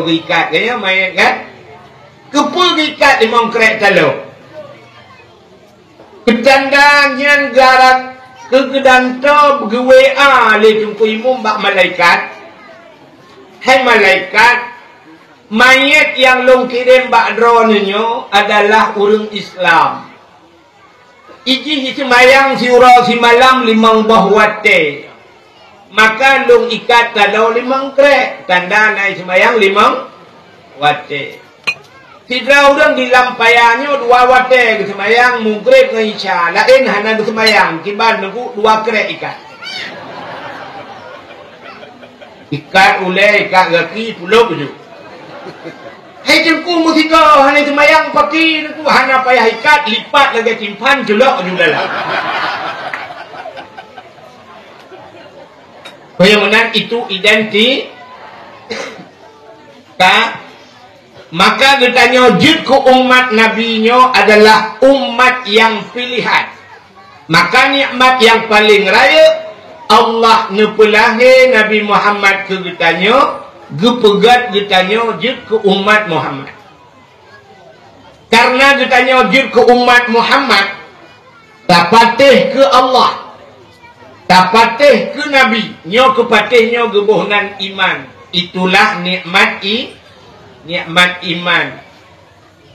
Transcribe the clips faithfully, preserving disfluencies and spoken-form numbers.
Geuikat, ya, manyét kan? Keupeue geuikat limong krek taloe? Peutanda nyan gara keu geudanto geu-W A lé Teungku Imum bak malaikat, "Hai malaikat, manyét nyang lôn kirém bak droeneuh nyoe adalah ureuëng Islam. Ijih jiseumayang siuroe simalam limong boh watée. Maka lôn ikat taloe limong krek, tanda na jiseumayang limong watée." Sidroe ureuëng di lam paya nyoe dua watée geuseumayang, Maghrib ngon Isya, laén hana geuseumayang, kiban Teungku dua krek ikat. Ikat ulée, ikat gaki, pulop ju. Hai Teungku, meusiko hana seumayang paki, Teungku, hana payah ikat, lipat lagée timphan, culok ju dalam. Peue nyang meunan itu identi-, ka, maka geutanyoe jeuet keu umat Nabi nyoe adalah umat nyang pilihan. Maka nikmat nyang paleng rayeuk, Allah neupeulahé Nabi Muhammad keu geutanyoe, geupeugét geutanyoe jeuet keu umat Muhammad. Kareuna geutanyoe jeuet keu umat Muhammad, tapatéh keu Allah, tapatéh keu Nabi, nyoe keupatéh nyoe geuboh nan iman. Itulah nikmat i-, nikmat iman.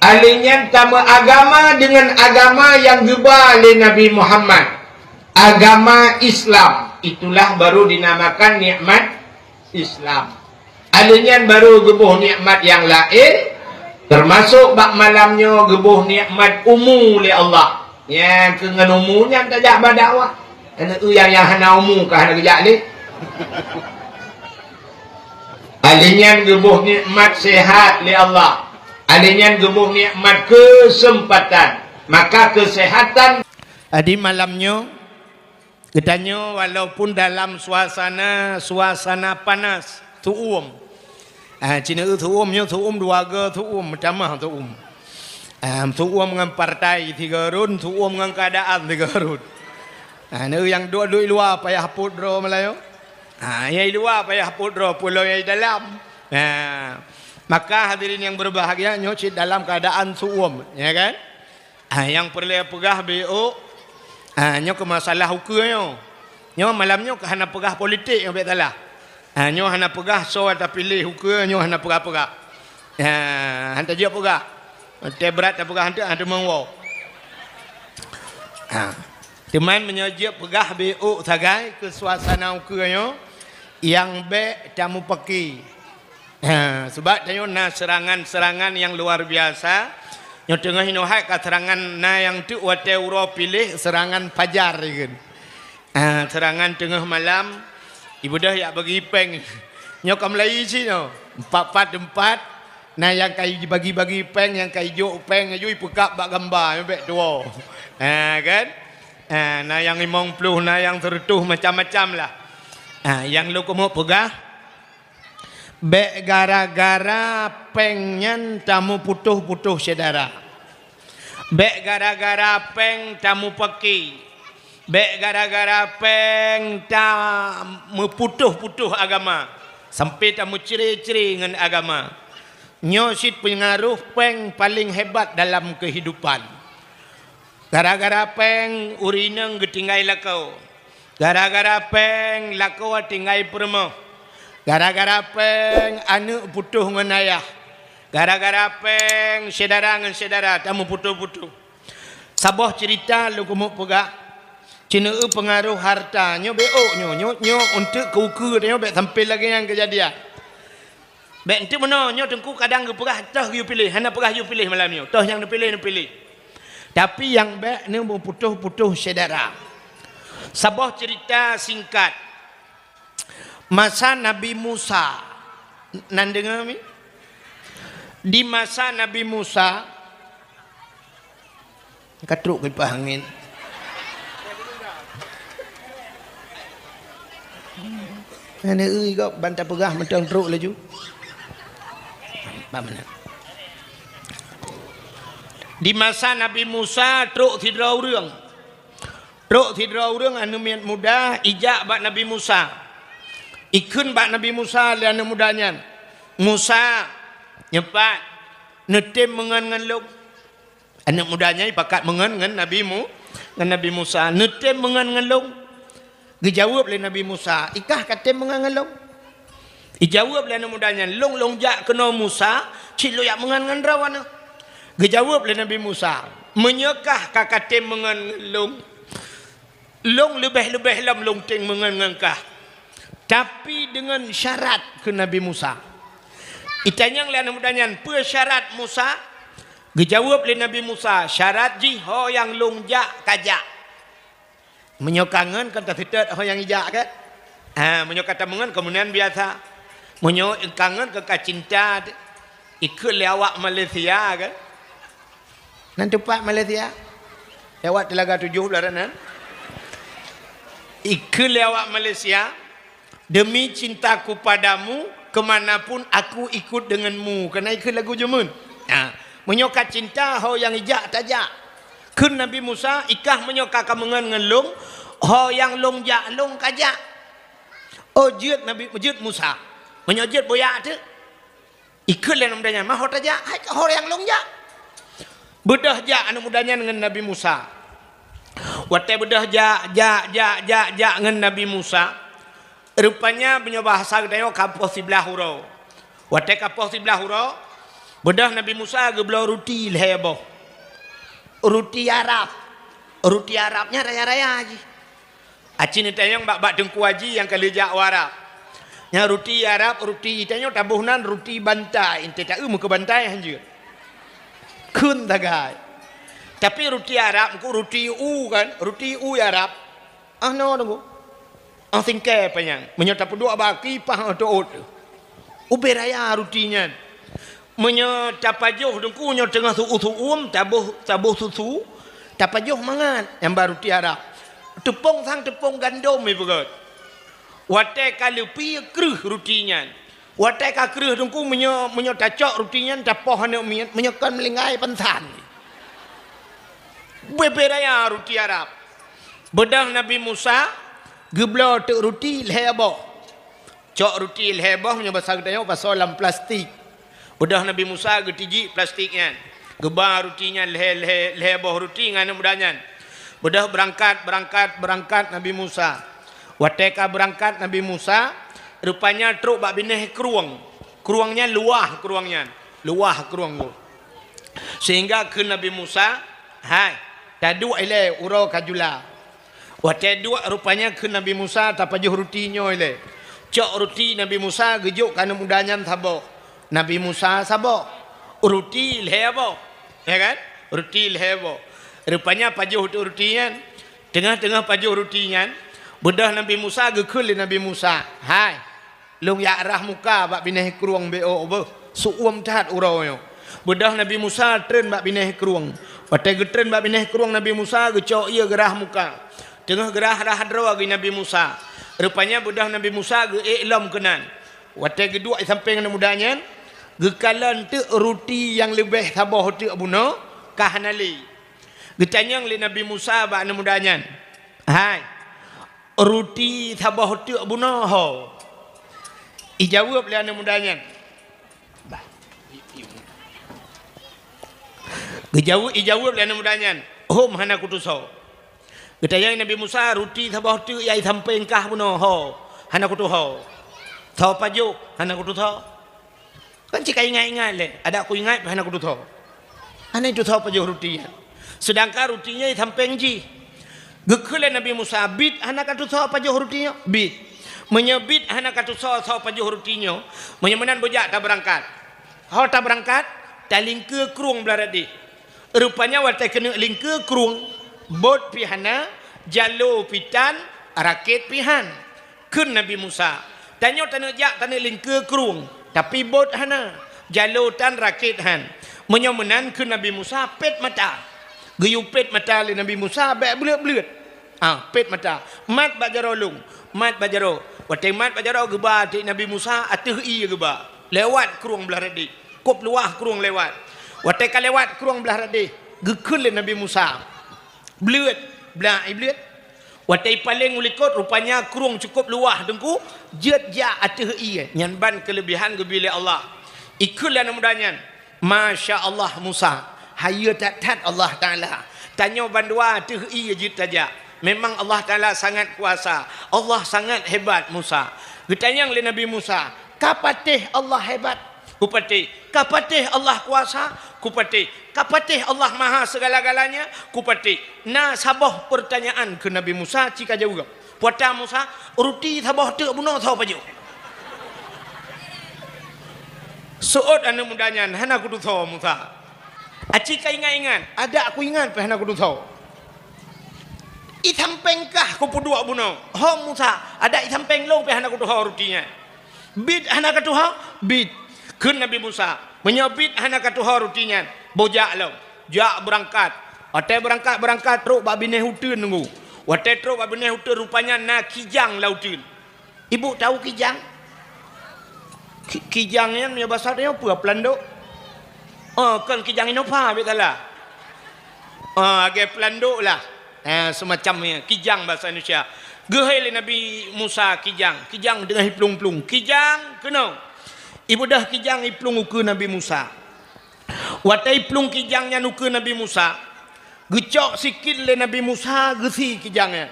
Alheuh nyan tameuagama deungon agama nyang geuba lé Nabi Muhammad, agama Islam. Itulah baru dinamakan nikmat Islam. Alheuh nyan baru geuboh nikmat nyang laén, teumasok bak malam nyoe geuboh nikmat umu lé Allah. Nyang keu ngon umu nyan tajak bak dakwah. Aneuk nyang, nyang hana umu ka hana geujak lé. Alheuh nyan geuboh nikmat sehat lé Allah. Alheuh nyan geuboh nikmat keuseumpatan. Maka keusehatan. Jadi malam nyoe, geutanyoe walaupun dalam suasana, suasana panas, su'uem. Ah, ci neueu su'uem nyoe, su'uem dua go su'uem, meutamah su'uem. Ah, su'uem ngon partai sigoe rot, su'uem ngon keuadaan sigoe rot. Ah, neueu nyang duek-duek i luwa payah pôt droe meulayeue. Ha, nyang i luwa payah pôt droe, peue lom nyang i dalam. Ha, maka hadirin nyang berbahagia, nyoe cit dalam keuadaan su'uem, ya kan? Ha, nyang peureulée peugah beu ôk, ha, nyoe keu masalah ukeue nyoe. Nyoe malam nyoe ka hana peugah politik, nyoe bék salah. Ha, nyoe hana peugah soe tapiléh ukeue, nyoe hana peugah-peugah. Ha, hana tajak peugah. Teuh brat tapeugah hanteuk, hanteuk meuwoe. Ha. Teuma meunyoe jeuet peugah beu ôk sagai keu suasana ukeue nyoe, nyang bék tamupaki. Ha, sabab tanyoe na seurangan-seurangan nyang luar biasa. Nyoe teungoh inoe hai ka seurangan, na nyang teuk watée uroe piléh seurangan fajar ikheun. Ha, seurangan teungoh malam, ibeudôh jak bagi péng. Nyoe ka meulayi cit nyoe, empat-empat teumpat. Na nyang ka jibagi-bagi péng, nyang ka jijok péng, laju jipeukab bak gamba, nyoe bék tuwoe. Ha, kan? Ha, na nyang limong ploh, na nyang seureutôh, macam-macam lah. Ha, nyang lôn keumeung peugah, bék gara-gara péng nyan tamuputôh-putôh syedara. Bék gara-gara péng tamupaki. Bék gara-gara péng tameuputôh-putôh agama, sampai tameucré-cré ngon agama. Nyoe cit peungaroh péng paleng hebat dalam keuhidupan. Gara-gara péng ureuëng inong geutinggai lakoe. Gara-gara péng lakoe tinggai peurumoh. Gara-gara péng aneuëk putôh ngon ayah. Gara-gara péng syedara ngon syedara tameuputôh-putôh. Saboh ceurita lôn keumeung peugah, ci neueu peungaroh harta, nyoe bék ôk nyoe, nyoe, nyoe untuk keu ukeue nyoe bék sampai lagée nyan keujadian. Bék enteuk meunoe, nyoe Teungku kadang geupeugah toh geuyue piléh, hana peugah yue piléh malam nyoe, toh nyang neupiléh, neupiléh. Tapi nyang bék neumuputôh-putôh syedara. Saboh ceurita singkat. Masa Nabi Musa, nan deungoe mi? Di masa Nabi Musa, ka trok kipah angén. Hana eu gob ban tapeugah mantong trok laju. Bak mana? Di masa Nabi Musa trok sidroe ureuëng. Trok sidroe ureuëng aneuëk miet muda ijak bak Nabi Musa. Ikheun bak Nabi Musa lé aneuëk muda nyan, "Musa, nyoe pat, neutem meungon ngon lôn?" Aneuëk muda nyan pakat meungon ngon Nabi Mu-, ngon Nabi Musa, "Neutem meungon ngon lôn?" Geujaweueb lé Nabi Musa, "I kah ka tem meungon ngon lôn?" Ijaweueb lé aneuëk muda nyan, "Lôn, lôn jak keunoe Musa, cit lôn jak meungon ngon droeneuh." Geujaweueb lé Nabi Musa, "Meunyoe kah ka, ka tem meungon ngon lôn, lôn leubeh-leubeh lom lôn tem meungon ngon kah, tapi deungon syarat," kheun Nabi Musa. Itanyong lé aneuëk muda nyan, "Peue syarat Musa?" Geujaweueb lé Nabi Musa, "Syarat jih ho nyang lôn jak ka jak." Meunyoe ka ngon, kan taseutôt ho nyang ijak, kan? Ha, meunyoe ka tameungon, keumudian biasa. Meunyoe ka ngon, ka, ka cinta, ikheun lé awak Malaysia, kan? Nan teumpat Malaysia? Lewat Telaga Tujuh belah nan. Ikheun lé awak Malaysia, "Demi cintaku padamu, kemanapun aku ikut denganmu." Kana ikheun lagu jeumeuet. Ha, meunyoe ka cinta, ho nyang ijak tajak. Kheun Nabi Musa, "I kah meunyoe ka, ka meungon ngon lôn, ho nyang lôn jak lôn ka jak." Oh, jeuet Nabi, jeuet Musa. Meunyoe jeuet boyak teuk. Ikheun lé aneuëk muda nyan, "Ma ho tajak, hai ka ho nyang lôn jak." Beudôh jak aneuëk muda nyan ngon Nabi Musa. Watée beudôh jak, jak, jak, jak, jak ngon Nabi Musa, rupanya meunyoe bahasa geutanyoe ka poh siblaih uroe. Watée ka poh siblaih uroe, beudôh Nabi Musa geubloe ruti lhée boh. Ruti Arab. Ruti Arab nyan raya-raya jih. Aci neutanyong bak, bak Teungku Aji nyang ka lheueh jak u Arab. Nyan ruti Arab, ruti tanyoe taboh nan ruti bantai, enteuk taeu meukeue bantai hanjeuet. Kheun sagai. Tapi ruti Arab, engko ruti u kan, ruti u Arab. Ah, no, tunggu. Ah, singkée panyang. Meunyoe tapeuduek bak aki, paih teuôt. Ubé raya ruti nyan. Meunyoe tapajoh teungku nyoe teungoh su-, su-uem, taboh, taboh susu, tapajoh mangat nyang ba ruti Arab. Teupông sang teupông gandom ipeugét. Watée ka leupie kreueh ruti nyan. Watée ka kreueh teungku meunyoe, meunyoe tacok ruti nyan tapoh aneuëk miet, meunyoe kon meulinggai pansan. Bebe raya ruti Arab. Beudôh Nabi Musa geubloe teuk ruti lhée boh. Cok ruti lhée boh meunyoe basa geutanyoe pasoe lam plastik. Beudôh Nabi Musa geutijik plastik nyan. Geuba ruti nyan lhée, lhée, lhée boh ruti ngon aneuëk muda nyan. Beudôh beurangkat, beurangkat, beurangkat Nabi Musa. Watée ka beurangkat Nabi Musa, rupanya trok bak binéh krueng. Krueng nyan luwah krueng nyan. Luwah krueng nyoe. Sehingga kheun Nabi Musa, "Hai, taduek ilée uroe ka jula." Watée duek rupanya kheun Nabi Musa, "Tapajoh ruti nyoe ilée." Cok ruti Nabi Musa geujok keu aneuëk muda nyan saboh. Nabi Musa saboh. Ruti lhée boh. Ya kan? Ruti lhée boh. Rupanya pajoh teuk ruti nyan. Teungoh-teungoh pajoh ruti nyan, beudôh Nabi Musa geukheun lé Nabi Musa, "Hai, lôn jak rhah muka bak binéh krueng beuh, beuh, su-uem that uroe nyoe." Beudôh Nabi Musa treun bak binéh krueng. Watée geutreun bak binéh krueng Nabi Musa geucok ié geurhah muka. Teungoh geurhah-rhah droe geuh Nabi Musa. Rupanya beudôh Nabi Musa geuék lom keunan. Watée geuduek di sampéng aneuëk muda nyan, geukalon teuk ruti nyang leubeh saboh teuk bunoe ka hana lé. Geutanyong lé Nabi Musa bak aneuëk muda nyan, "Hai, ruti saboh teuk bunoe ho?" Ijaweueb lé aneuëk muda nyan. Geujaweueb, ijaweueb lé aneuëk muda nyan, "Hom, hana kutusoe." Geutanyong Nabi Musa, "Ruti saboh teuk nyang i sampéng kah bunoe ho?" "Hana kutusoe." "Soe pajoh?" "Hana kutusoe." Kan cit ka ingat-ingat lé, "Adak kuingat, hana kutusoe." Hana itusoe pajoh ruti nyan. Seudangkan ruti nyan i sampéng jih. Geukheun lé Nabi Musa, "Biet hana katusoe pajoh ruti nyoe?" "Biet." "Meunyoe biet hana katusoe soe pajoh ruti nyoe, meunyoe meunan beujak tabeurangkat." Ho tabeurangkat, talingkeue krueng blah rot deh. Rupanya watée keuneuk lingkeue krueng, bot pih hana, jalo pih tan, rakét pih han. Kheun Nabi Musa, "Tanyoe taneuk jak taneuk lingkeue krueng, tapi bot hana, jalo tan, rakét han. Meunyoe meunan," kheun Nabi Musa, "pét mata." Geuyue pét mata lé Nabi Musa bék bleuet-bleuet. Ah, pét mata. "Mat bak jaroe lôn, mat bak jaroe." Watée mat bak jaroe geuba teuk Nabi Musa ateueh ié geuba. Lewat krueng blah rot deh. Kôb luwah krueng lewat. Watée ka lewat krueng blah rot deh, geukheun lé Nabi Musa, "Bleuet, blah ié bleuet." Watée ipaleng u likot, rupanya krueng cukup luwah Teungku, jeuet jak ateueh ié. Nyan ban keuleubihan geubri lé Allah. Ikheun lé aneuk muda nyan, "Masya Allah Musa, hayeue that-that Allah Taala. Tanyoe bandua ateueh ié jeuet tajak. Memang Allah Taala sangat kuasa. Allah sangat hebat Musa." Geutanyong lé Nabi Musa, "Ka patéh Allah hebat?" "Kupatéh." "Ka patéh Allah kuasa?" "Kupatéh." "Ka patéh Allah maha segala-galanya?" "Kupatéh." "Na saboh peurtanyaan," kheun Nabi Musa, "ci kajaweueb." "Peue ata Musa?" "Ruti saboh teuk bunoe soe pajoh?" "Seuôt aneuk muda nyan, hana kutusoe Musa." "Aci ka ingat-ingat?" "Adak kuingat pih hana kutusoe." "Isampéng kah kupeuduek bunoe?" "Hom Musa, adak isampéng lôn pih hana kutusoe ruti nyan." "Biet hana katusoe?" "Biet." Kheun Nabi Musa, "Meunyoe biet hana katusoe ruti nyan, boh jak lom." Jak beurangkat. Watée beurangkat-beurangkat trok bak binéh uteuen Teungku. Watée trok bak binéh uteuen, rupanya na kijang lam uteuen. Ibu tahu kijang? Ki-, kijang nyan meunyoe basa tanyoe peue, peulandok? Oh, kon kijang Innova, biet salah. Ah, lagée peulandok lah. Eh, seumacam nyan, kijang basa Indonesia. Geuhôi lé Nabi Musa kijang, kijang teungoh iplueng-plueng. "Kijang, keunoe!" Ibeudôh kijang iplueng ukeue Nabi Musa. Watée iplueng kijang nyan ukeue Nabi Musa, geucok sikit lé Nabi Musa geusie kijang nyan.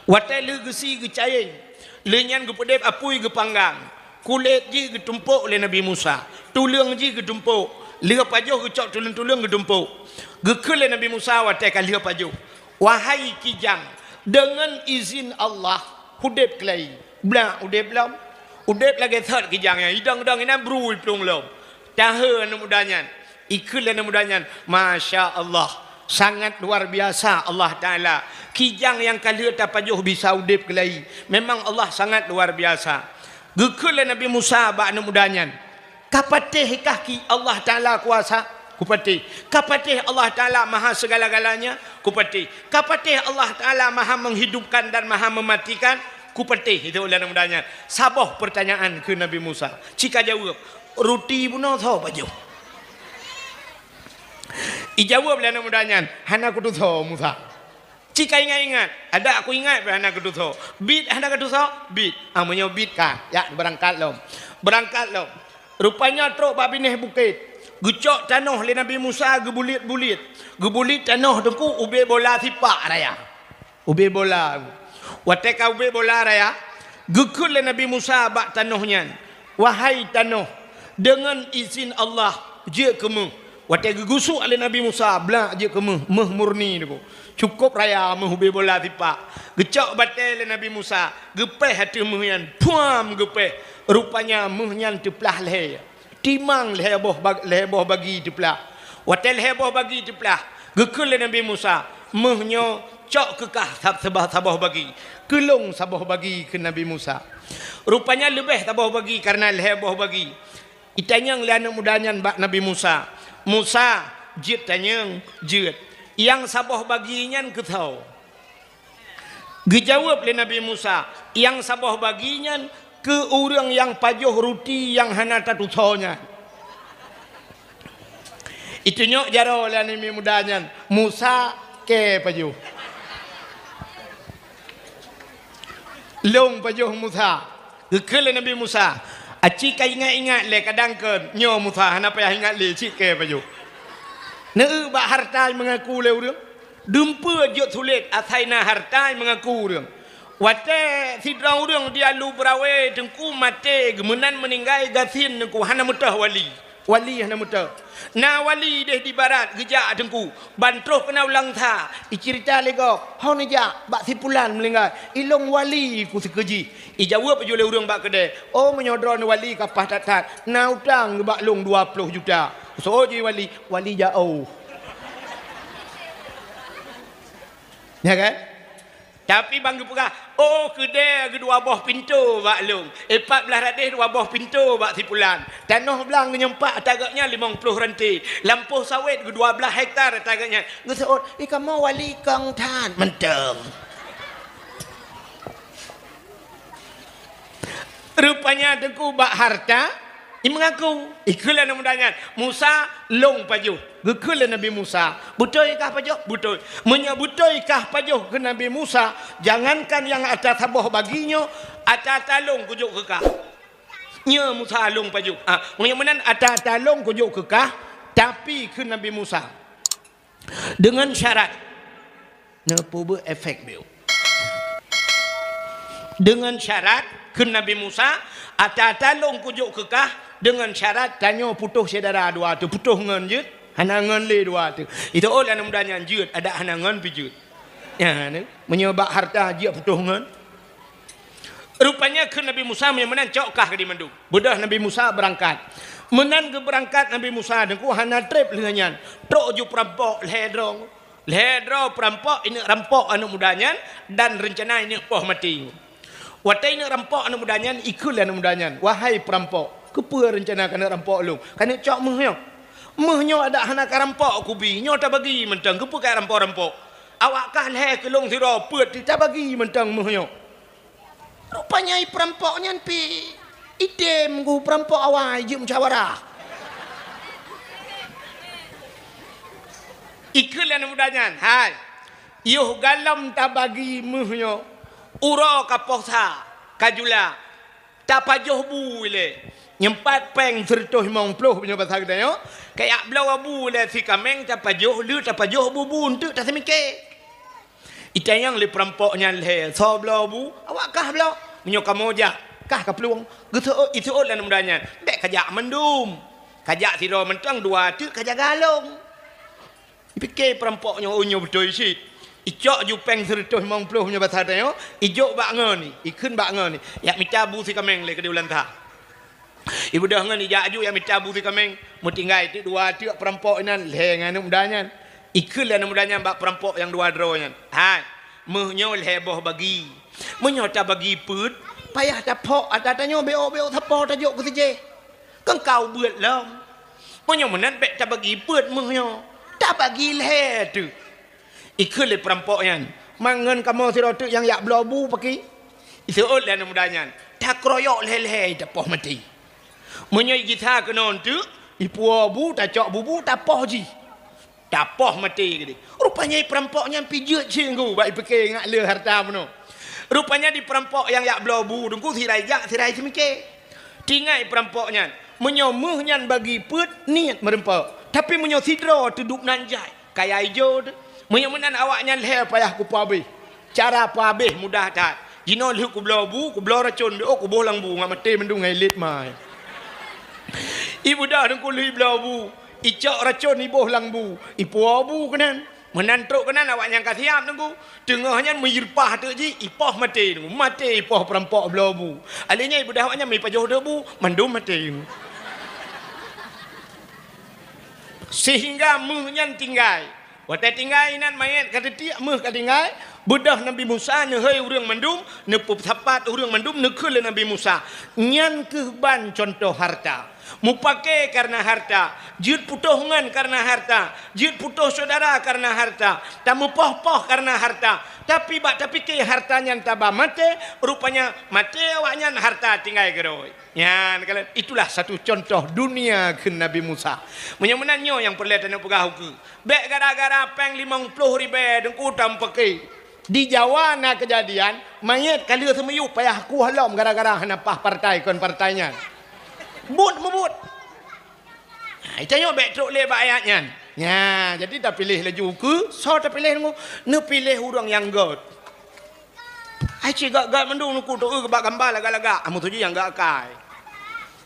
Watée lheueh geusie geucayeng, lheueh nyan geupeudeb apui geupanggang. Kulét jih geutumpok lé Nabi Musa, tuleueng jih geutumpok, lheueh pajoh geucok tuleueng-tuleueng geutumpok. Geukheun lé Nabi Musa watée ka lheueh pajoh, "Wahai kijang, deungon izin Allah, udeb keulai." Blah udeb lom. Udeb lagée sot kijang nyan, idong-dong inan bru iplueng lom. Tahe aneuk muda nyan. Ikheun lé aneuk muda nyan, "Masya Allah, sangat luar biasa Allah Taala. Kijang nyang ka lheueh tapajoh bisa udeb keulai. Memang Allah sangat luar biasa." Geukheun lé Nabi Musa bak aneuk muda nyan, "Ka patéh kah ki Allah Taala kuasa?" "Kupatéh." "Ka patéh Allah Taala maha segala-galanya?" "Kupatéh." "Ka patéh Allah Taala maha menghidupkan dan maha mematikan?" "Kupatéh," itu ulama muda nyan. "Saboh peurtanyaan," kheun Nabi Musa, "ci kajaweueb, ruti bunoe soe pajoh?" Ijaweueb lé aneuk muda nyan, "Hana kutusoe Musa." "Ci ka ingat-ingat?" "Adak kuingat pih hana kutusoe." "Biet hana katusoe?" "Biet." "Ah, meunyoe biet ka, jak beurangkat lom." Beurangkat lom. Rupanya trok bak binéh bukét. Geucok tanoh lé Nabi Musa geubulet-bulet. Geubulet tanoh Teungku ubé bola sipak raya. Ubé bola. Watée ka ubé bola raya, geukheun lé Nabi Musa bak tanoh nyan, "Wahai tanoh, deungon izin Allah, jeuet keu méuh." Watée geugusok lé Nabi Musa, blak jeuet keu méuh, méuh murni Teungku. Cukôp raya méuh ubé bola sipak. Geucok batée lé Nabi Musa, geupéh ateueh méuh nyan, puam geupéh. Rupanya méuh nyan teuplah lhée. Timang lhée boh bag-, lhée boh bagi teuplah. Watée lhée boh bagi teuplah, geukheun lé Nabi Musa, "Méuh nyoe cok keu kah sab-, sabah-, saboh bagi. Keu lôn saboh bagi," kheun Nabi Musa. Rupanya leubeh saboh bagi kareuna lhée boh bagi. Itanyong lé aneuk muda nyan bak Nabi Musa, "Musa, jeuet tanyong?" "Jeuet." "Nyang saboh bagi nyan keu soe?" Geujaweueb lé Nabi Musa, "Nyang saboh bagi nyan keu ureuëng nyang pajoh ruti nyang hana tatusoe nyan." Itunyok jaroe lé aneuk muda nyan, "Musa kée pajoh." "Lôn pajoh Musa." Geukheun lé Nabi Musa, "Aci ka ingat-ingat lé kadang keu nyoe Musa, hana payah ingat lé, cit kée pajoh." Neueu bak hareuta meungaku lé ureuëng. Dumpeue jeuet sulet asai na hareuta meungaku ureuëng. Watée sidroe ureuëng di Alu Beurawe Teungku maté, geumeunan meuninggai gasien Teungku, hana meutoh wali. Wali hana meutoh. Na wali deh di barat geujak Teungku, ban troh keunoe u Langsa, iceurita lé gob, "Ho neujak bak si pulan meuninggai, ilôn wali ku sikeue jih." Ijaweueb laju lé ureuëng bak keudée, "Oh, meunyoe droeneuh wali ka paih that-that, na utang bak lôn dua ploh juta." Soe jih wali? Wali jaoh. Ya kan? Tapi ban geupeugah, "Oh, keudée geuh dua boh pintoe bak lôn, eh, pat blaih radeh dua boh pintoe bak si pulan. Tanoh blang geuh nyoe pat ata geuh nyan limong ploh ranté. Lampôh sawét geuh dua blaih hektar ata geuh nyan." Geuseuôt, "Ih, kamoe wali kong that." Mantong. Rupanya Teungku bak hareuta, Imeungaku, ikheun lé aneuk muda nyan, "Musa, lôn pajoh." Geukheun lé Nabi Musa, "Beutôi kah pajoh?" "Beutôi." "Meunyoe beutôi kah pajoh," kheun Nabi Musa, "jangankan nyang ata saboh bagi nyoe, ata-ata lôn kujok keu kah." "Nyo Musa, lôn pajoh." "Ah, meunyoe meunan ata-ata lôn kujok keu kah, tapi," kheun Nabi Musa, "deungon syarat." Neupeubuet efek biôh. "Deungon syarat," kheun Nabi Musa, "ata-ata lôn kujok keu kah, deungon syarat tanyoe putôh syedara dua teuh, putôh ngon jeuet, hana ngon lé dua teuh." Itu ôh lé aneuk muda nyan jeuet, adak hana ngon pih jeuet. Nyan, meunyoe bak harta jeuet putôh ngon. Rupanya kheun Nabi Musa, "Meunyoe meunan cok kah keu di mandum." Beudôh Nabi Musa beurangkat. Meunan geubeurangkat Nabi Musa, Teungku, hana treb lheueh nyan, trok ju peurampok lhée droe. Lhée droe peurampok ineuk rampok aneuk muda nyan dan reuncana ineuk poh maté. Watée ineuk rampok aneuk muda nyan, ikheun lé aneuk muda nyan, "Wahai peurampok, keupeue reuncana kaneuk rampok lôn? Kaneuk cok méuh nyoe? Méuh nyoe adak hana karampok kubi, nyoe tabagi mantong, keupeue karampok-rampok? Awak kah lhée keu lôn sidroe peuet, tabagi mantong méuh nyoe." Rupanya peurampok nyan pih idem ngon peurampok awai jeuet musyawarah. Ikheun lé aneuk muda nyan, "Hai, yoh galom tabagi méuh nyoe, uroe ka poh sa, ka jula, tapajoh bu ilée. Nyeumpat péng sireutôh limong ploh meunyoe basa geutanyoe, kajak bloe bu ilée sikaméng tapajoh, le tapajoh bu-bu eunteuk taseumiké." Itanyong lé peurampok nyan lhée, "Soe bloe bu?" "Awak kah bloe." "Meunyoe kamoe jak, kah kaplueng?" Geuseuôt, iseuôt lé aneuk muda nyan, "Bék kajak mandum. Kajak sidroe mantong, dua teuk kajaga lôn." Ipike peurampok nyoe, "Oh, nyoe beutôi cit." Icok ju péng sireutôh limong ploh meunyoe basa tanyoe, ijok bak ngon ni, ikheun bak ngon ni, "Jak mita bu sikaméng lé keudeh u Lanta." Ibeudôh ngon ijak aju jak mita bu sikaméng, meutinggai teuk dua teuk peurampok inan lhée ngon aneuk muda nyan. Ikheun lé aneuk muda nyan bak peurampok nyang dua droe nyan, "Hai, méuh nyoe lhée boh bagi. Meunyoe tabagi peuet, payah taphok ata tanyoe bék-bék sapo tajok keu sijéh. Keu kah ubeuet lom. Meunyoe meunan bék tabagi peuet méuh nyoe, tabagi lhée teuk." Ikheun lé peurampok nyan, "Man ngon kamoe sidroe teuk nyang jak bloe bu paki?" Iseuôt lé aneuk muda nyan, "Takeroyok lhée-lhée tapoh maté. Meunyoe igisa keunoe teuk, ipuwoe bu, tacok bu-bu, tapoh jih. Tapoh maté keudeh." Rupanya peurampok nyan pih jeuet cit Teungku, bak ipike ngat le harta bunoe. Rupanya di peurampok nyang jak bloe bu Teungku, sira ijak, sira iseumiké. Tinggai peurampok nyan, meunyoe méuh nyan bagi peuet, niet meurumpok. Tapi meunyoe sidroe teuduek nan jai, kaya ijo teuh. Meunyoe meunan awak nyan lhée payah kupeuabéh. Cara peuabéh mudah that. Jinoe lheueh kubloe bu, kubloe racon, bék kuboh lam bu, ngat maté mandum ngon ilet mai. Ibeudôh Teungku lheueh ibloe bu, icok racon iboh lam bu, ipuwoe bu keunan. Meunan trok keunan awak nyan ka siap Teungku. Teungoh nyan meuyirpah teuk jih, ipoh maté Teungku. Maté ipoh peurampok bloe bu. Alèh nyan ibeudôh awak nyan meupajoh teuk bu, mandum maté Teungku. Sehingga méuh nyan tinggai. Watée tinggai inan manyét ka teutiek, méuh ka tinggai, beudôh Nabi Musa neuhôi ureuëng mandum, neupeusapat ureuëng mandum, neukheun lé Nabi Musa. Nyan kheueh ban cuntoh harta. Mupake kareuna harta, jeuet putôh ngon kareuna harta, jeuet putôh syedara kareuna harta, tameupoh-poh kareuna harta, tapi bak tapike harta nyan taba maté, rupanya maté awaknyan harta tinggai keudroe. Nyan kalon, itulah satu contoh dunia kheun Nabi Musa. Meunyoe meunan nyoe nyang peureulée tanyoe peugah ukeue. Bék gara-gara péng limong ploh ribée Teungku tameupaké. Di Jawa na keujadian, manyét ka lheueh seumiyueb payah kueh lom gara-gara hana paih partai kon partai nyan. Buet meubuet. Nah, tanyoe bék trok lé bak ayat nyan. Nya, jadi tapiléh laju ukeue, soe tapiléh Teungku? Neupiléh ureuëng nyang gét. Ai cit gét-gét mandum Teungku, teu bak gamba lagak-lagak, ah, meutuju nyang gét akai.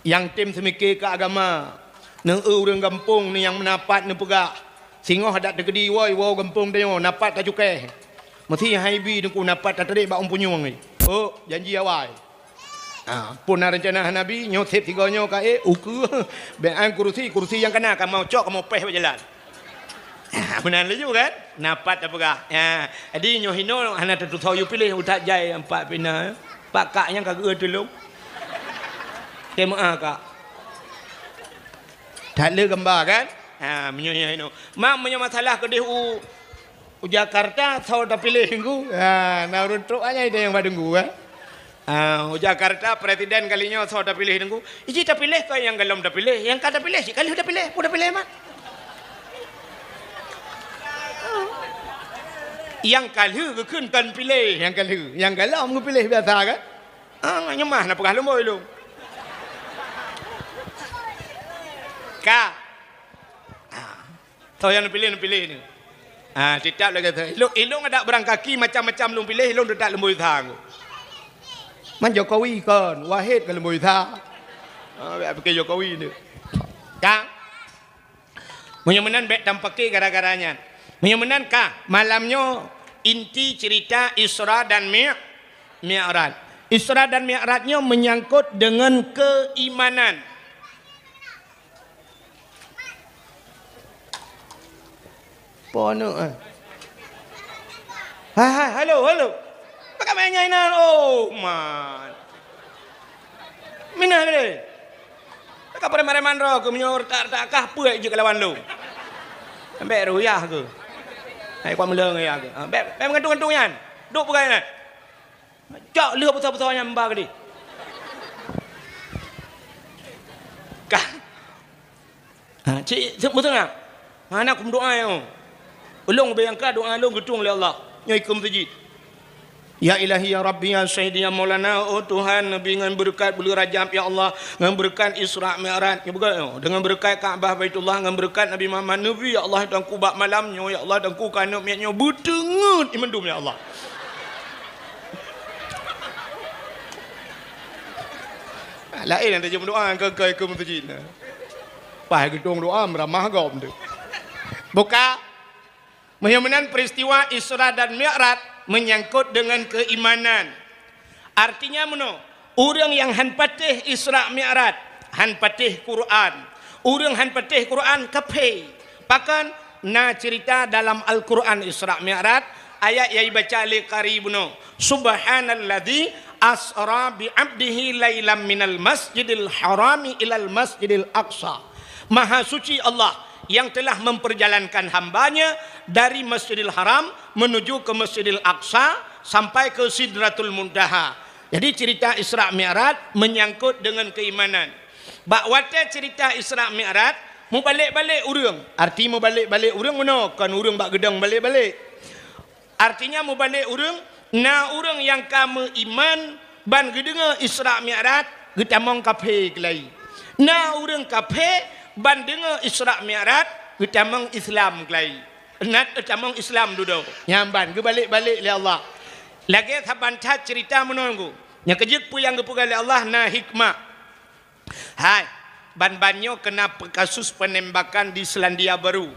Nyang tem seumike keu agama, neu ureuëng gampông ni nyang meunapat neupeugah, singoh adak teukeudi woe, woe gampông tanyoe, napat tacukéh. Meusi hai bi Teungku napat tatrek bak ôn punyueng ni. Oh, janji awai. Ah, pun na rencana Nabi, nyoe sép sigoe nyoe ka ék, ukeue, bék an kurusi, kurusi nyang kana kamoe cok, kamoe péh bak jalan. Ah, meunan laju kan? Napat tapeugah. Ah, jadi nyoe hinoe hana tatusoe yue piléh utak jai empat pina. Pak kak nyang ka geu tulông. Teumaah kak. That le gamba kan? Ha, meunyoe nyoe hinoe. Mak meunyoe masalah keudeh u, u Jakarta, soe tapiléh Teungku. Ha, na ureuëng trok aja itu nyang ba Teungku kan. Ah, u Jakarta presiden kali nyoe soe tapiléh Teungku? Iji tapiléh kon nyang golom tapiléh, nyang ka tapiléh cit ka lheueh tapiléh, peue tapiléh mat? Nyang ka lheueh geukheun kon piléh, nyang ka lheueh, nyang golom geupiléh biasa kan? Ah, nyoe mah na peugah lumbôi lôn. Ka. Ah. Soe nyang neupiléh, neupiléh ni. Ah, teutab lagèe tu. Ilôn, ilôn adak barangkaki macam-macam lôn piléh, ilôn teutab lumbôi sa. Man Jokowi kon, Wahid ka lumbôi sa. Ah, bèk pike Jokowi ni. Ka. Meunyoe meunan bèk tampake gara-gara nyan. Meunyoe meunan ka, malam nyoe inti cerita Isra dan Mi-, Mi'raj. Isra dan Mi'raj nyoe menyangkut dengan keimanan. Po aneuk, eh. Hai, hai, halo, halo. Pakak main nyan inan? Oh, man. Minah tadi. Pakak preman-preman droe keu meunyoe retak-retak kah peue jeuet keu lawan lôn. Sampai ruyah keu. Hai, kuat meuleng ya keu. Ha, bèk, bèk meugantung-gantung nyan. Duek peugah nyan. Cok lheueh busa-busa nyang ba keudeh. Ka. Ha, cit, cit, beutôi nggak? Hana kum doa nyoe. Ulôn bayangkan doa lôn geutueng lé Allah. Nyoe ikeue meuseujid. Ya Ilahi, ya Rabbi, ya Sayyidi, ya Maulana, oh Tuhan, Nabi ngon beureukat buleuen Rajab, ya Allah, ngon beureukat Isra Mi'raj, nyoe beugöt nyoe, deungon beureukat Ka'bah Baitullah, ngon beureukat Nabi Muhammad, Nabi, ya Allah, Teungku bak malam nyoe, ya Allah, Teungku keuneuk miet nyoe, beuteungeut ié mandum, ya Allah. Laén nyang tajak meudoa keu, keu, keu meuseujid na. Paih geutueng doa meuramah gob tu. Buka. Meunyoe meunan peristiwa Isra dan Mi'raj menyangkut dengan keimanan. Artinya meunoe, ureuëng nyang han patéh Isra Mi'raj, han patéh Quran. Ureuëng han patéh Quran, kaphé. Pakon? Na cerita dalam Al-Quran Isra Mi'raj, ayat nyang ibaca lé qari bunoe, "Subhanalladzi asra bi 'abdihi lailam minal masjidil harami ilal masjidil aqsa." Maha suci Allah yang telah memperjalankan hamba-Nya dari Masjidil Haram menuju ke Masjidil Aqsa sampai ke Sidratul Muntaha. Jadi cerita Isra Mi'raj menyangkut dengan keimanan. Bak watée cerita Isra Mi'raj, mubalek-balek ureuëng. Arti mubalek-balek ureuëng meunoe, kon ureuëng bak geudong balek-balek. Artinya mubalek ureuëng, na ureuëng nyang ka meuiman ban geudeungoe Isra Mi'raj, geutamong kaphé keulai. Na ureuëng kaphé ban deungoe Isra Mi'raj, geutamong Islam keulai. Na geutamong Islam dudoe. Nyan ban geubalek-balek lé Allah. Lagée saban that cerita meunoe, nyang keujeuet peue nyang geupeugah lé Allah na hikmah. Hai, ban-ban nyoe keuna pe-, kasus penembakan di Selandia Baru.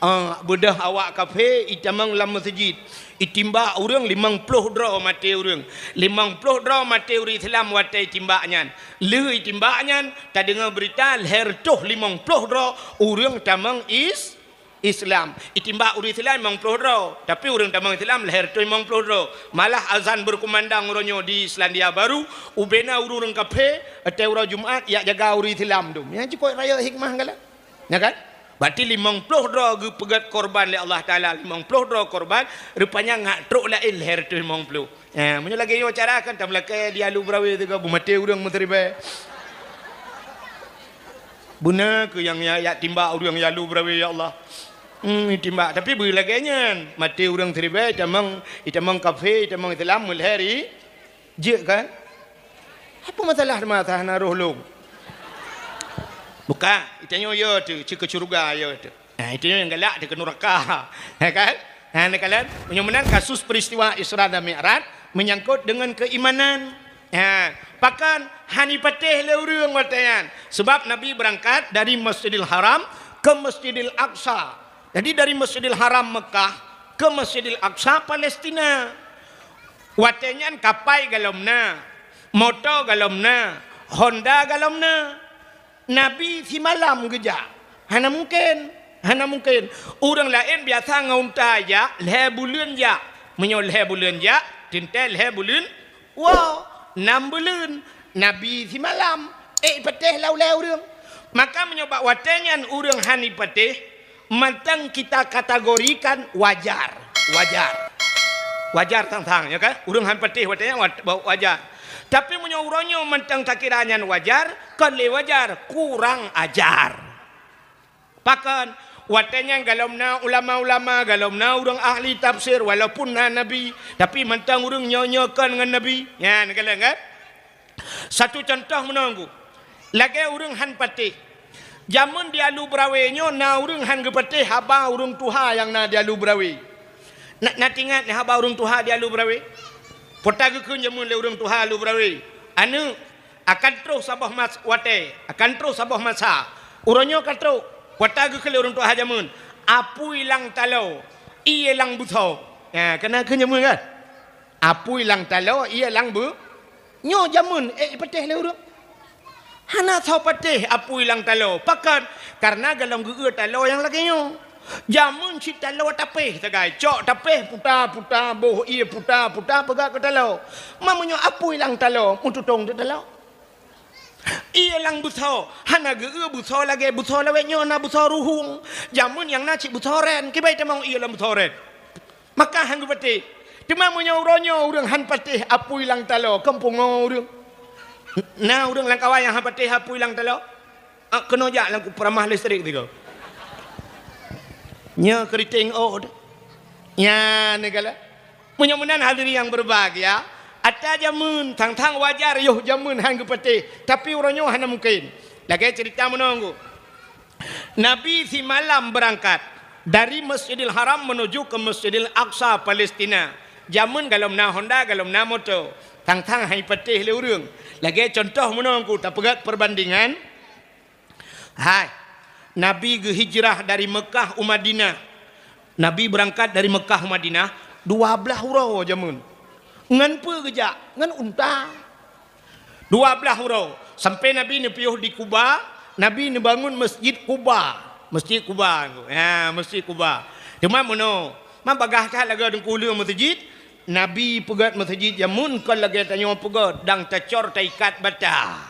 Ah, beudôh awak kaphé itamong lam meuseujid. Itimbak ureuëng limong ploh droe maté ureuëng. Limong ploh droe maté ureuëng Islam watée itimbak nyan. Lheueh itimbak nyan, tadeungoe beurita lhée reutôh limong ploh droe ureuëng tamong is-, Islam. Itimbak ureuëng Islam limong ploh droe, tapi ureuëng tamong Islam lhée reutôh limong ploh droe. Malah azan berkumandang uroe nyoe di Selandia Baru, ubena ureuëng kaphé, watée uroe Jumat, jak jaga ureuëng Islam dum. Nyan cukôp rayeuk hikmah gala. Nya kan? Berarti limong ploh droe geupeugét korban lé Allah Taala, limong ploh droe korban, rupanya ngat trok laén lhée reutôh limong ploh. Eh, meunyoe lagée nyoe cara kan, tameulakée di Alu Beurawe teuga beumaté ureuëng meusiribée. Beuna keuh nyang ya, ya timbak ureuëng di Alu Beurawe, ya Allah. Hmm, timbak. Tapi beu lagée nyan, maté ureuëng siribée, itamong, itamong kaphé, itamong Islam, meulhée ri jeuet kan? Apa masalah masa hana roh lom? Bukan, itanyoe ya tu, cit keu syeuruga ya tu. Nah, itu yang galak dia ke neraka. Ya kan? Nah, ni kalian, meunyoe meunan kasus peristiwa Isra dan Mi'raj menyangkut dengan keimanan. Ya, pakon hana ipatéh lé ureuëng watée nyan. Sebab Nabi berangkat dari Masjidil Haram ke Masjidil Aqsa. Jadi dari Masjidil Haram Mekah ke Masjidil Aqsa Palestina. Watée nyan kapai galom na, moto galom na, Honda galom na. Nabi simalam geujak. Hana mungken. Hana mungken. Ureuëng laén biasa ngon unta jak, lhée buleuen jak. Meunyoe lhée buleuen jak, teuntée lhée buleuen woe, nam buleuen. Nabi simalam. Eh, ipatéh lam ulée ureuëng. Maka meunyoe bak watée nyan ureuëng hana ipatéh, mantong kita kategorikan wajar. Wajar. Wajar sang-sang, ya kan? Ureuëng hana patéh watée nyan wa-, wa-, wajar. Tapi meunyoe uroe nyoe mantong takira nyan wajar, kon lé wajar, kurang ajar. Pakon? Watée nyan golom na ulama-ulama, golom na ureuëng ahli tafsir, walaupun na nabi, tapi mantong ureuëng nyoe-nyoe kon ngon nabi. Nyan, kalon kan? Satu contoh meunoe, lagée ureuëng han patéh. Jameun di Alu Beurawe nyoe na ureuëng han geupatéh haba ureuëng tuha nyang na di Alu Beurawe. Na, na tingat haba ureuëng tuha di Alu Beurawe? Peue ta geukheun jameun lé ureuëng tuha Alu Beurawe? Aneuëk, akan troh saboh mas-, watée, akan troh saboh masa. Uroe nyoe ka troh, peue ta geukheun lé ureuëng tuha jameun? Apui lam taloe, ié lam beusoe. Ha, ka na kheun jameun kan? Apui lam taloe, ié lam beu-, nyoe jameun, ék jipatéh lé ureuëng. Hana soe patéh apui lam taloe. Pakon? Kareuna golom geu-eu taloe nyang lagée nyoe. Jameun cit taloe tapéh sagai. Cok tapéh puta-puta, boh ié puta-puta, peugah keu taloe. Ma meunyoe apui lam taloe, meututong teuk taloe. Ié lam beusoe, hana geu-eu beusoe lagée beusoe lawét nyoe na beusoe ruhueng. Jameun nyang na cit beusoe ren, kiban tamong ié lam beusoe ren. Maka han geupatéh. Teuma meunyoe uroe nyoe ureuëng han patéh apui lam taloe, kon pungo ureuëng. Na ureuëng lam kawan nyang han patéh apui lam taloe? Ah, keunoe jak lam peramah listrik tiga. Nyoe keriting ot. Nyan galak. Meunyoe meunan hadirin yang berbahagia, ata jameun, thang-thang wajar yoh jameun han geupatéh, tapi uroe nyoe hana mungken. Lagée cerita meunoe. Nabi simalam beurangkat dari Masjidil Haram menuju ke Masjidil Aqsa, Palestina. Jameun golom na honda, golom na moto. Thang-thang han jipatéh lé ureuëng. Lagée contoh meunoe, tapeugét perbandingan. Hai, Nabi geuhijrah dari Meukah u Madinah. Nabi beurangkat dari Meukah u Madinah dua blaih uroe jameun. Ngon peue geujak? Ngon unta. Dua blaih uroe, sampoe Nabi neupiôh di Kuba, Nabi neubangun Masjid Kuba. Masjid Kuba, ha, Masjid Kuba. Teuma meunoe, ma bagaih that lagée Teungku Leung meuseujid, Nabi peugét meuseujid jameun kon lagée tanyoe peugét, dang tacor taikat bata.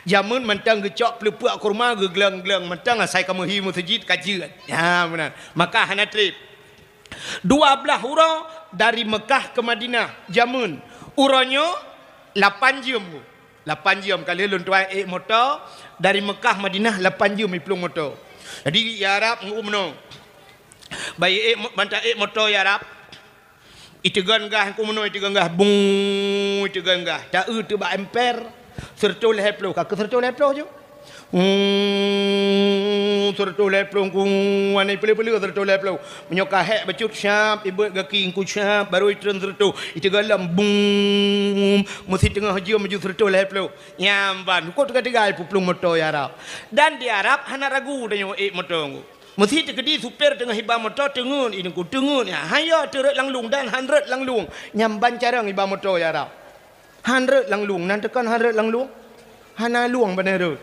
Jameun mantong geucok peuleupeuk kurma geugleng-gleng mantong asai ka meuhi meuseujid ka jeuet. Ha, meunan. Maka hana treb. Dua blaih uroe dari Meukah ke Madinah jameun. Uroe nyoe lapan jeuem. Lapan jeuem ka lheueh lôn tuan ék moto dari Meukah Madinah lapan jeuem iplueng moto. Jadi ya Arab ngeu meunoe. Bayi ék mo-, ban ta ék moto ya Arab. Iteugon gah ku meunoe, iteugon gah, bung, iteugon gah. Ta eu teuh bak emper, seureutôh lhée ploh, ka keu seureutôh lhée ploh ju. Hmm, seureutôh lhée ploh ku, wan ipeuleueh-peuleueh seureutôh lhée ploh. Meunyoe ka hék bacut syab, ibeuet gaki ku syab, barô itreun seureutôh. Iteugon lom, bung, meusi teungoh jeuem ju seureutôh lhée ploh. Nyan ban, kok teuga-teuga ipuplueng moto ya Arab. Dan di Arab hana ragu tanyoe ék moto ku. Meusi teukeudi supir teungoh iba moto teungeut, ini ku teungeut, ya, han yo teurot lam lueng dan han rot lam lueng. Nyan ban carông iba moto ya Arab. Han rot lam lueng, nan teukon han rot lam lueng. Hana lueng bak nyan rot.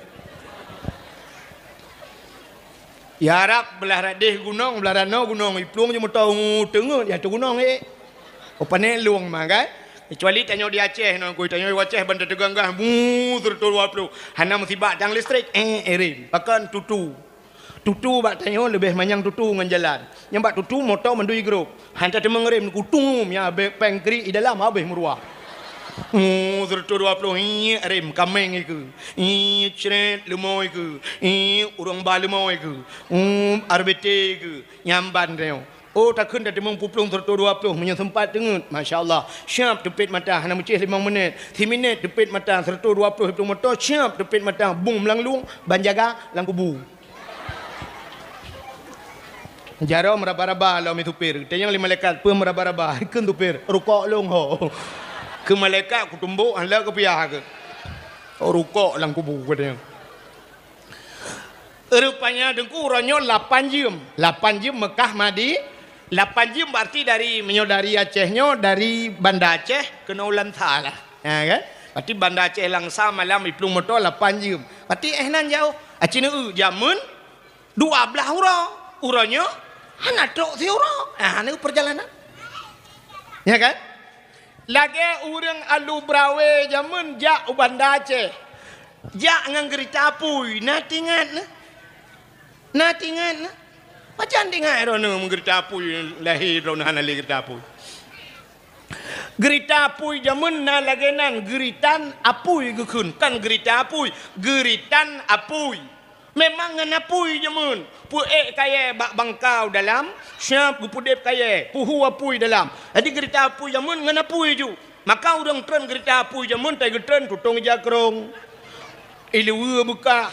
Ya Arab, blah rot déh gunong, blah rot noe gunong, iplueng ju moto teungeut, ya teuh gunong ék. Oh, pane lueng mah, kan? Kecuali tanyoe di Aceh, nong kui tanyoe di Aceh, ban tateugon gah, bu, seureutôh dua ploh. Hana meusibak tiang listrik, eh, eh, rem. Pakon tutu. Tutu bak tanyoe leubeh manyang tutu ngon jalan. Nyang bak tutu moto mandum igrôp. Han tateumeung rem kutum ya abéh péng kri i dalam abéh meuruah. Hmm, seureutôh dua ploh, ih, rem kameng ikeue. Ih, cret, leumo ikeue. Ih, ureueng ba leumo ikeue. Hmm, R B T ikeue. Nyan ban tanyoe. Oh, takheun tateumeung puplueng seureutôh dua ploh meunyoe seumpat teungeut. Masya Allah. Siap teupet mata hana meucéh limong minét. Siminét teupet mata seureutôh dua ploh iplueng moto. Siap teupet mata bung meulanglueng ban jaga lam kubu. Jaroe meuraba-raba lom supir. Tanyong lé malaikat, "Peue meuraba-raba?" Kheun supir, "Rukok lôn ho." Keu malaikat kutumbok hana keupiah keu. Oh, rukok lam kubu katanya. Rupanya Teungku uroe nyoe lapan jeuem. Lapan jeuem Meukah Madi-, lapan jeuem berarti dari, meunyoe dari Aceh nyoe, dari Banda Aceh keunoe u Lansa lah. Ha, kan? Berarti Banda Aceh Lansa malam iplueng moto lapan jeuem. Berarti eh nan jauh. Aci neu jameun dua blaih uroe. Uroe nyoe hana trok siuroe. Ha, hana perjalanan. Ya kan? Lagée ureuëng Alu Beurawe jameun jak u Banda Aceh. Jak ngon geurita apui, na tingat na? Na tingat na? Pajan tingat droeneuh meugeurita apui, lahé droeneuh hana lé geurita apui. Geurita apui jameun na lagée nan, geuritan apui geukheun, kon geurita apui, geuritan apui. Memang ngon apui jameun, peu-ék kayée bak bangka u dalam, siab geupeudeb kayée, peuhu apui dalam. Jadi geurita apui jameun ngon apui ju. Maka ureuëng treun geurita apui jameun, tai geutreun tutong jakrong. Iluweue beukah.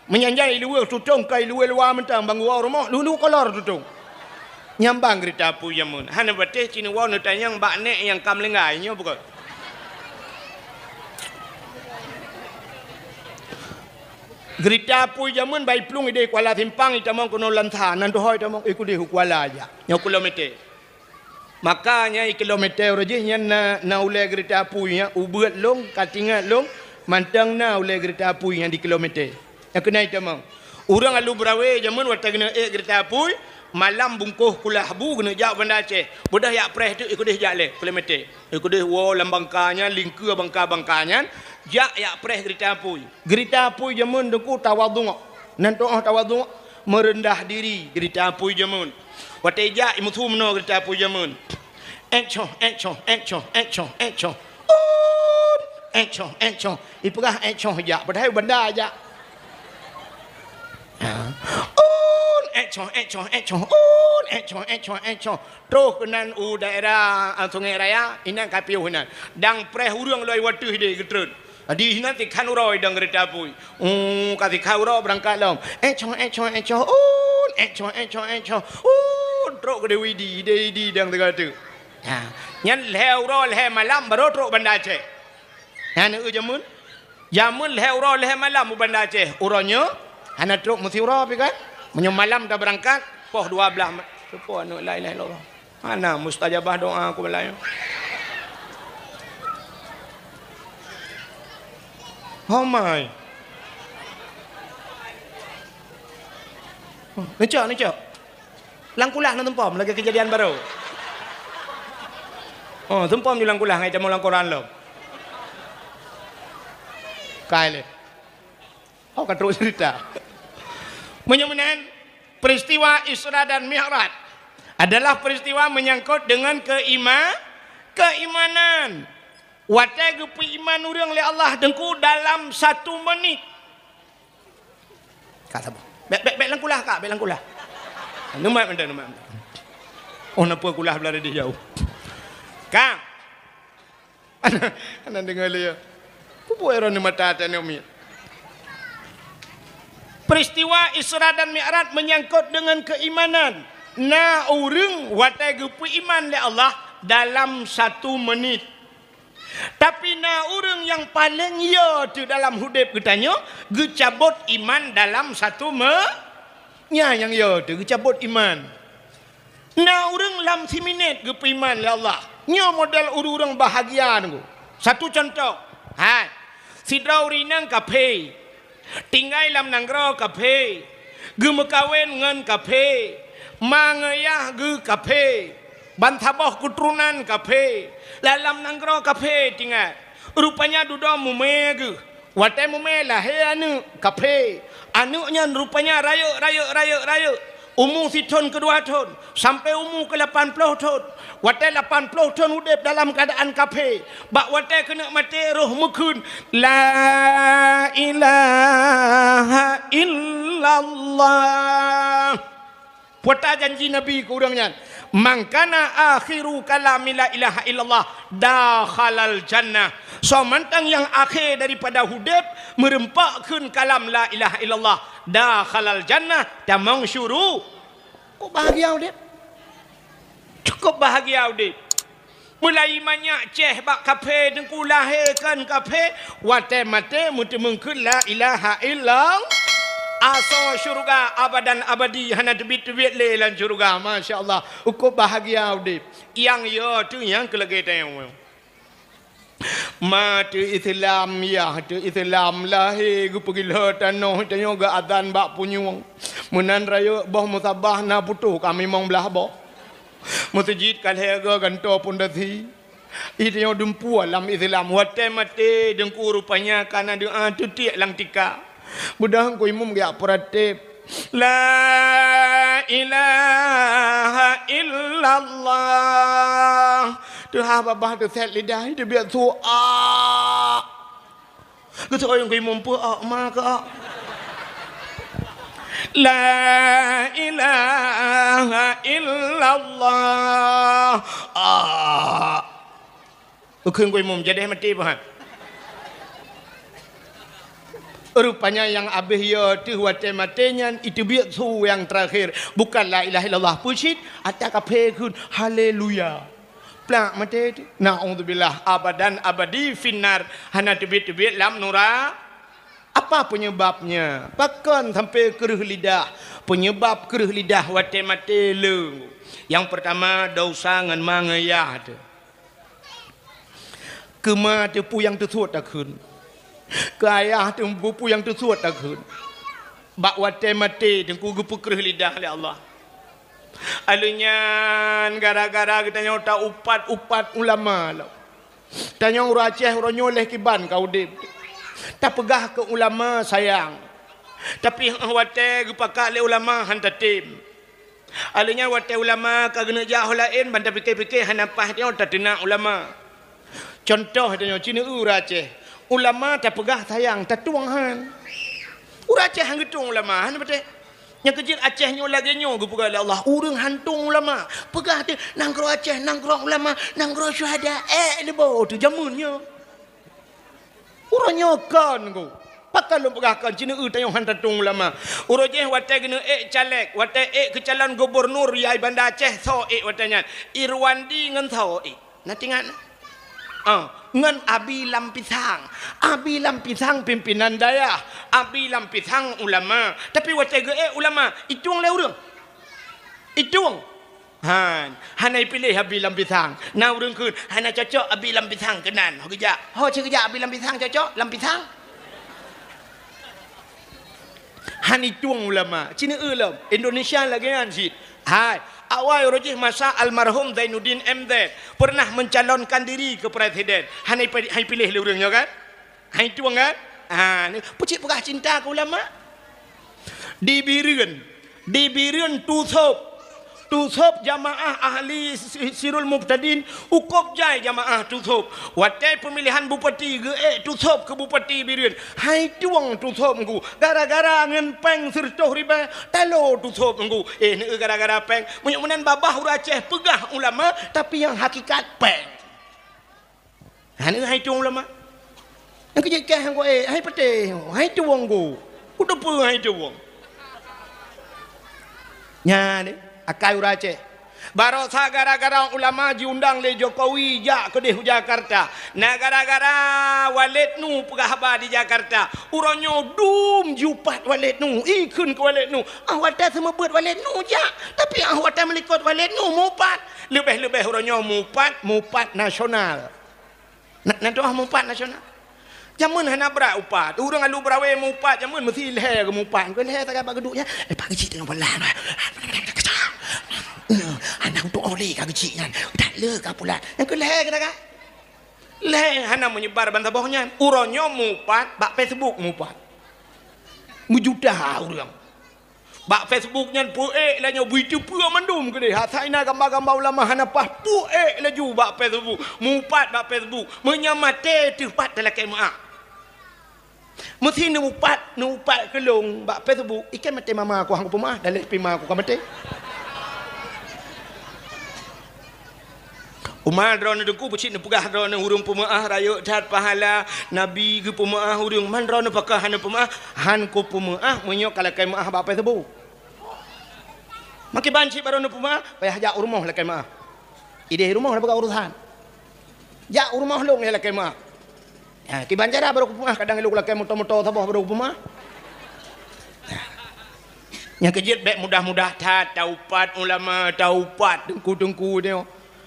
Meunyan jai iluweue tutong ka iluweue luwa mantong, bang geuwoe rumoh, lheueh kolor tutong. Nyambang geurita apui jameun. Hana patéh ci neuwoe neutanyong bak nék nyang ka meulinggai nyoe bukon. Geurita apui jameun bai plueng ideh Kuala Simpang itamong keunoe Lansa, nan tuho itamong ikudeh u Kuala jak. Nyoe kilometer. Maka nyan kilometer uroe jih nyan na, na ulée geurita apui nyan, ubeuet lôn, ka tingat lôn, mantong na ulée geurita apui nyan di kilometer. Nyang keunan itamong. Ureuëng alu beurawe jameun watée geuneuk ék geurita apui, malam bungkôh kulah bu geuneuk jak Banda Aceh. Beudôh jak preh teuk ikudeh jak lé kilometer. Ikudeh woe lam bangka nyan, lingkeue bangka-bangka nyan, jak jak preh geurita apui. Geurita apui jameun teungku tawadhu. Nan tuoh tawadhu, meureundah diri, geurita apui jameun. Watée jak imeusu meunoe geurita apui jameun. Ék choh, ék choh, ék choh, ék choh, ék choh. Un! Ék choh, ék choh. Ipeugah ék choh jak, padahai Banda jak. Ha. Un! Ék choh, ék choh, ék choh. Un! Ék choh, ék choh, ék choh. Troh keunan u daerah, ah, Sungai Raya, inan ka piôh inan. Dang preh ureuëng loi wateuh ideh geutreun. Di sinan sikhan uroe idong geurita apui. Uh, ka sikhan uroe beurangkat lom. Ék choh, ék choh, ék choh, un, ék choh, ék choh, ék choh, un, trok keu Dewi Di, Dewi Di dong sigoe teuk. Ha, nyan lhée uroe lhée malam barô trok Banda Aceh. Nyan eu jameun. Jameun lhée uroe lhée malam u Banda Aceh. Uroe nyoe hana trok meusiuroe pi kan? Meunyoe malam tabeurangkat, poh dua blaih ma-, seupôt aneuk la ilaha illallah. Hana mustajabah doa aku balai. Homai. Neucok, neucok. Lam kulah na tumpom lagée keujadian barô. Oh, tumpom ju lam kulah ngai tamong lam koran lom. Kai lé. Oh, ka trok cerita. Meunyoe meunan, peristiwa Isra dan Mi'raj adalah peristiwa menyangkut dengan keima-, keimanan. Watée geupeuiman ureuëng lé Allah teungku dalam satu menit. Ka saboh. Bék, bék, bék lam kulah, Kak, bék lam kulah. Neumat mantong, neumat mantong. Oh, napa kulah belah deh jauh. Kak, Hana, hana deungoe lé, ya. Peue buet droeneuh mata tanoh miet. Peristiwa Isra dan Mi'raj menyangkut dengan keimanan. Na ureuëng watée geupeuiman lé Allah dalam satu menit. Tapi na ureuëng nyang paleng yo teuh dalam udeb geutanyoe geucabot iman dalam satu me-, nyan nyang yo teuh geucabot iman. Na ureuëng lam siminét geupeuiman lé Allah. Nyoe model ureuëng-ureuëng bahagia nunggu. Satu contoh, hai, sidroe ureuëng inong kafé, tinggai lam nanggroe kafé, geumeukawen ngon kafé, ma ngon yah geuh kafé, bansaboh keuturonan kafé, lam nanggroe kafé tinggai. Rupanya dudoe mumé geuh. Watée mumé lahé aneuëk kafé, aneuëk nyan rupanya rayeuk, rayeuk, rayeuk, rayeuk. Umu sithon keu dua thon, sampoe umu keu lapan ploh thon. Watée lapan ploh thon udeb dalam keuadaan kafé, bak watée keuneuk maté roh meukheun, "La ilaha illallah." Peue ta janji Nabi keu ureuëng nyan, "Man kana akhiru kalami la ilaha illallah, dakhalal jannah." Soe mantong nyang akhé daripada udeb meurumpok kheun kalam la ilaha illallah, dakhalal jannah, tamong syuru-, cukup bahagia udeb. Cukup bahagia udeb. Meulayi manyak céh bak kafé teungku lahé kon kafé, watée maté meuteumeung kheun la ilaha illallah. Asoe syeuruga abadan abadi hana teubiet-teubiet lé lam syeuruga. Masya Allah, cukup bahagia udeb. Nyang yo teuh nyang keu lagée tanyoe. Ma teuh Islam, yah teuh Islam, lahé geupeugilho tanoh tanyoe geuazan bak punyueng. Meunan rayeuk boh musabah na putôh ka mimong blaih boh. Meuseujid ka lhée goe gantoe pondasi. Ih, tanyoe dumpeue lam Islam, watée maté teungku rupanya ka na doa teutiek lam tika. Mudah-mudahan ku imum geujak peuratéb. La ilaha illallah. Teuhah babah teusét lidah, teubiet su, ah. Geuseuôt nyang keu imum peue, ah, ma keu, ah. La ilaha illallah. Ah. Geukheun keu imum, jadeh maté pahat. Rupanya nyang abéh yo teuh watée maté nyan, iteubiet su nyang teurakhir. Bukan la ilaha illallah peucit, ata kaphé kheun haleluya. Plak maté teuh. Naudzubillah, abadan abadi finnar, hana teubiet-teubiet lam nura. Apa penyebabnya? Pakon sampai kreueh lidah? Penyebab kreueh lidah watée maté le. Nyang pertama, dosa ngon ma ngon yah teuh. Keu ma teuh peue nyang teusuet takheun. Keu ayah teuh peue nyang teusuet takheun. Bak watée maté teungku geupeukreueh lidah lé Allah. Alheuh nyan gara-gara geutanyoe taupat-upat ulama lom. Tanyoe ureuëng Aceh uroe nyoe lheueh kiban ka udeb. Tapeugah keu ulama sayang. Tapi watée geupakat lé ulama han tatem. Alheuh nyan watée ulama ka geuneuk jak ho laén ban tapike-pike hana paih tanyoe tateunak ulama. Cuntoh tanyoe ci neueu ureuëng Aceh. Ulama tapeugah sayang, tatueng han. Ureuëng Aceh han geutueng ulama, han beutôi. Nyang keujeuet Aceh nyoe lagée nyoe geupeugah lé Allah, ureuëng han tueng ulama. Peugah teuh nanggroe Aceh, nanggroe ulama, nanggroe syuhada. Eh, leubo teuh jameun nyoe. Uroe nyoe kon ku. Pakon lôn peugah kon, ci neueu tanyoe han tatueng ulama. Uroe jih watée geuneuk ék caleg, watée ék keu calon gubernur yai Banda Aceh, soe ék watée nyan. Irwandi ngon soe ék. Na teuingat na? Ah, ngon Abi Lam Pisang. Abi Lam Pisang pimpinan dayah. Abi Lam Pisang ulama. Tapi watée geuék ulama, itueng lé ureuëng. Itueng. Han, hana ipiléh Abi Lam Pisang. Na ureuëng kheun, hana cocok Abi Lam Pisang keunan. Ho geujak. Ho ci geujak Abi Lam Pisang cocok? Lam Pisang? Han itueng ulama. Ci neueu lom. Indonesia lagée nyan cit. Hai, awai uroe jih masa almarhum Zainuddin M Z pernah mencalonkan diri keu presiden. Hana ipi-, hana ipiléh lé ureuëng nyoe kan? Hai tueng kan? Ha, ni, peucit peugah cinta keu ulama. Di Bireuen, di Bireuen Tusop. Tusop jamaah ahli si-, Sirul Mubtadin, ukôb jai jamaah Tusop. Watée peumilihan bupati geuék Tusop keu bupati Bireuen. Hai tueng Tusop ngku, gara-gara ngon péng sireutôh ribée, talo Tusop ngku. Eh, neueu gara-gara péng. Meunyoe meunan babah ureuëng Aceh peugah ulama, tapi nyang hakikat péng. Hana hai tueng ulama. Nyang keujeuet kah nyang keu ék, hai patéh, hai tueng ku. Ku teupeue hai tueng. Nyan, eh, akai ureuëng Aceh. Barosa gara-gara ulama jiundang lé Jokowi jak keudeh u Jakarta. Na gara-gara Waled Nu peugah haba di Jakarta. Uroe nyoe dum jiupat Waled Nu, ikheun keu Waled Nu. Ah, watée seumeubeuet Waled Nu jak, tapi ah, watée meulikot Waled Nu mupat. Leubeh-leubeh uroe nyoe mupat, mupat nasional. Na, na tuah mupat nasional. Jameun hana brat upat. Ureuëng alu beurawe mupat, jameun meusi lhée geumupat. Keu lhée sagai bak geuduek nyan, eh, pak geuchik teuh peulaih. Anak tu oleh ka geuchik nyan. Tak le ka pulat. Nyang keu lhée keuh ka. Lhée hana meunyebar ban saboh nyan. Uroe nyoe mupat, bak Facebook mupat. Meujuta ureuëng. Bak Facebook nyan peuék laju bui teupeue mandum keudeh. Asai na gamba-gamba ulama hana paih, peuék laju bak Facebook. Mupat bak Facebook. Meunyoe maté teuh pat talakée meuáh. Meusi neuupat, neuupat keulong bak Facebook. Ikan maté mama ku hang peumeuáh, daleh pih ma ku ka maté. Uma droeneuh teungku peucit neupeugah droeneuh ureuëng peumeuáh rayeuk that pahala, Nabi geupeumeuáh ureuëng, man droeneuh pakon hana peumeuáh, han kupeumeuáh meunyoe ka lakée meuáh bak Facebook. Makiban cit baroe neupeumeuáh, payah jak u rumoh lakée meuáh. Ideh rumoh na peugah urosan. Jak u rumoh lôn lakée meuáh. Ha, kiban cara baroe kupeumeuáh, kadang ilôn lakée moto-moto saboh baroe kupeumeuáh. Nyang keujeuet bék mudah-mudah that taupat ulama, taupat teungku-teungku nyoe.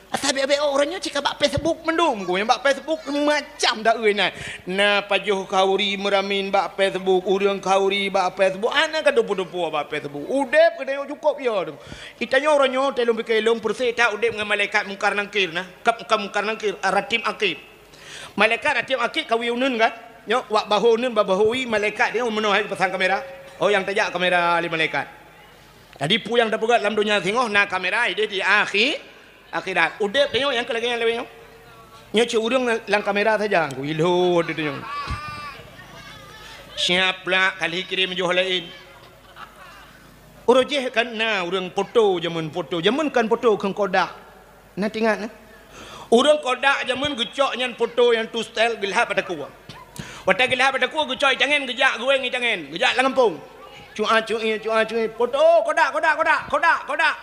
Asai bék-bék uroe nyoe cit ka bak Facebook mandum ku, nyang bak Facebook macam daeu nyan. Na pajoh khauri meuramin bak Facebook, ureuëng khauri bak Facebook, hana ka dupu-dupu bak Facebook. Udeb keuneuk cukôp yo tu. Itanyoe uroe nyoe teuh lôn pike lôn peureusé that udeb ngon malaikat Mungkar Nangkir na. Ka, ka Mungkar Nangkir, Ratib Atib. Malaikat Ratib Atib ka wiew uneun kan? Nyoe wak bahô uneun bak bahô ie malaikat nyoe meunoe hai pasang kamera. Oh nyang tajak kamera lé malaikat. Jadi peue nyang tapeugah lam donya singoh na kamera ideh di akhi-, akhirat. Udeb nyoe nyang keu lagée nyan lagée nyoe. Nyoe cit ureuëng lam kamera saja, ku ilhot itu nyoe. Siap pula kali kirim joh lain. Uroe jih kan na ureuëng foto jameun, foto jameun kan foto kheun kodak. Na teuingat na? Ureuëng kodak jameun geucok nyan foto nyang tu style geulhab bak takue. Watée geulhab bak takue geucok i tangen, geujak geuwéng i tangen, geujak lam gampông. Cua cui, cua cui, foto kodak, kodak, kodak, kodak, kodak.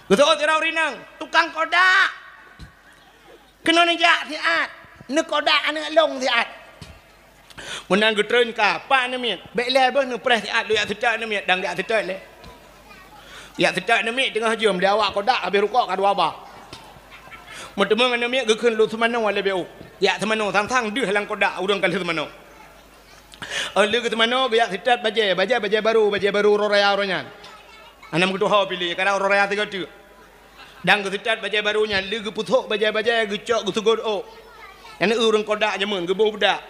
Geuseuôt sidroe ureuëng inong, tukang kodak. Keunoe neujak siat, neukodak aneuëk lôn siat. Meunan geutreun ka, pak aneuk miet, bék lé beuh neupreh siat lôn jak seutôt aneuk miet, dang jak seutôt lé. Jak seutôt aneuk miet teungoh jeuem, di awak kodak habéh rukok ka dua ba. Meuteumé aneuk miet geukheun lôn seumanoe lé B O. Jak seumanoe sang-sang deuh lam kodak ureuëng ka lheueh seumanoe. Óh lheueh geuseumanoe geujak seutôt bajée, bajée, bajée barô, bajée barô uroe raya uroe nyan. Hana meutuho piléh, kadang uroe raya sigoe teuk. Dan geuseutôt bajée barô nyan, lheueh geupeusok bajée-bajée, geucok geusugot ôk. Nyan ureuëng kodak jameun, geuboh beudak.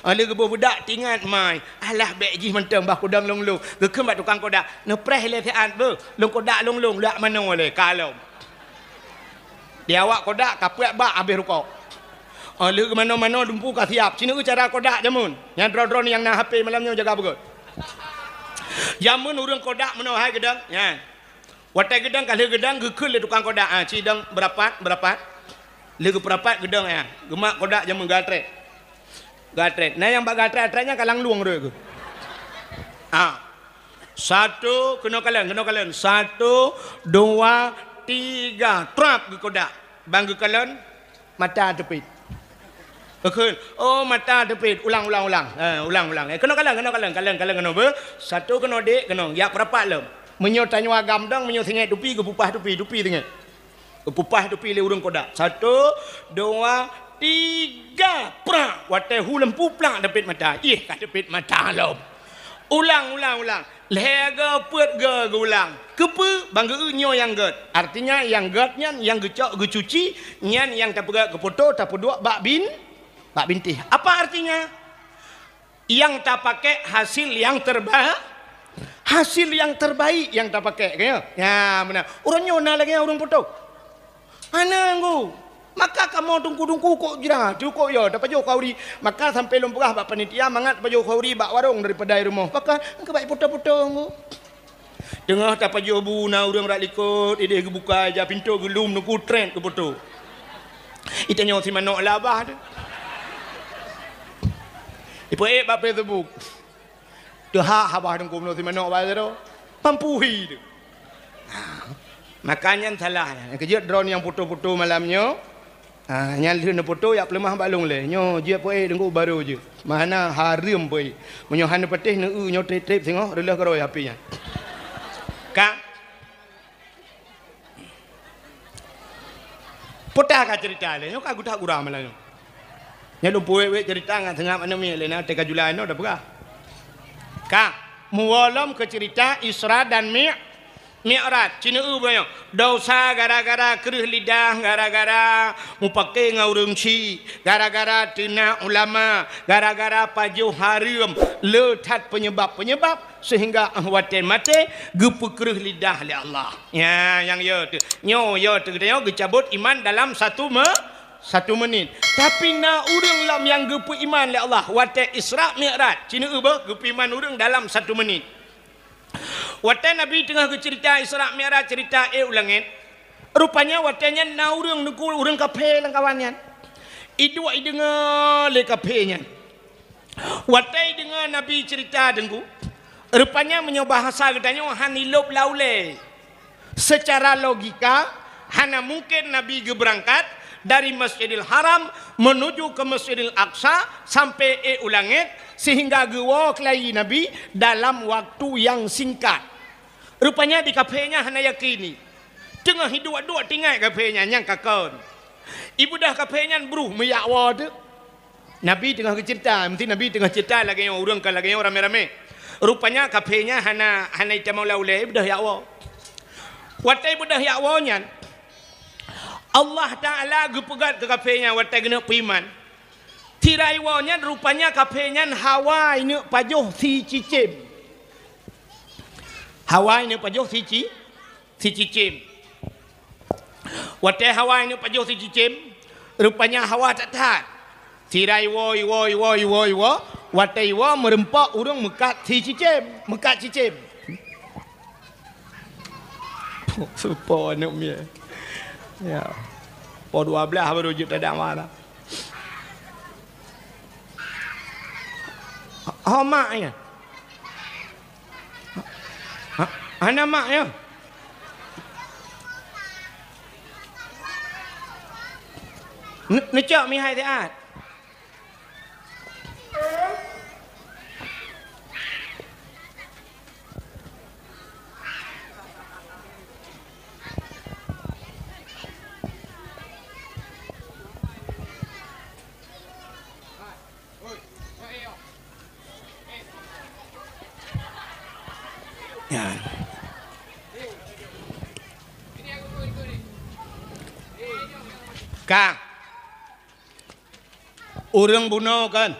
Óh lheueh geuboh beudak, teuingat mai, alah bék jih mantong bah kudong lôn-lôn. Geukheun bak tukang kodak, neupreh lé siat beuh, lôn kodak lôn-lôn, lôn jak manoe lé, ka lom. Di awak kodak ka peuet bak habéh rukok. Óh lheueh geumanoe-manoe dumpeue ka siap. Ci neueu cara kodak jameun. Nyang droe-droe nyang na H P malam nyoe jaga beugét. Jameun ureuëng kodak meunoe hai geudong. Nyan. Watée geudong ka lheueh geudong geukheun lé tukang kodak. Ah, ci dong beurapat, beurapat. Lheueh geupeurapat geudong ya. Geumat kodak jameun gatrét. Gatrét. Na nyang bak gatrét-gatrét nyan ka langlueng rot geuh. Ah. Satu, keunoe kalon, keunoe kalon. Satu, dua, tiga. Trap geukodak. Ban geukalon, mata teupit. Geukheun, oh mata teupit. Ulang, ulang, ulang. Eh, ulang, ulang. Eh, keunoe kalon, keunoe kalon, kalon, kalon keunoe beuh. Satu keunoe dek, keunoe. Jak peurapat lom. Meunyoe tanyoe agam dong, meunyoe singoh tupi, geupupah tupi, tupi singoh. Geupupah tupi lé ureuëng kodak. Satu, dua, tiga, prak! Watée hu lampu plak teupit mata. Ih, ka teupit mata lom. Ulang, ulang, ulang. Lhée go peuet go geulang. Keupeue? Ban geu nyoe nyang gét. Artinya nyang gét nyan nyang geucok geucuci, nyan nyang tapeugét keu foto tapeuduek bak bin, bak bintéh. Apa artinya? Nyang tapakék hasil nyang terba-, hasil nyang terbaik nyang tapakék, ka nyo? Nya, meunan. Ureuëng nyoe na lagée ureuëng putôh. Hana nggu. Maka kamoe teungku-teungku kok jra, cukôp yo tapajoh khauri. Maka sampoe lôn peugah bak panitia mangat tapajoh khauri bak warong daripada i rumoh. Maka keubai putôh-putôh nggu. Teungoh tapajoh bu na ureuëng rak likot, ideh geubuka ija pintoe geulum teungku trét keu foto. Itanyoe si manok labah tu. Ipeuék bak Facebook. Teuhah habah teungku meunoe si manok bak sidroe. Mampu hi tu. Ha. Maka nyan salah. Nyang keujeuet droeneuh nyang foto-foto malam nyoe. Ha, nyan lheueh neufoto jak peuleumah bak lôn lé. Nyoe jeuet peuék teungku baru jeuet. Mana hareuem peuék. Meunyoe hana patéh neueu nyoe trép-trép singoh reuloh keurôi H P nyan. Ka. Peue ta ka ceurita lé nyoe ka geutak gura malam nyoe. Nyoe lôn peuwék-wék ceurita ngon seungab aneuk miet lé na teuka julai nyoe tapeugah. Ka, muwoe lom keu ceurita Isra dan Mi-, Mi'raj. Ci neueu bunoe. Dosa gara-gara kreueh lidah, gara-gara mupake ngon ureuëng chik, gara-gara teunak ulama, gara-gara pajoh hareuem, le that peunyebab-peunyebab sehingga 'oh watée maté geupeukreueh lidah lé Allah. Nya, nyang yo teu. Nyoe yo teu geutanyoe geucabot iman dalam satu me-, satu menit. Tapi na ureuëng lom nyang geupeuiman lé Allah watée Isra Mi'raj. Ci neueu beuh geupeuiman ureuëng dalam satu menit. Watée Nabi teungoh geuceurita Isra Mi'raj, ceurita ék u langét, rupanya watée nyan na ureuëng teungku, ureuëng kafé lam kawan nyan. Iduek ideungoe lé kafé nyan. Watée ideungoe Nabi ceurita teungku, rupanya meunyoe bahasa geutanyoe han ilôb lam ulée. Secara logika, hana mungken Nabi geubeurangkat dari Masjidil Haram menuju ke Masjidil Aqsa sampoe ék u langét, sehingga geuwoe keulayi Nabi dalam waktu nyang singkat. Rupanya di kafé nyan hana yakini. Teungoh iduek-duek teuingat kafé nyan nyang ka kon. Ibeudôh kafé nyan broh meuyak woe teuk. Nabi teungoh geuceurita, meusti Nabi teungoh ceurita lagée nyoe, ureuëng ka lagée nyoe ramé-ramé. Rupanya kafé nyan hana, hana itamong lam ulée, ibeudôh yak woe. Watée ibeudôh yak woe nyan, Allah Taala geupeugét keu kafé nyan watée geuneuk peuiman. Tirai woe nyan rupanya kafé nyan hawa ineuk pajoh sicicém. Hawa ineuk pajoh sici-, sicicém. Watée hawa ineuk pajoh sicicém, Rupanya hawa that-that. Sira iwoe, iwoe, iwoe, iwoe, iwoe. Watèe iwoe meureumpok ureueng meukat si cicém, meukat cicém. Soe po aneuk miet. Ya. Po dua blah baru jeuet tada mara. Ho mak nyan? Ha, hana mak nyan? Ne-, neucok mihai siat. Nyan. Ka. Ureueng bunoe kan?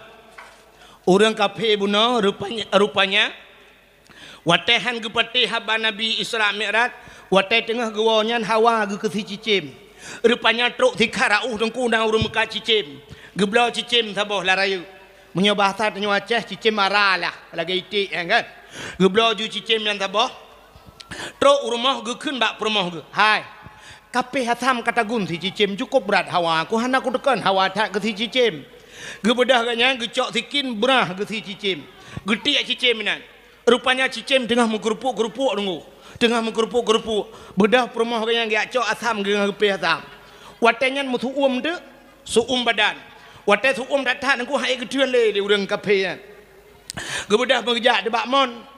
Ureueng kafé bunoe rupanya, rupanya watèe han geupatéh haba Nabi Isra Mi'raj, watèe teungoh geuwoe nyan hawa geuh keu si cicém. Rupanya trok sikhat rot teungku na ureueng meukat cicém. Geubloe cicém saboh lam rayeuk. Meunyoe bahasa tanyoe Aceh, cicém ara lah, lagèe iték nyan kan. Geubloe ju cicém nyan saboh. Trok u rumoh geukheun bak peurumoh geuh, "Hai, kafé asam ka tagun si cicém, cukôp brat hawa, ku hana kuteukon hawa that keu si cicém." Geubeudôh gobnyan geucok sikin brah geuh si cicém. Geutiek cicém inan. Rupanya cicém teungoh meukeurupuk-keurupuk teungku. Teungoh meukeurupuk-keurupuk. Beudôh peurumoh gobnyan geujak cok asam geuh ngon geupéh asam. Watèe nyan meusu'uem teuk, su'uem badan. Watèe su'uem that-that teungku han ék geutheun lé, lé ureueng kafé nyan. Geubeudôh meugeujak di bak mon.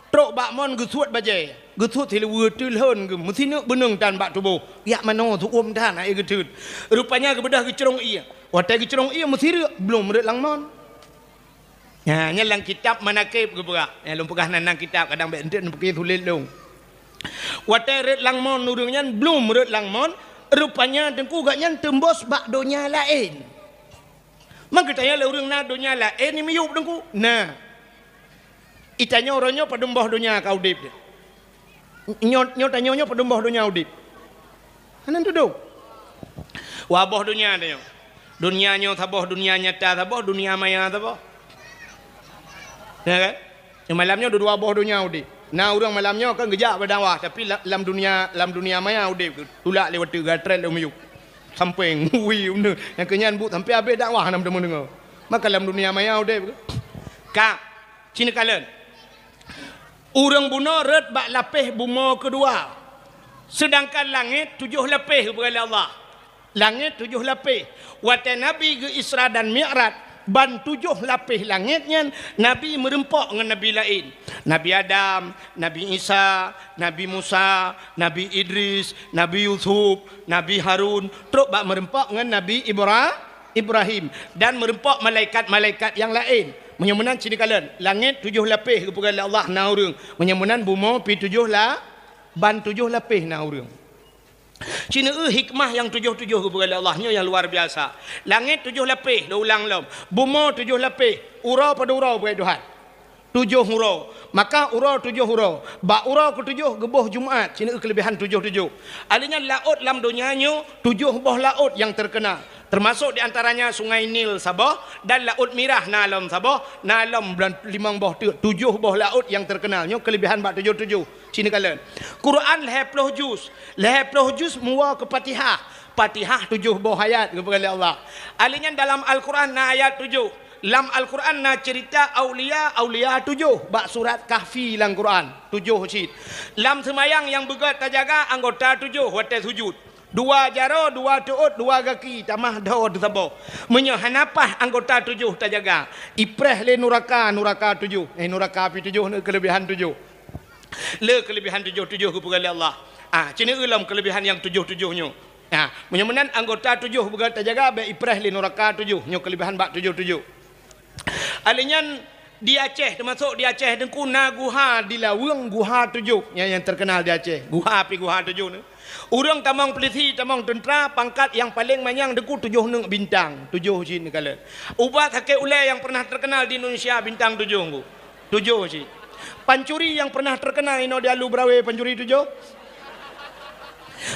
Trok bak mon geusuet bajèe, geusuet siluweue teulhon geuh meusineuk beuneueng tan bak tuboh. Jak manoe su'uem tan han ék geutheun. Rupanya geubeudôh geucrông ié. Watèe geucrông ié meusireuk, blom rhot lam mon. Nyan, nyan lam kitab Manaqib geupeugah. Nyan lôn peugah nan, nan kitab, kadang bèk eunteuk neupiké sulet lôn. Watèe rhot lam mon ureueng nyan, blom rhot lam mon, rupanya teungku gobnyan teumbôh bak donya laén. Maka tanyong lé ureueng na donya laén nyang miyueb teungku? Na. Itanyong uroe nyoe padum boh donya ka udeb. Nyoe, nyoe tanyong nyoe padum boh donya udeb. Hana tudong. Dua boh donya tanyong. Donya nyoe saboh, donya nyata saboh, donya maya saboh. Ya kan? Nyang malam nyoe dua boh donya udeb. Na ureueng malam nyoe kan geujak bak dakwah, tapi la-, lam dunia, lam dunia maya udeb, tulak lé watèe gatrét lé miyueb. Sampéng, ui, uneun. Nyang keunyan buet sampé habéh dakwah hana meudeungoe. Maka lam dunia maya udeb. Ka, ci neukalon. Ureueng bunoe rhot bak lapéh bumoe keudua. Seudangkan langét tujoh lapéh geupeugah lé Allah. Langét tujoh lapéh. Watèe Nabi geu-Isra dan Mi'raj, ban tujoh lapéh langét nyan Nabi meureumpok ngon nabi laén. Nabi Adam, Nabi Isa, Nabi Musa, Nabi Idris, Nabi Yusuf, Nabi Harun, trok bak meureumpok ngon Nabi Ibra-, Ibrahim, dan meureumpok malaikat-malaikat nyang laén. Meunyoe meunan ci neukalon, langét tujoh lapéh geupeugah lé Allah na ureueng. Meunyoe meunan bumoe pi tujoh la-, ban tujoh lapéh na ureueng. Ci neueu hikmah nyang tujoh-tujoh geupeugah lé Allah nyoe nyang luar biasa. Langét tujoh lapéh, lôn ulang lom. Bumoe tujoh lapéh, uroe padum uroe beuet Tuhan. Tujoh uroe. Maka uroe tujoh uroe. Bak uroe keutujoh geuboh Jumat, ci neueu keuleubehan tujoh-tujoh. Alèh nyan laôt lam donya nyoe tujoh boh laôt nyang teukeunal. Teumasok di antaranya Sungai Nil saboh dan Laôt Mirah na lom saboh, na lom bulan limong boh teuk, tujoh boh laôt nyang teukeunal. Nyoe keuleubehan bak tujoh-tujoh. Ci neukalon. Quran lhèe ploh juz. Lhèe ploh juz meuwoe keu Fatihah. Fatihah tujoh boh ayat geupeugah lé Allah. Alèh nyan dalam Al-Quran na ayat tujoh. Lam Al-Quran na ceurita aulia-aulia tujoh bak surat Kahfi lam Quran. Tujoh cit. Lam seumayang nyang beugöt tajaga anggota tujoh watèe sujud. Dua jaroe, dua teuôt, dua gaki, tamah dhoe teusaboh. Meunyoe hana paih anggota tujoh tajaga, ipreh lé nuraka, nuraka tujoh. Eh, nuraka pi tujoh neueu keuleubehan tujoh. Le keuleubehan tujoh-tujoh geupeugah lé Allah. Ah, ci neueu lom keuleubehan nyang tujoh-tujoh nyoe. Ah, meunyoe meunan anggota tujoh beugöt tajaga, bèk ipreh lé nuraka tujoh. Nyoe keuleubehan bak tujoh-tujoh. Alèh nyan di Aceh, teumasok di Aceh teungku na guha di Laweueng, guha tujoh. Nyan nyang teukeunal di Aceh. Guha pi guha tujoh nyoe. Ureueng tamong pulisi, tamong teuntra, pangkat nyang paleng manyang teungku tujoh neuk bintang. Tujoh cit neukalon. Ubat sakét ulèe nyang pernah teukeunal di Indonesia bintang tujoh teungku. Tujoh cit. Pancuri nyang pernah teukeunal inoe di Alu Brawee, pancuri tujoh.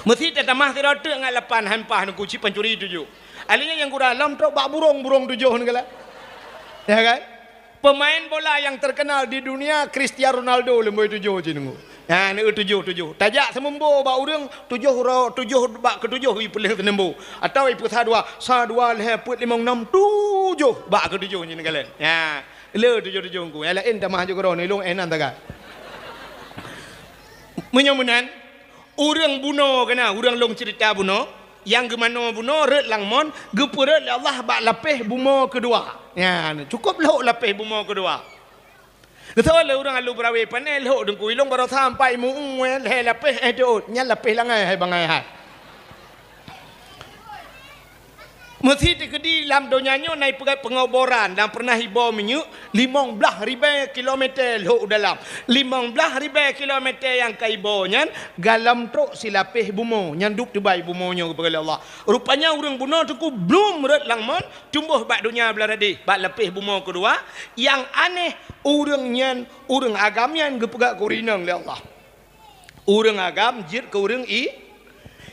Meusi tatamah sidroe teuk ngat lapan, hai mpah nungku, cit pancuri tujoh. Akhirnya nyang gura lom trok bak burông, burông tujoh nyan galak. Ya kan? Pemain bola yang terkenal di dunia, Cristiano Ronaldo, leumbôi tujoh cit nungku. Nah, neu tujoh, tujoh. Tajak seumeumbô bak ureueng, tujoh ro-, tujoh bak keutujoh ipeuleueh seumeumbô. Atawa ipeusa dua, sa, dua, lhèe, peuet, limong, nam, tujoh bak keutujoh nyan galak. Ya, le tujoh-tujoh nungku. Nyang laén tamah ju keudroe, ilông eh nan taga. Meunyoe meunan, ureueng bunoe keunan, ureueng lôn ceurita bunoe, nyang geumanoe bunoe rhot lam mon, geupeurhot lé Allah bak lapéh bumoe keudua. Nyan, cukôp lhok lapéh bumoe keudua. Geutôi lé ureueng alu beurawe pané lhok deungku ilông baroe sampai mu-, lhèe lapéh eh teuôt, nyan lapéh langai hai bangai hai. Meusi teukeudi lam donya nyoe na ipeugah peungoboran dan pernah iboh minyeuk limong blaih ribèe kilometer lhok u dalam. Limong blaih ribèe kilometer nyang ka iboh nyan galom trok silapéh bumoe nyan dub teubai bumoe nyoe geupeugah lé Allah. Rupanya ureueng bunoe teungku blum rhot lam mon, tumboh bak donya blaih radeh, bak lapéh bumoe keudua. Nyang aneh, ureueng nyan, ureueng agam nyan geupeugah keu ureueng inong lé Allah. Ureueng agam jeuet keu ureueng i-,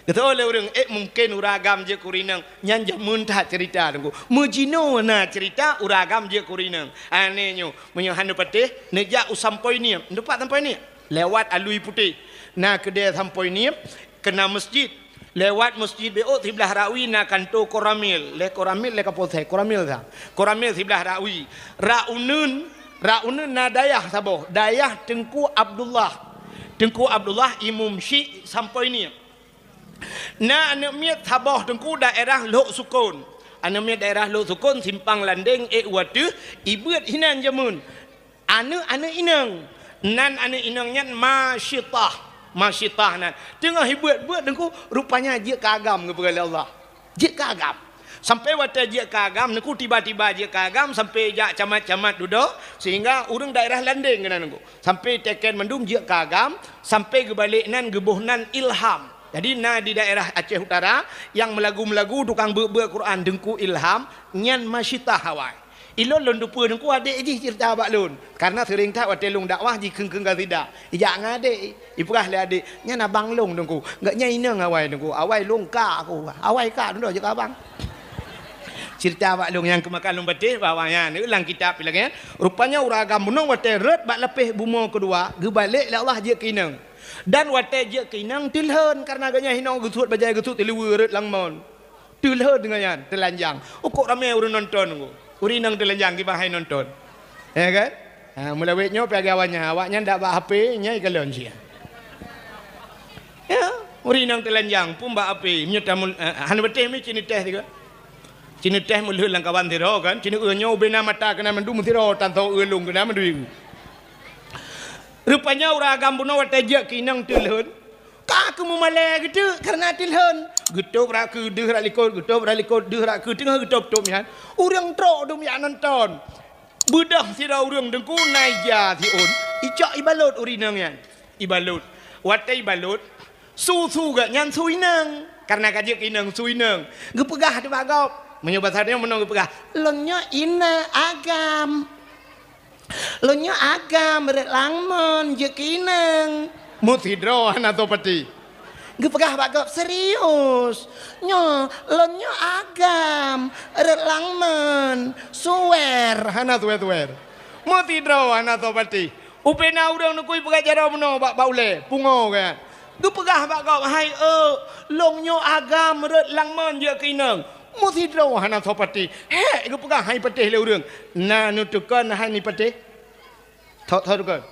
geutôi lé ureueng, eh, mungken ureueng agam jeuet keu ureueng inong. Nyan jameun that ceurita teungku. Meujinoe na ceurita ureueng agam jeuet keu ureueng inong. Aneh nyoe, meunyoe hana patéh, neujak u Sampoi Niep. Neujak Sampoi Niep? Lewat Alui Putéh. Na keudè Sampoi Niep, keuna meuseujid. Lewat meuseujid B O siblaih rak wie na kanto Koramil. Lé Koramil, lé Kapolsek. Koramil sa. Koramil siblaih rak wie. Rak uneuen, rak uneuen na dayah saboh. Dayah Teungku Abdullah. Teungku Abdullah Imum Syik Sampoi Niep. Na aneuk miet saboh teungku daerah Lhok Sukon. Aneuk miet daerah Lhok Sukon, Simpang Landeng, ék u ateueh, ibeuet hinan jameun. Aneuk-aneuk inong. Nan aneuk inong nyan Masyitah. Masyitah nan. Teungoh ibeuet-beuet teungku, rupanya jeuet keu agam geupeugah lé Allah. Jeuet keu agam. Sampai watèe jeuet keu agam, teungku tiba-tiba jeuet keu agam, sampai jak camat-camat dudoe, sehingga ureueng daerah Landeng keunan teungku. Sampai teken mandum jeuet keu agam, sampai geubalek nan geuboh nan Ilham. Jadi na di daerah Aceh Utara, nyang meulagu-meulagu tukang beuet-beuet Quran Teungku Ilham, nyan Masyitah awai. Ilôn lôn teupeue teungku adék jih ceurita bak lôn, karena seuring that watèe lôn dakwah jikheun-kheun qasidah. Ijak ngon adék, ipeugah lé adék, "Nyan abang lôn teungku, gobnyan inong awai teungku, awai lôn kak aku, awai kak dudoe jeuet keu abang." Ceurita bak lôn nyang keumakan lôn patéh bak awak nyan, lam kitab lagèe nyan. Rupanya ureueng agam bunoe watèe rhot bak lapéh bumoe keudua, geubalek lé Allah jeuet keu inong. Dan watèe jeuet keu inong teulhon, karena gobnyan hinoe geusuet bajèe geusuet teuliweue rhot lam mon. Teulhon deungon nyan, teulanjang. Ukok ramé ureueng nonton teungku. Ureueng inong teulanjang kiban hai nonton. Ya kan? Ha, meulawét nyoe pih agak awaknyan. Awaknyan dak bak H P, nyan ikalon sia. Ya, ureueng inong teulanjang pun bak H P. Meunyoe tamul-, eh, hana beuteh mi cit neutéh sigoe. Cit neutéh meulheueh lam kawan sidroe kan. Cit neueu nyoe ubé na mata keunan mandum sidroe, tan soe eu lôn keunan mandum. Rupanya ureueng agam bunoe watèe jeuet keu inong teulhon. Ka keu meumalèe geuteuk kareuna teulhon. Geutôb rak keue deuh rak likot, geutôb rak likot deuh rak keue, teungoh geutôb-tôb nyan. Ureueng trok dum jak nonton. Beudôh sidroe ureueng teungku na ija siôn, icok ibalot ureueng inong nyan. Ibalot. Watèe ibalot, su-su gobnyan su inong. Kareuna ka jeuet keu inong su inong. Geupeugah teuma bak gob. Meunyoe basa tanyoe meunoe geupeugah, "Lôn nyoe inong agam." Lôn nyoe agam rhot lam mon jeuet keu inong. Meusidroe hana soe patéh. Geupeugah bak gob serius. Nyoe, lôn nyoe agam rhot lam mon. Suwer, hana suwer-suwer. Meusidroe hana soe patéh. Ubé na ureueng neukui peugah jaroe meunoe bak, bak ulèe, pungo kan. Geupeugah bak gob, "Hai eu, lôn nyoe agam rhot lam mon jeuet keu inong." Meusidroe hana soe patéh. Hék geupeugah han ipatéh lé ureueng. Na neutukon han ipatéh? Thok-thok tukon.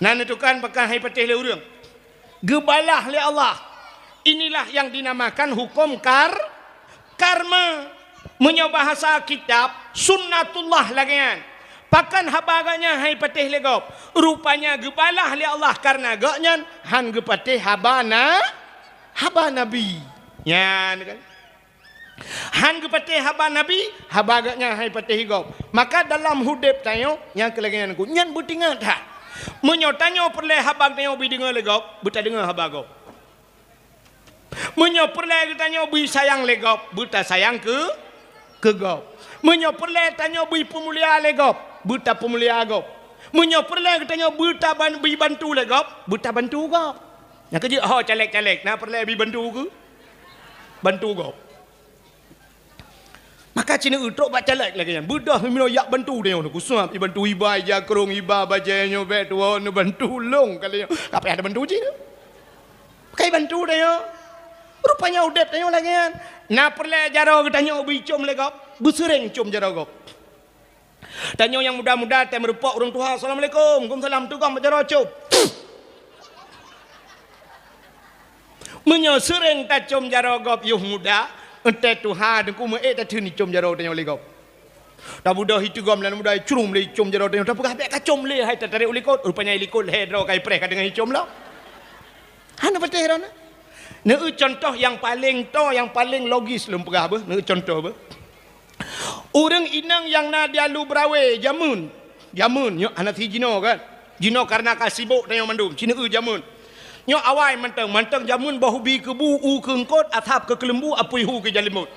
Na neutukon pakon han ipatéh lé ureueng. Geubalah lé Allah. Inilah yang dinamakan hukum kar-, karma. Meunyoe bahasa kitab, sunnatullah lagèe nyan. Pakon haba gobnyan han ipatéh lé gob? Rupanya geubalah lé Allah kareuna gobnyan han geupatéh haba na-, haba Nabi. Nyan kan. Han geupatéh haba Nabi, haba gobnyan han ipatéh gob. Maka dalam udép tanyoe, nyang keu lagèe nyan, nyan beutingat that. Meunyoe tanyoe peureulèe haba tanyoe beudeungoe lé gob, beutadeungoe haba gob. Meunyoe peureulèe geutanyoe beu sayang lé gob, beutasayang keu, keu gob. Meunyoe peureulèe tanyoe beu peumulia lé gob, beutapeumulia gob. Meunyoe peureulèe geutanyoe beuta ban-, beu bantu lé gob, beutabantu gob. Nyang keujeuet ho caleg-caleg, na peureulée bi bantu keu? Bantu gob. Maka ci neueu trok bak caleg lagée nyan. Beudôh meunoe jak bantu tanyoe, kusab ibantu iba, ija krong, iba bajée nyoe bék tuwoe neubantu lôn kali nyoe. Ka payah tabantu cit. Ka ibantu tanyoe. Rupanya udeb tanyoe lagée nyan. Na peureulée jaroe geutanyoe beuicom lé gob, beuseureng com jaroe gob. Tanyoe nyang muda-muda tém reupok ureuëng tuha, "Assalamualaikum." "Waalaikumsalam." Teugom bak jaroe com. Meunyoe seureng tacom jaroe gob yoh muda, tém tuha teungku meu-ék tatheun icom jaroe tanyoe lé gob. Tabeudôh iteugom lam muda, icrum lé icom jaroe tanyoe, tapeugah bék kacom lé hai tatarek u likot. Rupanya i likot lhée droe ka ipreh ka deungon icom lom. Hana patéh droeneuh. Neueu contoh nyang paleng toe, nyang paleng logis lôn peugah beuh, neueu contoh beuh. Ureuëng inong nyang na di Alu Brawée jameun, jameun nyoe hana si jinoe kan. Jinoe kareuna ka sibok tanyoe mandum, ci neueu jameun. Nyoe awai mantong, mantong jameun boh ubi keubu, u keu eungkot, asab keu keuleumbu, apui hu keu jalimot.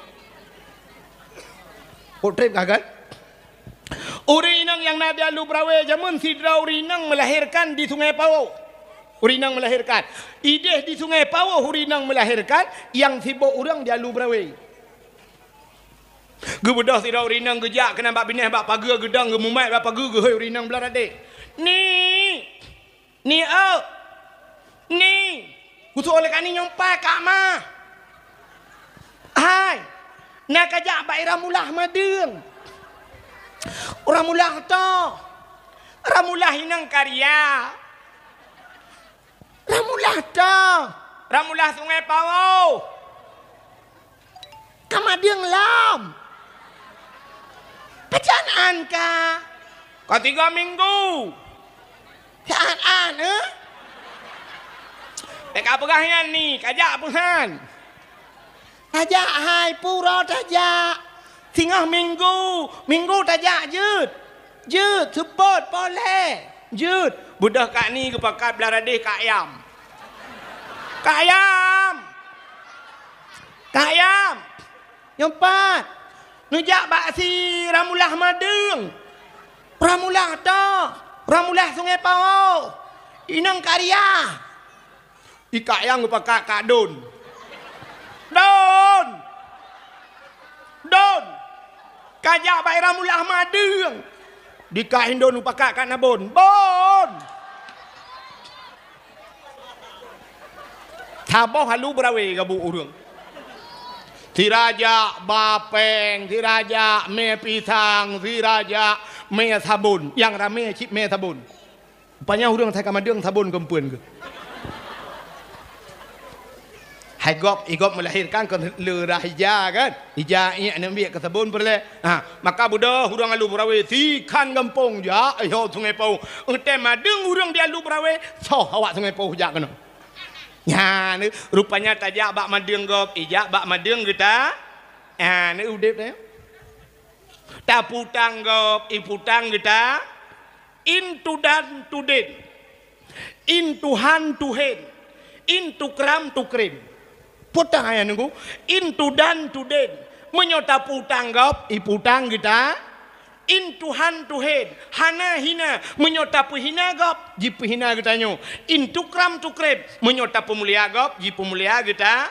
Kok treb ka kan? Ureuëng inong nyang na di Alu Brawée jameun sidroe ureuëng inong meulahérkan di Sungai Pawoh. Ureuëng inong meulahérkan. Idéh di Sungai Pawoh ureuëng inong meulahérkan, nyang sibok ureuëng di Alu Brawée. Geubeudôh sidroe ureuëng inong geujak keunan bak binéh bak pageue geudong geumumat bak pageue geuhôi ureuëng inong blah radeh. Ni! Ni, oh! Ni! Kusoe lé kani nyoe pai kak ma. Hai! Na kajak bak i Ramulah Madeueng. Ramulah to. Ramulah inong karya. Ramulah to. Ramulah Sungai Pawoh. Ka madeueng lom. Pajan an ka? Ka tiga minggu. Saat an, eh? Teuka peugah nyan ni, kajak peuhan. Tajak hai pura tajak. Singoh minggu, minggu tajak jeuet. Jeuet, seupôt, polée. Jeuet. Beudôh kak ni geupakat blah radeh kak ayam. Kak ayam! Kak ayam! Nyoe pat? Neujak bak si Ramulah Madeueng. Ramulah to. Ramulah Sungai Pawoh. Inong karya. Ikak ayam geupakat kak don. Don! Don! Kajak bak i Ramulah Madeueng. Dikak indon upakat kak nabon. Bon! Saboh Alu Brawée gabuek ureuëng. Sirajak ba péng, sirajak mé pisang, sirajak mé sabon. Nyang ramé cit mé sabon. Rupanya ureuëng asai ka madeueng sabon keumpuen geuh. Hai gob, i gob meulahérkan kon le rhah ija kan? Ija iék neubiet keu sabon peureulée. Ha, maka beudôh ureuëng Alu Brawée sikhan gampông jak, eh, ho Sungai Pawoh. Eunteuk madeueng ureuëng di Alu Brawée, soh awak Sungai Pawoh jak keunoe. Nyan, rupanya tajak bak madeueng gob, ijak bak madeueng geuta. Ha, ni udeb nyan. Taputang gob, iputang geuta. Intudan tudin. Intuhan tuhen. Intukram tukrim. Putang ayah nunggu. Intudan tudin. Meunyoe taputang gob, iputang geuta. Intuhan tuhen. Hana hina. Meunyoe tapeuhina gob, jipeuhina geutanyoe. Intukram tukrim. Meunyoe tapeumulia gob, jipeumulia geuta.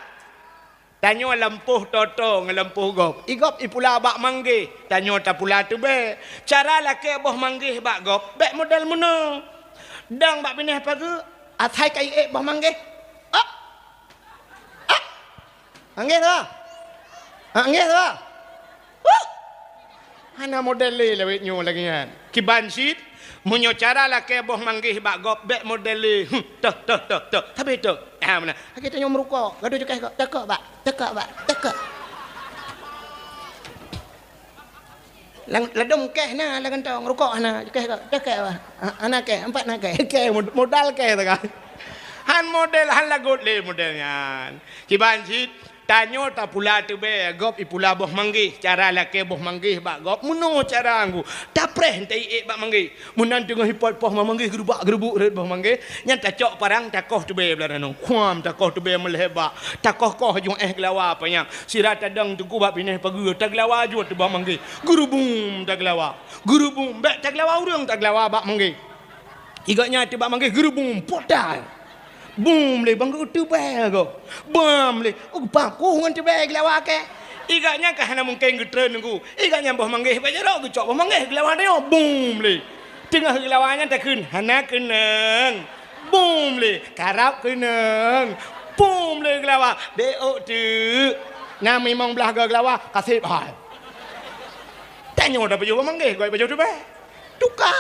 Tanyoe lampôh toto ngon lampôh gob. I gob ipula bak manggéh, tanyoe tapula teubée. Cara lakée boh manggéh bak gob, bék model meunoe. Dang bak binéh pageue, asai ka iék boh manggéh. Op! Op! Manggéh tu. Manggéh tu. Huh! Hana model lé lawét nyoe lagée nyan. Kiban cit, meunyoe cara lakée boh manggéh bak gob bék model lé. Huh, teuh, teuh, teuh, teuh. Sabe teuh. Ah, meunan. Lagée tanyoe meurukok, gadoh cukéh kok. Teuh kok bak, teuh kok bak, teuh kok. Lang, ladom kéh na, lam kantong, rukok hana, cukéh kok, teuh kéh bak. Ha, hana kéh, empat na kéh. Kéh, mod-, modal kéh tu kan. Han model, han lagot lé model nyan. Kiban cit, tanyoe tapula teubée, gob ipula boh manggéh, cara lakée boh manggéh bak gob, meunoe cara ngu, tapreh nte iék bak manggéh. Meunan teungoh ipot poh manggéh geurubak-geurubuk rot boh manggéh, nyan tacok parang takoh teubée blah nanoe. Kuam takoh teubée meulhée bak, takoh-koh jung éh geulawa panyang. Sira tadong teungku bak binéh pageue, tageulawa jeuet teubak manggéh. Geurubum tageulawa. Geurubum, bék tageulawa ureuëng, tageulawa bak manggéh. I gobnyan teubak manggéh geurubum, potai. Bum lé bang geuteubèe gob. Bum lé. Oh, pakoh ngon teubèe geulawa kèe. Igat nyan ka hana mungken geutreun nunggu. Igat nyan boh manggéh bak jaroe geucok boh manggéh geulawa tanyoe. Bum lé. Teungoh geulawa nyan takheun hana keunong. Bum lé. Karab keunong. Bum lé geulawa. Bèk ôk teuk. Na mimong blah goe geulawa. Kaseb hai. Tanyoe tapajoh boh manggéh goe pajoh teubèe. Tuka.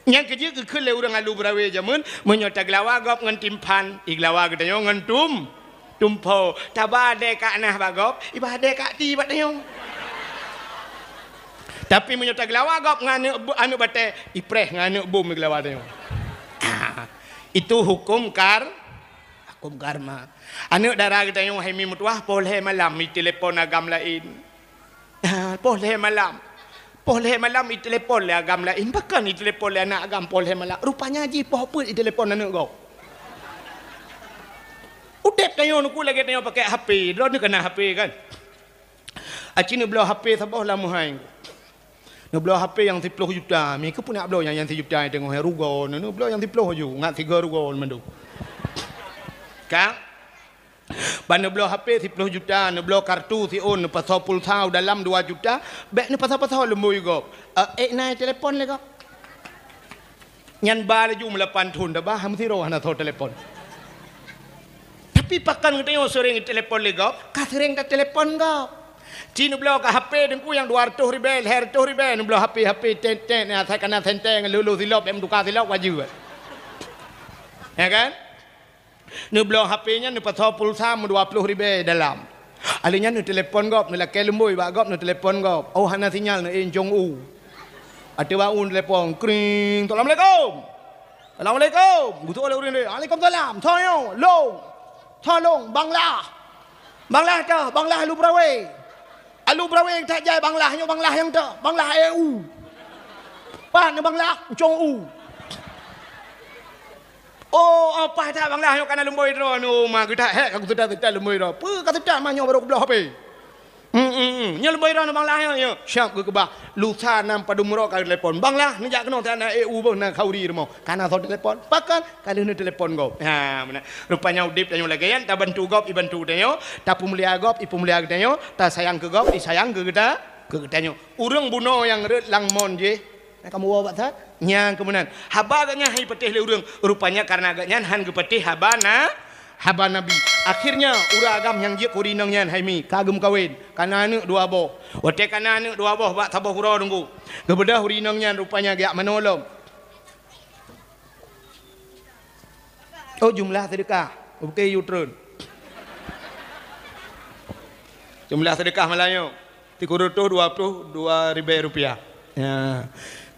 Nyang keujeuet geukheun lé ureuëng alu Brawe jameun, meunyoe tageulawa gob ngon timphan, igeulawa geutanyoe ngon tum, tumpo. Taba adèe kak nah bak gob, iba adèe kak ti bak tanyoe. Tapi meunyoe tageulawa gob ngon aneuk bu-, aneuk batèe, ipreh ngon aneuk bom igeulawa tanyoe. Ah, itu hukum kar-, hukum karma. Aneuk dara geutanyoe hai mi meutuwah poh lhèe malam itelepon agam laén. Ah, poh lhèe malam. Poh lhèe malam itelepon lé agam laén. Pakon itelepon lé aneuk agam poh lhèe malam? Rupanya jih poh peuet itelepon aneuk gob. Udép tanyoe nuku lagèe tanyoe pakèk H P. Droeneuh ka na H P kan? Aci neubloe H P saboh lam meuhai. Neubloe H P nyang siploh juta. Mi keupeue nak bloe nyang, nyang sijuta teungoh rugoe. Neubloe nyang siploh ju. Ngat sigoe rugoe mandum. Ka? Ban neubloe H P siploh juta, neubloe kartu siôn, neupasoe pulsa u dalam dua juta, bèk neupasoe-pasoe lumbôi gob. Eh, ék na itelepon lé gob. Nyan ba laju meulapan thôn dah bah, meusidroe hana soe telepon. Tapi pakon geutanyoe seuréng itelepon lé gob, ka seuréng tatelepon gob. Ci neubloe ka H P teungku nyang dua reutôh ribèe, lhèe reutôh ribèe, neubloe H P, H P tet-tet, asai ka na senteng, lulus silop, bèk meutuka silop, wajéb. Ya kan? Neubloe H P nyan neupasoe pulsa meudua ploh ribèe dalam. Alèh nyan neutelepon gob, neulakèe lumbôi bak gob, neutelepon gob. Oh, hana sinyal, neuék Jong U. Ateueh bak U neutelepon, kring, "Assalamualaikum." "Assalamualaikum." Geutu'oh lé ureueng deh, "Waalaikumsalam. Soe nyoe?" "Lôn." "Soe lôn?" "Bang Lah." "Bang Lah toh?" "Bang Lah alu Brawe." "Alu Brawe that jai Bang Lah, nyoe Bang Lah nyang toh?" "Bang Lah A U." "Pat nyoe Bang Lah?" "Ucong U." "Oh, oh, paih that Bang Lah, nyoe ka na lumbôi droe nyoe, ma geudak hék ka kuseutôt-seutôt lumbôi droe." "Peue ka seutôt, ma nyoe barô kubloe H P?" "Hmm, hmm, hmm. Nyoe lumbôi droe nyoe Bang Lah nyoe, nyoe." Siap geukeubah. Lusa nam padum uroe ka geutelepon. "Bang Lah, neujak keunoe, na A U boh, na khauri rumoh." Ka na soe telepon. Pakon? Ka lheueh neutelepon gob. Ha, meunan. Rupanya udép tanyoe lagèe nyan, tabantu gob, ibantu tanyoe, tapeumulia gob, ipeumulia geutanyoe, tasayang keu gob, isayang keu geuta-, keu geutanyoe. Ureueng bunoe nyang rhot lam mon jih, Nah, kamoe woe bak that? Nyan keuh meunan. Haba geuh nyan han jipatéh lé ureueng. Rupanya kareuna geuh nyan han geupatéh haba na-, haba Nabi. Akhirnya, ureueng agam nyang jeuet keu ureueng inong nyan hai mi, ka geumeukawen. Ka na aneuk dua boh. Watèe ka na aneuk dua boh bak saboh uroe teungku. Geubeudôh ureueng inong nyan rupanya geujak manoe lom. Oh, jumlah seudeukah. Oke, you turn. Jumlah seudeukah malam nyoe. Tiga ratus dua puluh dua ribu rupiah. Ya.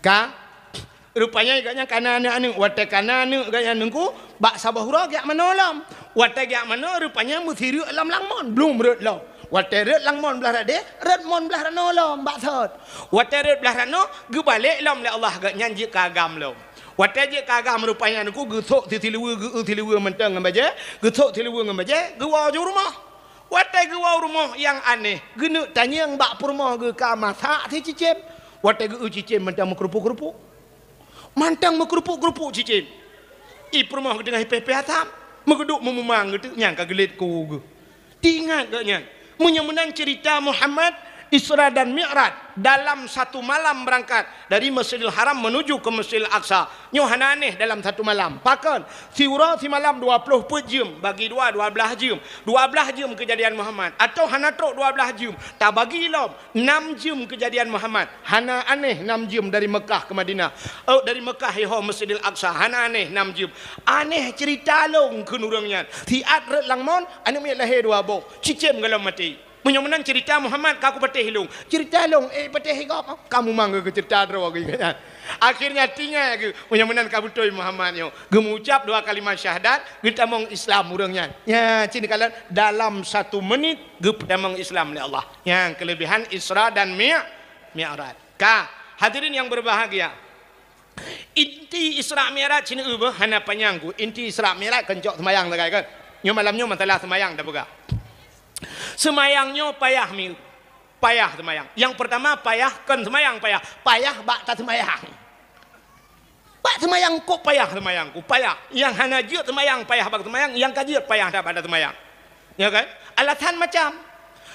Ka, rupanya gobnyan ka na aneuk-aneuk. Watèe ka na aneuk gobnyan teungku, bak saboh uroe geujak manoe lom. Watèe geujak manoe, rupanya meusireuk lom lam mon. Blom rhot lom. Watèe rhot lam mon blah radeh, rhot mon blah ranoe lom, bak sot. Watèe rhot blah ranoe, geubalek lom lé Allah gobnyan jeuet keu agam lom. Watèe jeuet keu agam rupanya teungku, geusok siluweue, geu-eu siluweue mantong ngon bajèe, geusok siluweue ngon bajèe, geuwoe ju rumoh. Watèe geuwoe u rumoh nyang aneh, geuneuk tanyong bak peurumoh geuh ka masak si cicém. Watèe geu-eu cicém mantong meukeurupuk-keurupuk. Mantong meukeurupuk-keurupuk cicém. I peurumoh geuh teungoh ipéh-péh asam, meugeuduek meumumang geuh teuk nyang ka geulet ku geuh. Teuingat gobnyan, meunyoe meunan ceurita Muhammad, Isra dan Mi'raj, dalam satu malam berangkat dari Masjidil Haram menuju ke Masjidil Aqsa. Nyoe hana aneh dalam satu malam. Pakon? Siuroe simalam dua ploh peuet jeuem, bagi dua, dua blaih jeuem. Dua blaih jeuem keujadian Muhammad. Atawa hana trok dua blaih jeuem, tabagi lom, nam jeuem keujadian Muhammad. Hana aneh nam jeuem dari Mekah ke Madinah. Oh, dari Mekah iho Masjidil Aqsa. Hana aneh nam jeuem. Aneh ceurita lôn kheun ureueng nyan. Siat rhot lam mon, aneuk miet lahé dua boh. Cicém gohlom maté. Meunyoe meunan ceurita Muhammad ka kupatéh lôn. Ceurita lôn, eh, patéh gob. Ka mumang geuh keu ceurita droe geuh nyan. Akhirnya teuingat geuh, meunyoe meunan ka beutôi Muhammad nyoe. Geumeuucap dua kalimat syahadat, geutamong Islam ureueng nyan. Nya, cit neukalon dalam satu menit geupeutamong Islam lé Allah. Nyan keulebihan Isra dan Mi-, Mi'raj. Ka, hadirin yang berbahagia. Inti Isra Mi'raj sineuk eu beuh, hana panyang ku. Inti Isra Mi'raj kon cok seumayang sagai kan. Nyoe malam nyoe masalah seumayang tapeugah. Seumayang nyoe payah mi-, payah seumayang. Nyang peurtama payah kon seumayang payah, payah bak taseumayang. Bak seumayang kok payah seumayang, ku payah. Nyang hana jeuet seumayang payah bak seumayang, nyang ka jeuet payah that bak seumayang. Ya kan? Alasan macam.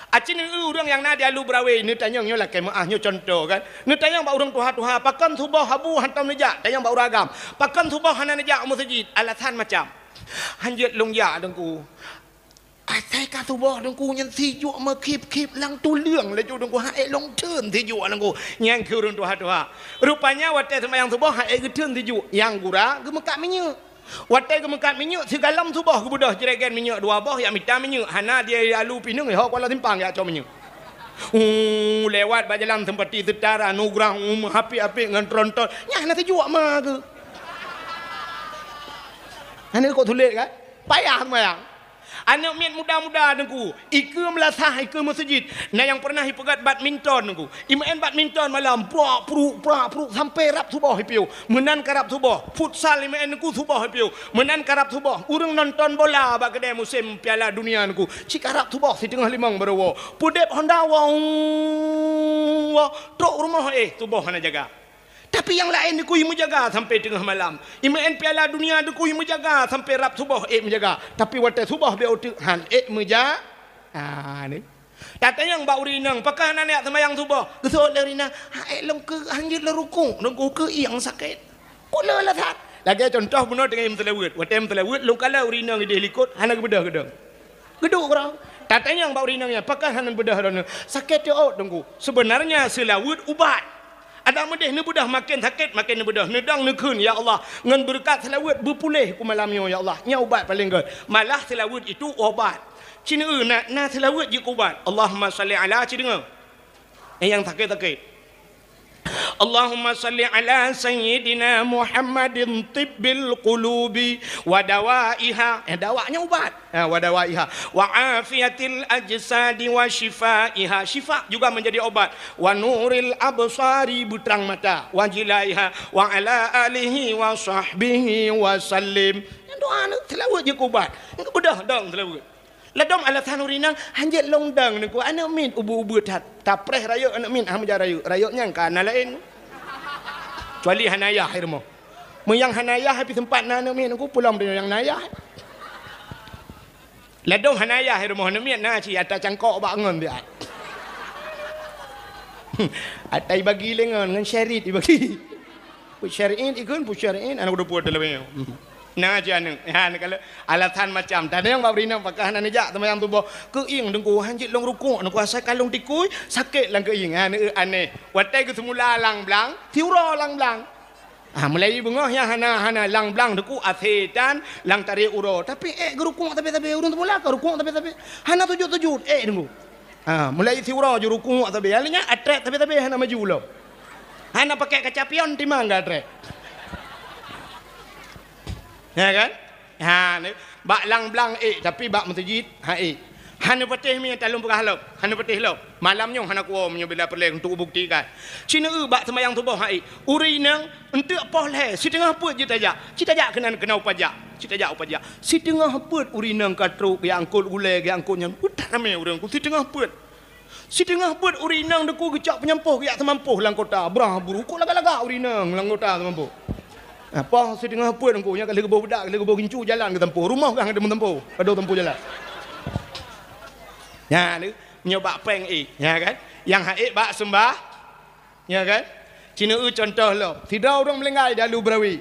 Aci neu ureuëng nyang na di Alu Brawee, neutanyong nyoe lakée meuáh nyoe contoh kan. Neutanyong bak ureuëng tuha-tuha, pakon suboh Abu hantom neujak, tanyong bak ureuëng agam. Pakon suboh hana neujak u meuseujid? Alasan macam. Hanjeuet lôn jak Teungku. Asai ka suboh Teungku nyan sijuek meukhib-khib lam tuleueng laju Teungku, han ék lôn theun sijuek Teungku. Nyan keu ureuëng tuha-tuha. Rupanya watée seumayang suboh han ék geutheun sijuek, nyang gura geumeukat minyeuk. Watée geumeukat minyeuk, sigalom suboh geubeudôh jregen minyeuk dua boh, jak mita minyeuk, hana di Alu pineung, ho Kuala Simpang jak cok minyeuk. Uh, lewat bak jalan Seumpati Seutara, Nugrah, um, apik-apik ngon tronton. Nyan hana sijuek ma keuh. Hana kok sulet kan? Payah seumayang. Aneuk miet muda-muda Teungku, ikeue meulasah, ikeue meuseujid. Na nyang pernah ipeugét badminton Teungku. Imeu'en badminton malam, prak pruk, prak pruk, sampai rab suboh ipiôh. Meunan karab suboh, futsal imeu'en Teungku suboh ipiôh. Meunan karab suboh, ureuëng nonton bola bak keudée musim Piala Dunia Teungku. Cit karab suboh siteungoh limong baroe woe. Peudeb honda woe, woe, trok rumoh éh suboh hana jaga. Tapi nyang laén Teungku imeujaga sampai teungoh malam. Imeu'en Piala Dunia Teungku imeujaga sampai rab suboh ék meujaga. Tapi watée suboh bék uteuk han ék meuja-, ah, ni. Tatanyong bak ureuëng inong, pakon hana neujak seumayang suboh? Geuseuôt lé ureuëng inong, han ék lôn keu, hanjeuet lôn rukuk, Teungku keu ieng sakét. Kula lah that. Lagée contoh bunoe teungoh meuseulaweuet. Watée meuseulaweuet, lôn kalon ureuëng inong idéh likot, hana geubeudôh geudong. Geuduek keudroe. Tatanyong bak ureuëng inong nyan, pakon hana beudôh droeneuh? Sakét teuôt Teungku. Seubeunarnya seulaweuet ubat. Adak meudeh neubeudôh maken sakét, maken neubeudôh. Neudong neukheun, "Ya Allah, ngon beureukat seulaweuet beupuléh ku malam nyoe, ya Allah." Nyan ubat paleng gét. Malah seulaweuet itu ubat. Cit neu na, na seulaweuet jeuet keu ubat. Allahumma shalli ala, cit deungoe. Eh, nyang sakét-sakét. Allahumma shalli ala sayyidina Muhammadin tibbil qulubi wa dawaiha. Eh, dawa nyan ubat. Ha, wa dawaiha. Wa afiyatil ajsadi wa syifaiha. Syifa juga menjadi obat. Wa nuril absari, beutrang mata. Wa jilaiha. Wa ala alihi wa sahbihi wa sallim. Nyan doa neu, seulaweuet jeuet keu ubat. Nyan beudôh dong seulaweuet. Ladôm alasan ureuëng inong, hanjeuet lôn dong Teungku, aneuk miet ubeut-ubeut that. Tapreh rayeuk aneuk miet, han meuja rayeuk. Rayeuk nyan ka na laén. Kecuali hana yah i rumoh. Meunyo hana yah, pih seumpat na aneuk miet Teungku, peulom tanyoe nyang na yah. Ladôm hana yah i rumoh aneuk miet, na cit ata cangkok bak ngon siat. Ata ibagi lé ngon, ngon syarit ibagi. Peuet syari'in ikheun, peuet syari'in, aneuk dua puluh teulebih. Na cit aneuk. Ha, aneuk kalau alasan macam. Tatanyong bak ureuëng inong, pakon hana neujak seumayang suboh? Keu ieng Teungku, hanjeuet lôn rukuk, Teungku, asai ka lôn tikui, sakét lam keu ieng. Ha, aneuk aneh. Watée geuseumula lam blang, siuroe lam blang. Ha, mulai beungoh nyan hana, hana lam blang Teungku, asetan lam tarék uroe. Tapi ék geurukuk sabe-sabe, ureuëng seumula ka rukuk sabe-sabe. Hana sujut-sujut, ék Teungku. Ha, mulai siuroe jeuet rukuk sabe. Akhirnya atrét sabe-sabe hana maju lom. Hana pakai kaca pion timang ka atrét. Ya kan? Ha, ni, bak lam blang ék, tapi bak meuseujid, han ék. Hana patéh mi talôn peugah lom, hana patéh lom. Malam nyoe hana kuwoe meunyoe bila peureulée untuk buktikan. Cit neu bak seumayang suboh han ék. Ureuëng inong Eunteuk poh lhée, siteungoh peuet jeuet tajak. Cit tajak keunan keunoe pajak. Cit tajak u pajak. Siteungoh peuet ureuëng inong ka trok, geuangkot gulée, geuangkot nyan. Beutat ramé ureuëng Teungku, siteungoh peuet. Siteungoh peuet ureuëng inong Teungku geucok peunyampôh, geujak seumampôh lam kota. Brah buru, kok lagak-lagak ureuëng inong lam kota seumampôh. Ah, poh siteungoh peuet Teungku, nyan ka lheueh geuboh beudak, ka lheueh geuboh gincu jalan geusampôh. Rumoh gah geuteumé sampôh, ka dong sampôh jalan. Nyan, nyoe bak péng ék, ya kan? Nyang han ék bak seumbah. Ya kan? Cit neu contoh lom. Sidroe ureuëng meuninggai di Alu Brawee.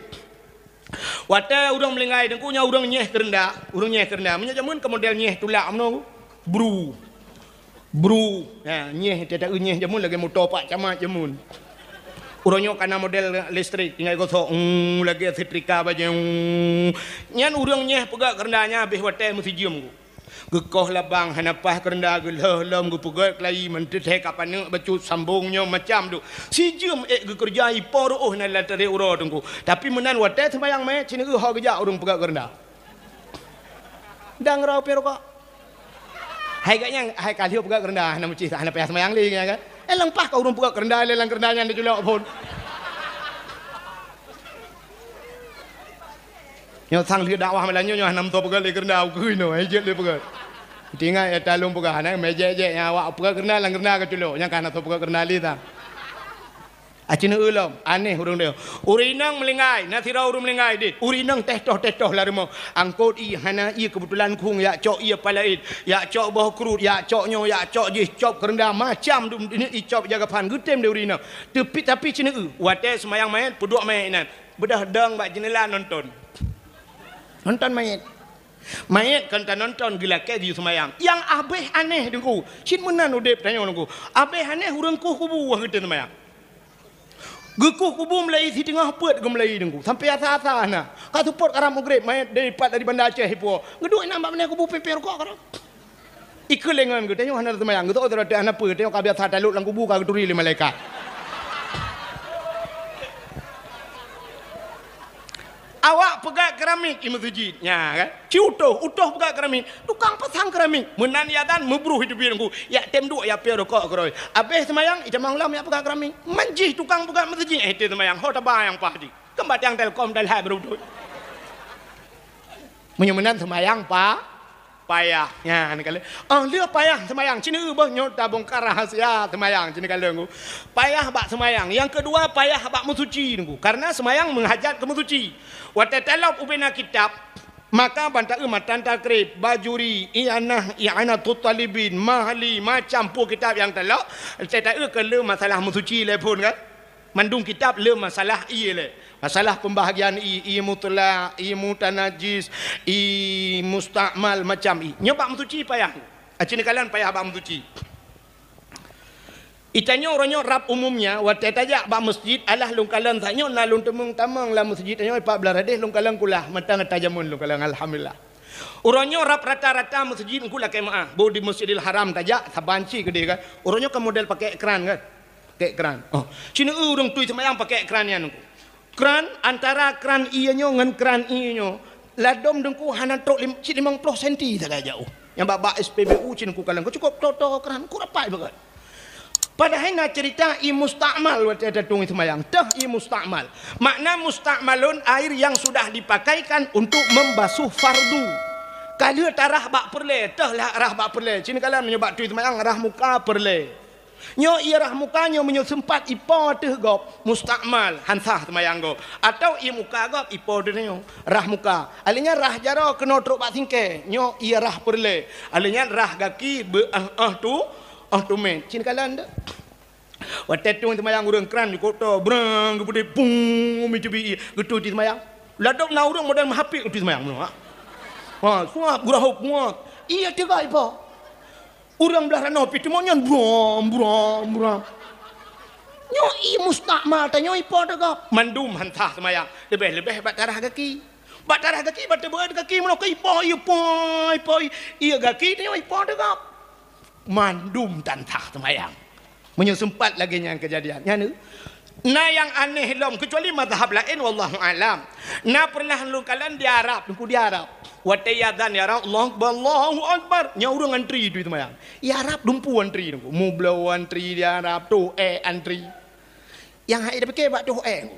Watée ureuëng meuninggai Teungku nyan ureuëng nyeh keureunda, ureuëng nyeh keureunda. Meunyoe jameun ka model nyeh tulak meunoe. Bru. Bru. Ha, nyeh, teuta nyeh jameun lagée moto pak camat jameun. Uroe nyoe ka na model listrik, tinggai gosok, mm, lagée setrika bajée, mm. Nyan ureuëng nyeh peugét keureunda nyan habéh watée meusijeuem Teungku. Geukoh labang hana paih keureunda, geulheueh lom geupeugét keulayi, meunteuthée ka paneuk bacut sambong nyoe macam tu. Sijeuem ék geukeureuja ipo reuôh na lam tarék uroe Teungku. Tapi meunan watée seumayang mé, cit neu ho geujak ureuëng peugét keureunda. Dang rau pih rukok. Hai gak nyang, hai ka lheueh peugét keureunda, hana meucih, hana payah seumayang lé nyan kan. Eh, lam paih ka ureuëng peugét keureunda, lé lam keureunda nyan diculok phon. Nyoe sang lheueh dakwah malam nyoe, nyoe hana meutoe peugét lé keureunda, ukeue inoe, hai jeuet lé peugét. Tinggai, eh, talôn peugah, na mé jek-jek nyang awak peugét keureunda, lam keureunda ka culok, nyang ka hana toe peugét keureunda lé ta. Aci neu lom, aneh ureuëng nyoe. Ureuëng inong meulinggai, na sidroe ureuëng meulinggai dit. Ureuëng inong teh toh, teh toh lam rumoh. Angkot ie, hana ie, keubeutulan khueng, jak cok ie palaet, jak cok boh kruet, jak cok nyoe, jak cok jih, cop keureunda, macam dum icop jaga phan, geutem lé ureuëng inong. Tapi, tapi ci neu, watée seumayang manyét, peuduek manyét inan. Beudôh dong bak jeuneula nonton. Nonton manyét. Manyét kon tanonton geulakée geuyue seumayang. Nyang abéh aneh Teungku. Cit meunan udeb tanyoe Teungku. Abéh aneh ureuëng kueh kubu wah geutem seumayang. Geukueh kubu mulai siteungoh peuet geumeulai Teungku. Sampai asa-asa na. Ka seupôt karab Maghrib manyét dipat dari Banda Aceh ipo. Geuduek inan bak binéh kubu pipée rukok karab. Ikeu lengon geutanyoe hana seumayang. Geutanyoe hana peue. Tanyoe ka biasa talot lam kubu ka geuturi lé malaikat. Awak peugah keramik i meuseujid. Nya kan? Ci utoh, utoh peugah keramik. Tukang pasang keramik. Meunan ia dan meubruh itu biar Teungku. Yak tem duek ya pia rokok keroy. Abéh seumayang, itamong lom yak peugah keramik. Manjih tukang peugah meuseujid, eh, tem seumayang. Ho taba nyang pah di. Kembang tiang Telkom dan hai beruduh. Meunyoe meunan seumayang pa, payah. Nyan kalon. Oh, lheueh payah seumayang. Ci neu boh nyoe tabongkar rahasia seumayang. Ci neu kalon Teungku. Payah bak seumayang. Nyang keudua, payah bak meusuci Teungku. Karena seumayang menghajat keu meusuci. Watée talop ubena kitab, maka ban taeu matan takrib, bajuri, i'anah, i'anatut talibin, mahali, macam peue kitab nyang talop, watée taeu keu le masalah meusuci lé phon kan. Mandum kitab le masalah ie lé. Masalah pembahagian ie, ie mutlak, ie mutanajis, ie musta'mal, macam ie. Nyoe bak meusuci payah. Aci neu kalon payah bak meusuci. Itanyoe uroe nyoe rab umumnya, watée tajak bak meuseujid, alah lôn kalon saat nyoe na lôn teumeung tamong lam meuseujid tanyoe pat blaih radeh lôn kalon kulah, mantong ata jameun lôn kalon, alhamdulillah. Uroe nyoe rab rata-rata meuseujid Teungku lakée meuáh, boh di Masjidil Haram tajak, saban ci keudeh kan. Uroe nyoe kan model pakai ekran kan. Kek kran. Oh, ci neu ureuëng tui seumayang pakai kran nyan Teungku. Kran, antara kran ie nyoe ngon kran ie nyoe, ladom Teungku hana trok lim-, cit limong ploh senti sagai jauh. Nyang bak-bak S P B U ci Teungku kalon, cukôp toe-toe kran, ku rapat bangat. Padahai na cerita ie musta'mal watée tatueng seumayang. Teuh ie musta'mal. Makna musta'malun air yang sudah dipakaikan untuk membasuh fardu. Ka lheueh tarah bak peureulée, teuh lah rah bak peureulée. Ci neu kalon meunyoe bak tui seumayang rah muka peureulée. Nyoe ie rah muka nyoe meunyoe seumpat ipo ateueh gob, musta'mal, han sah seumayang gob. Atawa ie muka gob ipo ateueh nyoe, rah muka. Alheuh nyan rah jaroe keunoe trok bak singkée, nyoe ie rah peureulée. Alheuh nyan rah gaki beu-, eh, eh, tu, eh, tu mén. Ci neu kalon teuh. Watée tueng seumayang ureuëng kran jukôp toe, brang, geupeudeh, pung, mi teubi ie, geutui seumayang. Ladom na ureuëng model meuhapék geutui seumayang meunoe, ha. Ha, suap, geurahop, muat. Ie teuga ipo. Ureuëng blaih ranoe pih teuma nyan brom, brom, brom. Nyoe ie musta'mal tanyoe ipo teuga. Mandum han sah seumayang. Leubeh-leubeh bak tarah gaki. Bak tarah gaki, bak teubeuet gaki, meunoe ka ipo, ie poi, poi. Ie gaki tanyoe ipo teuga. Mandum tan sah seumayang. Meunyoe seumpat lagée nyan keujadian. Nyan, na nyang aneh lom, keucuali mazhab laén, wallahu a'lam. Na peureunah lôn kalon di Arab, Teungku, di Arab. Watée iazan di Arab, Allahu Akbar, Allahu Akbar. Nyan ureuëng antri tui seumayang. Di Arab dumpeue antri Teungku. Mubloe antri di Arab, toh ék antri. Nyang hai tapike bak toh ék Teungku.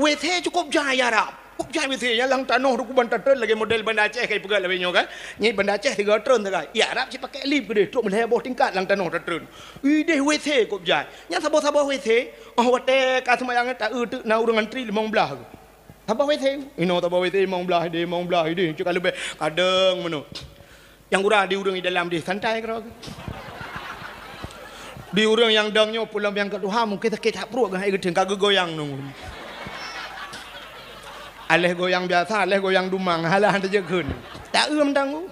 W C cukôp jai di Arab. Cukôp jai W C nyang lam tanoh Teungku ban tatreun lagée model Banda Aceh kai peugah lagée nyoe kan. Nyan Banda Aceh sigoe treun sagai. Di Arab cit pakai lip keudeh, trok meuhai boh tingkat lam tanoh tatreun. Ideh W C cukôp jai. Nyan saboh-saboh W C, oh watée ka seumayang ta-eu teuk na ureuëng antri limong blaih. Saboh W C, inoe saboh W C limong blaih, ideh limong blaih, ideh cit ka leubeh. Kadang meunoe. Nyang gura di ureuëng di dalam deh santai keudroe. Di ureuëng nyang dong nyoe pulang nyang ka tuha mungken sakét that pruet ngon hai geuteung ka geugoyang nunggu. Aléh goyang biasa, aléh goyang dumang, halah teujeukheun. Tak eu mantang.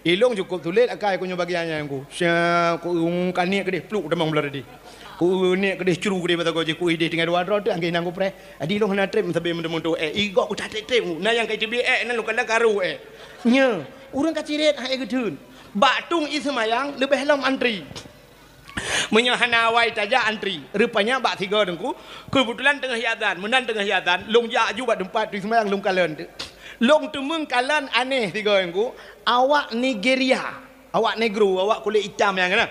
Ilong cukôp sulet akai ku nyoe bagian nyan ku. Sya ku eu kaniek keudeh pluk tamong beulari deh. Ku eu niek keudeh cru keudeh mata goji ku ideh tinggai dua droe teuh angkée nang ku preh. Adi ilong hana treb sabe meuteumé tu ék. Igok ku tak treb-treb. Na nyang kai teubiet ék nan lukala karu ék. Nya. Ureuëng ka cirét hai geutheun. Bak tueng ie seumayang leubeh lom antri. Meunyoe hana awai tajak antri, rupanya bak sigoe Teungku, keubeutulan teungoh iazan, meunan teungoh iazan, lôn jak aju bak teumpat tui seumayang lôn kalon teuk. Lôn teumeung kalon aneh sigoe Teungku, awak Nigeria, awak negro, awak kulét itam nyang na.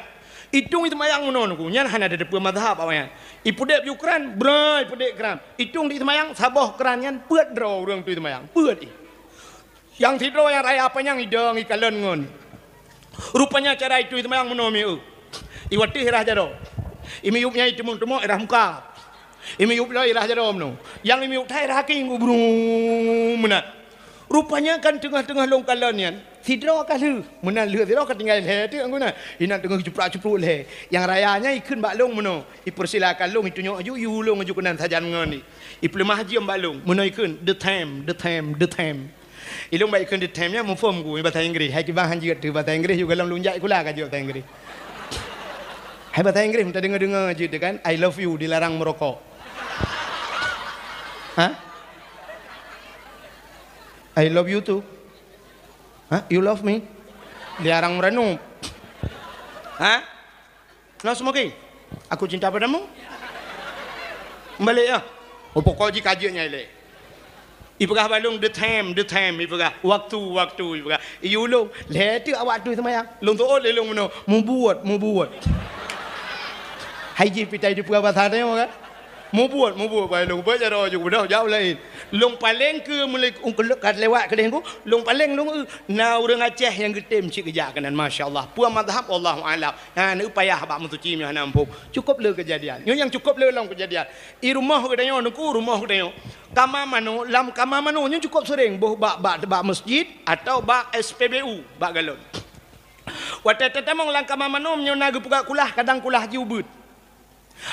Itueng ie seumayang meunoe Teungku, nyan hana tateupeue mazhab awaknyan. Ipeudeb ju kran, bra ipeudeb kran. Itueng tui seumayang, saboh kran nyan peuet droe ureuëng tui seumayang, peuet ie. Nyang sidroe nyang raya panyang idong ikalon ngon. Rupanya cara itui seumayang meunoe mieu. Iwateh irah jaroe. Imiyup nyang iteumong-teumong irah muka. Imiyup lom irah jaroe meunoe. Nyang imiyup that irah kaki ngon brum meunan. Rupanya kan teungoh-teungoh lôn kalon nyan, sidroe ka lheueh. Meunan lheueh sidroe ka tinggai lhèe teuk ngon na. Inan teungoh jiprak-jipruk lhèe. Nyang raya nyan ikheun bak lôn meunoe. Ipersilakan lôn itunyok aju, iulông aju keunan sajan ngon ni. Ipeuleumah jeuem bak lôn. Meunoe ikheun, "The time, the time, the time." Ilông bak ikheun "the time" nyan muphom ku basa Inggris. Hai kiban han jeuet teuh basa Inggris, yue gohlom lôn jak sikula ka jeuet basa Inggris. Hai basa Inggris, meuta deungoe-deungoe jeuet teuh kan, "I love you" dilarang meurokok. Ha? "I love you too." Ha? "You love me?" Dilarang meureunup. Ha? "No smoking. Aku cinta padamu." Meubalek ya. Oh, pokok jih ka jeuet nyan ilèe. Ipeugah bak lôn, "The time, the time," ipeugah. "Waktu, waktu," ipeugah. Iulông, lhèe teuk awak tu seumayang. Lôn tuôt lé lôn meunoe, "Mubuet, mubuet." Hai jih pih tai dipeugah basa tanyoe kan? "Mubuet, mubuet," bak lôn. Beujaroe ju beudôh, jaweueb laén. Lôn paleng keu mulai ka lewat keudeh nyan, lôn paleng lôn, eu, na ureueng Aceh nyang geutem cit geujak keunan, masya Allah. Peue mazhab, Allahu a'lam. Ha, neu payah bak meusuci meunyoe hana muphom. Cukôp le keujadian. Nyoe nyang cukôp le lom keujadian. I rumoh geutanyoe, Teungku, rumoh geutanyoe. Kama manok, lam kama manok nyoe cukôp seuring boh bak, bak, bak meuseujid atawa bak S P B U, bak galon. Watèe tatamong lam kama manok, meunyoe na geupeugah kulah, kadang kulah jih ubeuet.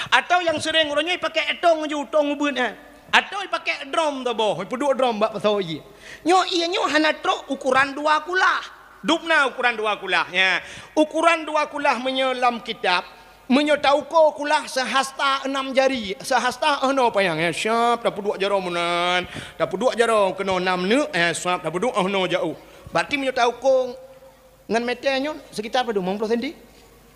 Atawa nyang seuring uroe nyoe ipakèk tong ju, tong ubeuet nyan. Atawa ipakèk drom saboh, ipeuduek drom bak pasoe ié. Nyoe ié nyoe hana trôk ukoran dua kulah. Dum na ukoran dua kulah, ya. Ukoran dua kulah meunyoe lam kitab, meunyoe tauko kulah seuhasta enam jari, seuhasta, eh, noe panyang, ya. Siap tapeuduek jaroe meunan, tapeuduek jaroe keunoe nam neuk, ya, siap tapeuduek, eh, noe jaoh. Berarti meunyoe tauko ngon meter nyoe sekitar padum, limong ploh senti?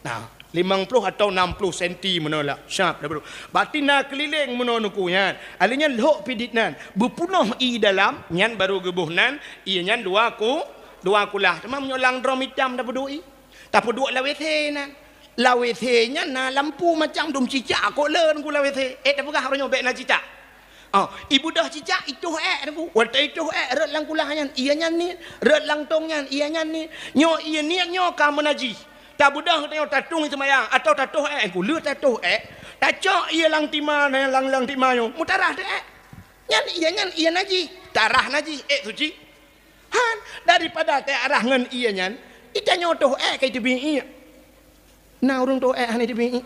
Nah, limong ploh atau enam ploh senti meunoe lah. Siap tapeuduek. Berarti na keulileng meunoe Teungku nyan. Alèh nyan lhok pidit nan. Beupunoh ié dalam, nyan baru geuboh nan, ié nyan dua ku, dua kulah. Teuma meunyoe lam drom itam tapeuduek ié. Tapeuduek lam W C nan. Lam W C nyan na lampu macam dum cicak kok le Teungku lam W C. Eh, tapeugah uroe nyoe bèk na cicak. Oh, ibeudôh cicak, itoh èk Teungku. Watèe itoh èk, rhot lam kulah nyan, ié nyan niet. Rhot lam tong nyan, ié nyan niet. Nyoe ié niet nyoe ka meunajih. Tabeudôh tanyoe tatueng seumayang, atawa tatoh èk Teungku. Le tatoh èk, tacok ié lam tima, lam, lam tima nyoe, meutarah teuh èk. Nyan ié nyan ié najih, tarah najih, èk suci. Han, daripada teuarah ngon ié nyan, itanyoe toh èk ka iteubiet ié. Na ureueng toh èk hana iteubiet ié.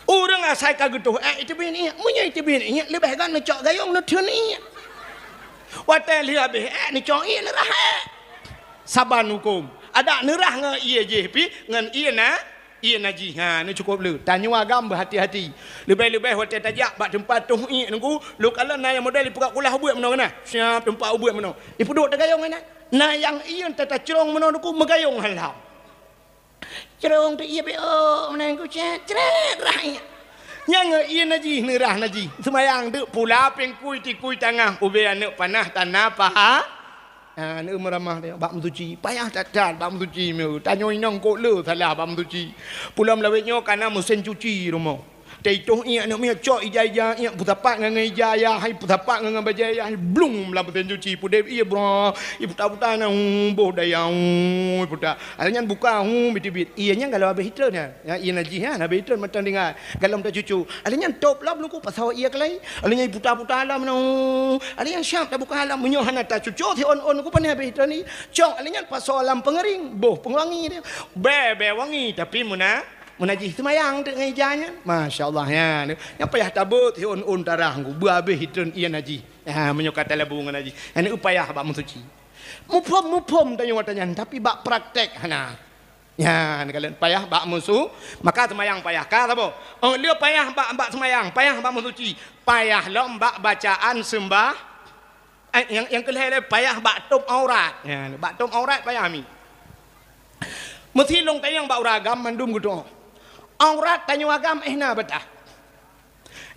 Ureueng asai ka geutoh èk iteubiet ié. Meunyoe iteubiet ié, leubeh gét neucok gayông neutheun ié. Watèe lheueh habéh èk neucok ié neurah èk. Saban hukôm. Adak neurah ngon ié jih pih ngon ié na Ié najih, ha, nyoe cukôp le. Tanyoe agam beuhati-hati. Leubeh-leubeh watèe tajak bak teumpat toh ié Teungku, lôn kalon na nyang model ipeugah kulah ubeuet meunoe na. Siap teumpat ubeuet meunoe. Ipeuduek teugayông na. Na nyang ié ta-, tacrông meunoe Teungku, meugayông halam. Crông teuh ié beu meunan Teungku, cret, cret, rah ié. Nyang ié najih, neurah najih. Seumayang teuk pula pingkui tikui tangah, ubé aneuk panah tana paha. Ha, aneuk meuramah teuh bak meusuci. Payah that-that bak meusuci meu. Tanyoe inong kok le salah bak meusuci. Pulang meulawét nyoe kana meusén cuci rumoh. Teuitoh ié aneuk miet cok ija-ija ié peusapat ngon ija ayah, hai peusapat ngon bajèe ayah, hai blung lam meusén cuci. Pudeb ié bra, ié puta-puta na, hu, boh daya, hu, puta. Akhé nyan buka, hu, bit-bit. Ié nyan kalau habéh hitrön nyan. Ya, ié najih nyan habéh hitrön mantong tinggai. Galom tacucu. Akhé nyan top lom Teungku pasoe ié keulai. Akhé nyan iputa-puta lom nyoe. Akhé nyan siap tabuka lom. Meunyoe hana tacucu siôn-ôn Teungku pane habéh hitrön ni. Cok akhé nyan pasoe lam peungeuring, boh peunguangi dia. Bèe, bèe wangi tapi meuna, meunajih seumayang teuk ngon ija nyan. Masya Allah nyan. Nyang payah tabeuet siôn-ôn tarah Teungku. Beu habéh hitrön ié najih. Ha, meunyoe ka talabu ngon najih. Nyan payah bak meusuci. Muphom-muphom tanyoe watèe nyan, tapi bak praktek hana. Nyan, kalon payah bak musu, maka seumayang payah. Ka saboh? Oh, le payah bak, bak seumayang, payah bak meusuci, payah lom bak bacaan seumbah. Eh, nyang, nyang keulhèe le payah bak tôp aurat. Nyan, bak tôp aurat payah mi. Meusi lôn tanyong bak ureueng agam mandum geutu'oh. Aurat tanyoe agam eh na bataih.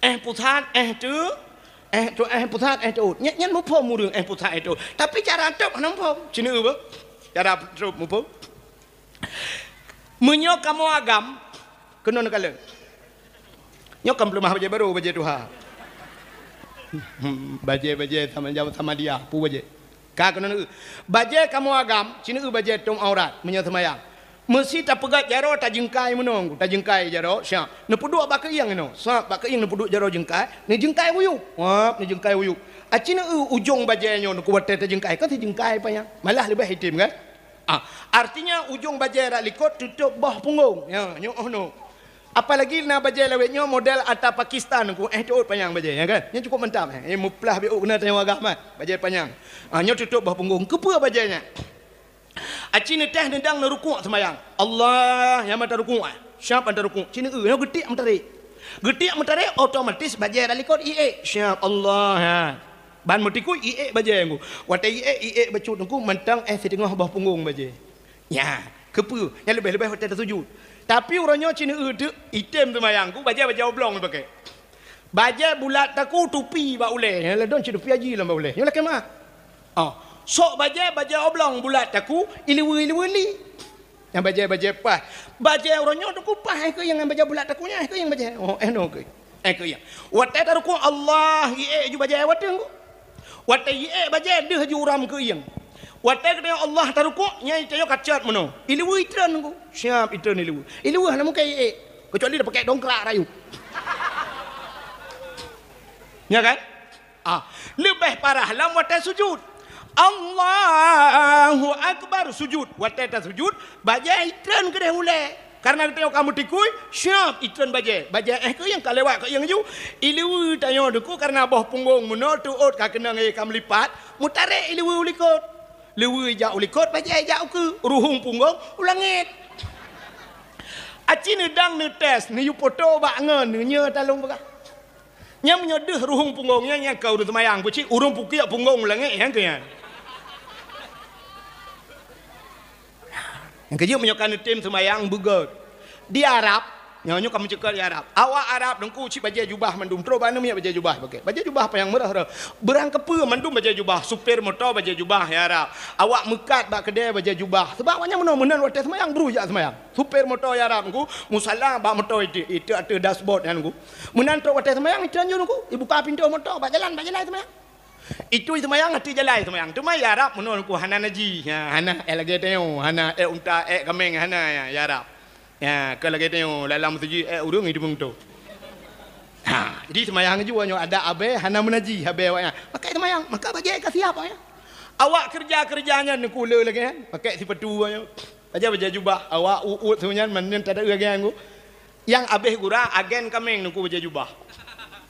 Eh pusat, eh teu, eh tu, eh pusat, eh teuôt. Nyan, nyan muphom ureueng eh pusat, eh teuôt. Tapi cara tôp hana muphom. Cina beuh? Cara tôp muphom. Meunyoe kamoe agam, keunoe neukalon. Nyoe kan peuleumah bajèe barô, bajèe tuha. Hmm, bajèe-bajèe sama jaweueb sama dia, peue bajèe. Ka keunoe neueu. Bajèe kamoe agam, cina eu bajèe tôp aurat, meunyoe seumayang. Meusi tapeugöt jaroe tajeungkai meunoe, tajeungkai jaroe, siap. Neupeuduek bak keuieng inoe, sab bak keuieng neupeuduek jaroe jeungkai, neujeungkai wuyueb. Wab, neujeungkai wuyueb. Aci neu-eu ujong bajée nyoe neuku watée tajeungkai, kan sijeungkai panyang. Malah leubeh item kan? Ah, artinya ujong bajée rot likot tutôb boh punggong. Ya, nyoe oh nyoe. Apalagi na bajée lawét nyoe model ata Pakistan ku, eh, teuôt panyang bajée, ya kan? Nyoe cukup mantap, eh. Eh, meuplah biôh keuneuk tanyong agam, eh. Bajée panyang. Ah, nyoe tutôb boh punggong. Keupeue bajée nyan? Aci neutéh neudang neurukuk seumayang. Allah, nyang mata rukuk, eh. Siap mata rukuk. Ci neu-eu, nyoe geutiek meutarek. Geutiek meutarek, otomatis bajée rot likot iék. Siap Allah, ha. Ban meutikui iék bajée nyoe. Watée iék, iék bacut nyoe mantong, eh, siteungoh boh punggong bajée. Nya, keupeue? Nyang leubeh-leubeh watée tasujut. Tapi uroe nyoe ci neu-eu teuk, item seumayang ku, bajée-bajée oblong ipaké. Bajée bulat taku tupi bak ulée. Nyang ladôm cit tupi haji lom bak ulée. Nyoe lakée meuah. Oh, sok bajée, bajée oblong bulat taku, ileue-ileue li. Nyang bajée-bajée paih. Bajée uroe nyoe taku paih, eh, keuieng nyang bajée bulat taku nyan, eh, keuieng bajée. Oh, eh, no keuieng. Eh, keuieng. Watée tarukuk Allah, iék ju bajée watée nyoe. Watée iék bajée deuh ju uram keuieng. Watée geutanyong Allah tarukuk, nyan itanyoe kacot meunoe. Ileue itreun nyoe. Siap itreun ileue. Ileue hana mungken iék. Keucuali tapaké dongkrak rayeuk. Nya kan? Ah, leubeh parah lam watée sujut. Allahu Akbar sujut. Watée tasujut, bajée itreun keudeh ulée. Kareuna geutanyoe ka meutikui, siap itreun bajée. Bajée eh keuieng ka lewat keuieng ju. Ileue tanyoe duku kareuna boh punggong meunoe teuôt ka keunong eh ka meulipat, meutarek ileue u likot. Leue jak u likot, bajée jak u keue, ruhueng punggong u langét. Aci neudang neutés, neuyue poto bak ngon, neunyoe talong peugah. Nyan meunyoe deuh ruhueng punggong nyan, nyan keu ureuëng seumayang, peucit ureuëng pukiek punggong u langét, nyan keu nyan. Nyang keujeuet meunyoe ka neutem seumayang beugét. Di Arab, nyoe, nyoe ka meucukot di Arab. Awak Arab teungku cit bajée jubah mandum, trok bak aneuk miet bajée jubah pakai. Bajée jubah panyang meurah-rah. Beurang keupeue mandum bajée jubah, supir moto bajée jubah di Arab. Awak meukat bak keudée bajée jubah. Sebab awaknyan meunoe meunan watée seumayang, bru jak seumayang. Supir moto di Arab teungku, musala bak moto itu, itu ateueh dashboard nyan teungku. Meunan trok watée seumayang, itu anjur teungku, ibuka pintoe moto, bak jalan, bak jalan seumayang. Itu seumayang ateueh jalan seumayang. Teuma di Arab meunoe ku hana naji. Ha, hana ék lagée tanyoe, hana ék unta, ék kaméng, hana ya, di Arab. Ya, ka lagée tanyoe lam meuseujid ék ureuëng itu meuto. Ha, jadi seumayang ju nyoe ada abée hana meunaji abée awaknyan. Maka seumayang, maka bajée ka siap awaknyan. Awak keureuja-keureuja nyan ku le lagée nyan, pakai sipatu nyoe. Bajée-bajée jubah, awak uôt-uôt seunyan mandum tada lagée nyan ku. Nyang abéh gura agen kaméng teungku bajée jubah.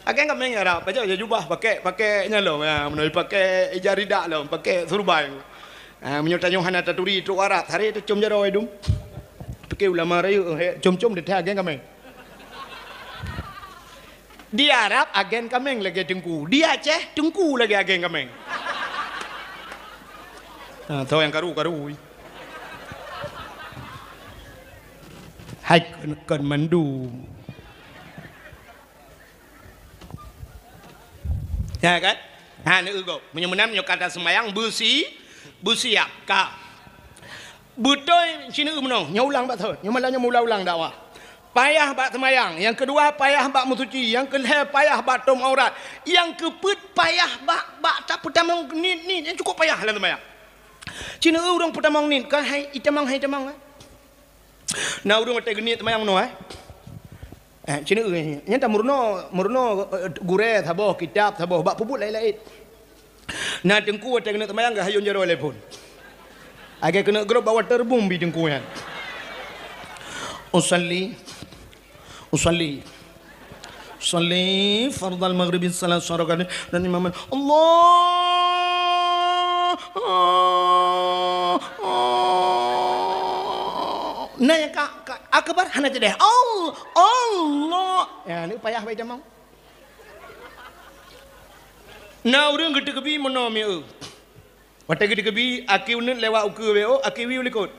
Agen kaméng Arab, bajée, bajée jubah pakai, pakai nyan lom, ya, meunoe pakai ija rida lom, pakai surban. Ha, meunyoe tanyoe hana taturi trok Arab, sare tacom jaroe dum. Pike ulama rayeuk, he, com-com teuntée agen kaméng. Di Arab agen kaméng lagée teungku, di Aceh teungku lagée agen kaméng. Ha, tho nyang karu-karu. Hai kon, kon mandum. Ya kan? Ha, neu gob. Meunyoe meunan, nyoe ka taseumayang beusi, beusiap ka. Beutôi ci neu meunoe, nyoe ulang bak thon. Nyoe malam nyoe ulang-ulang dakwah. Payah bak seumayang, nyang keudua payah bak meusuci, nyang keulhée payah bak tom aurat, nyang keupeuet payah bak, bak tapeutamong niet-niet, nyang cukup payah lam seumayang. Ci neu ureuëng peutamong niet, ka hai itamong, hai itamong, eh. Na ureuëng watée geuniet seumayang meunoe, eh. Eh, ci neu, eh, nyan tameurunoe, meurunoe, eh, gurée saboh, kitab saboh, bak peubuet laén-laén. Na teungku watée keuneuk seumayang geuhayôn jaroe lé phon. Lagée keuneuk grob bak waterboom bi teungku nyan. Usalli, usalli, usalli fardal maghribi salasa rakaatin dan imam Allah. Na nyang ka, ka akbar hana teudah. Allah, Allah. Ya, ni payah bai tamong. Na ureuëng geuteukebi meunoe mieu. Watée geuteukebi, aki uneut lewat ukeue W O, aki wiew likot.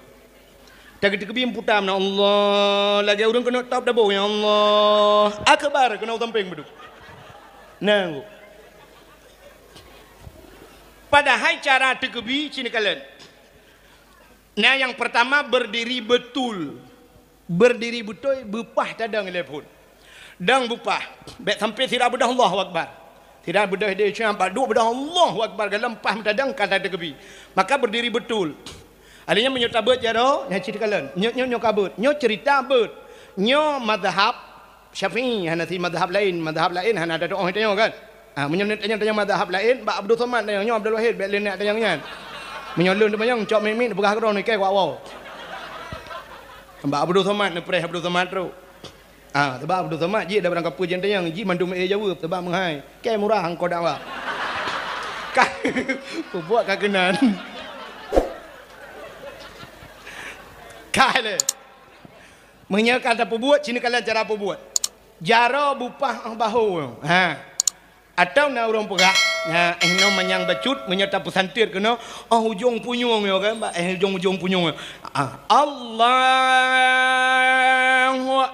Watée geuteukebi meuputa meunoe, Allah, lagée ureuëng keuneuk top dabong, ya Allah. Akbar keunoe sampéng beudôh. Nah, padahai cara teukebi ci neukalon. Nah, nyang peurtama berdiri betul. Berdiri beutôi, beupah tadong lé phon. Dong beupah, bék sampai sira beudôh Allahu Akbar. Sira beudôh deh cuma bak duek beudôh Allahu Akbar, galom pah meutadong ka tateukebi. Maka berdiri betul. Alèh nyan meunyoe tabeuet jaroe, nyan cit kalon. Nyoe, nyoe, nyoe kabeuet. Nyoe cerita beuet. Nyoe mazhab Syafi'i, hana si mazhab laén. Mazhab laén hana ada doa tanyoe kan? Ha, meunyoe neutanyong-tanyong mazhab laén, bak Abdul Somad tanyong, nyoe Abdul Wahid, bèk lé neutanyong nyan. Meunyoe lôn teumanyong, cok miet-miet, peugah keudroe nikeue keu awak. Bak Abdul Somad, neupreh Abdul Somad trok. Ah, sabab Abdul Somad jih dah barang kapeue jeuet tanyong, jih mandum éh jaweueb, sabab meuhai. Kèe murah angkot dakwah. Ka, peubuet ka keunan. Ka lé. Meunyoe ka tapeubuet, sini kalian cara peubuet. Jaroe bupah 'oh bahô. Ha. Atawa na ureueng peugah, na, eh, nyoe manyang bacut, meunyoe tapeusantet keunoe, 'oh ujong punyueng nyoe kan, bak, eh, ujong-ujong punyueng nyoe. Ah, Allahu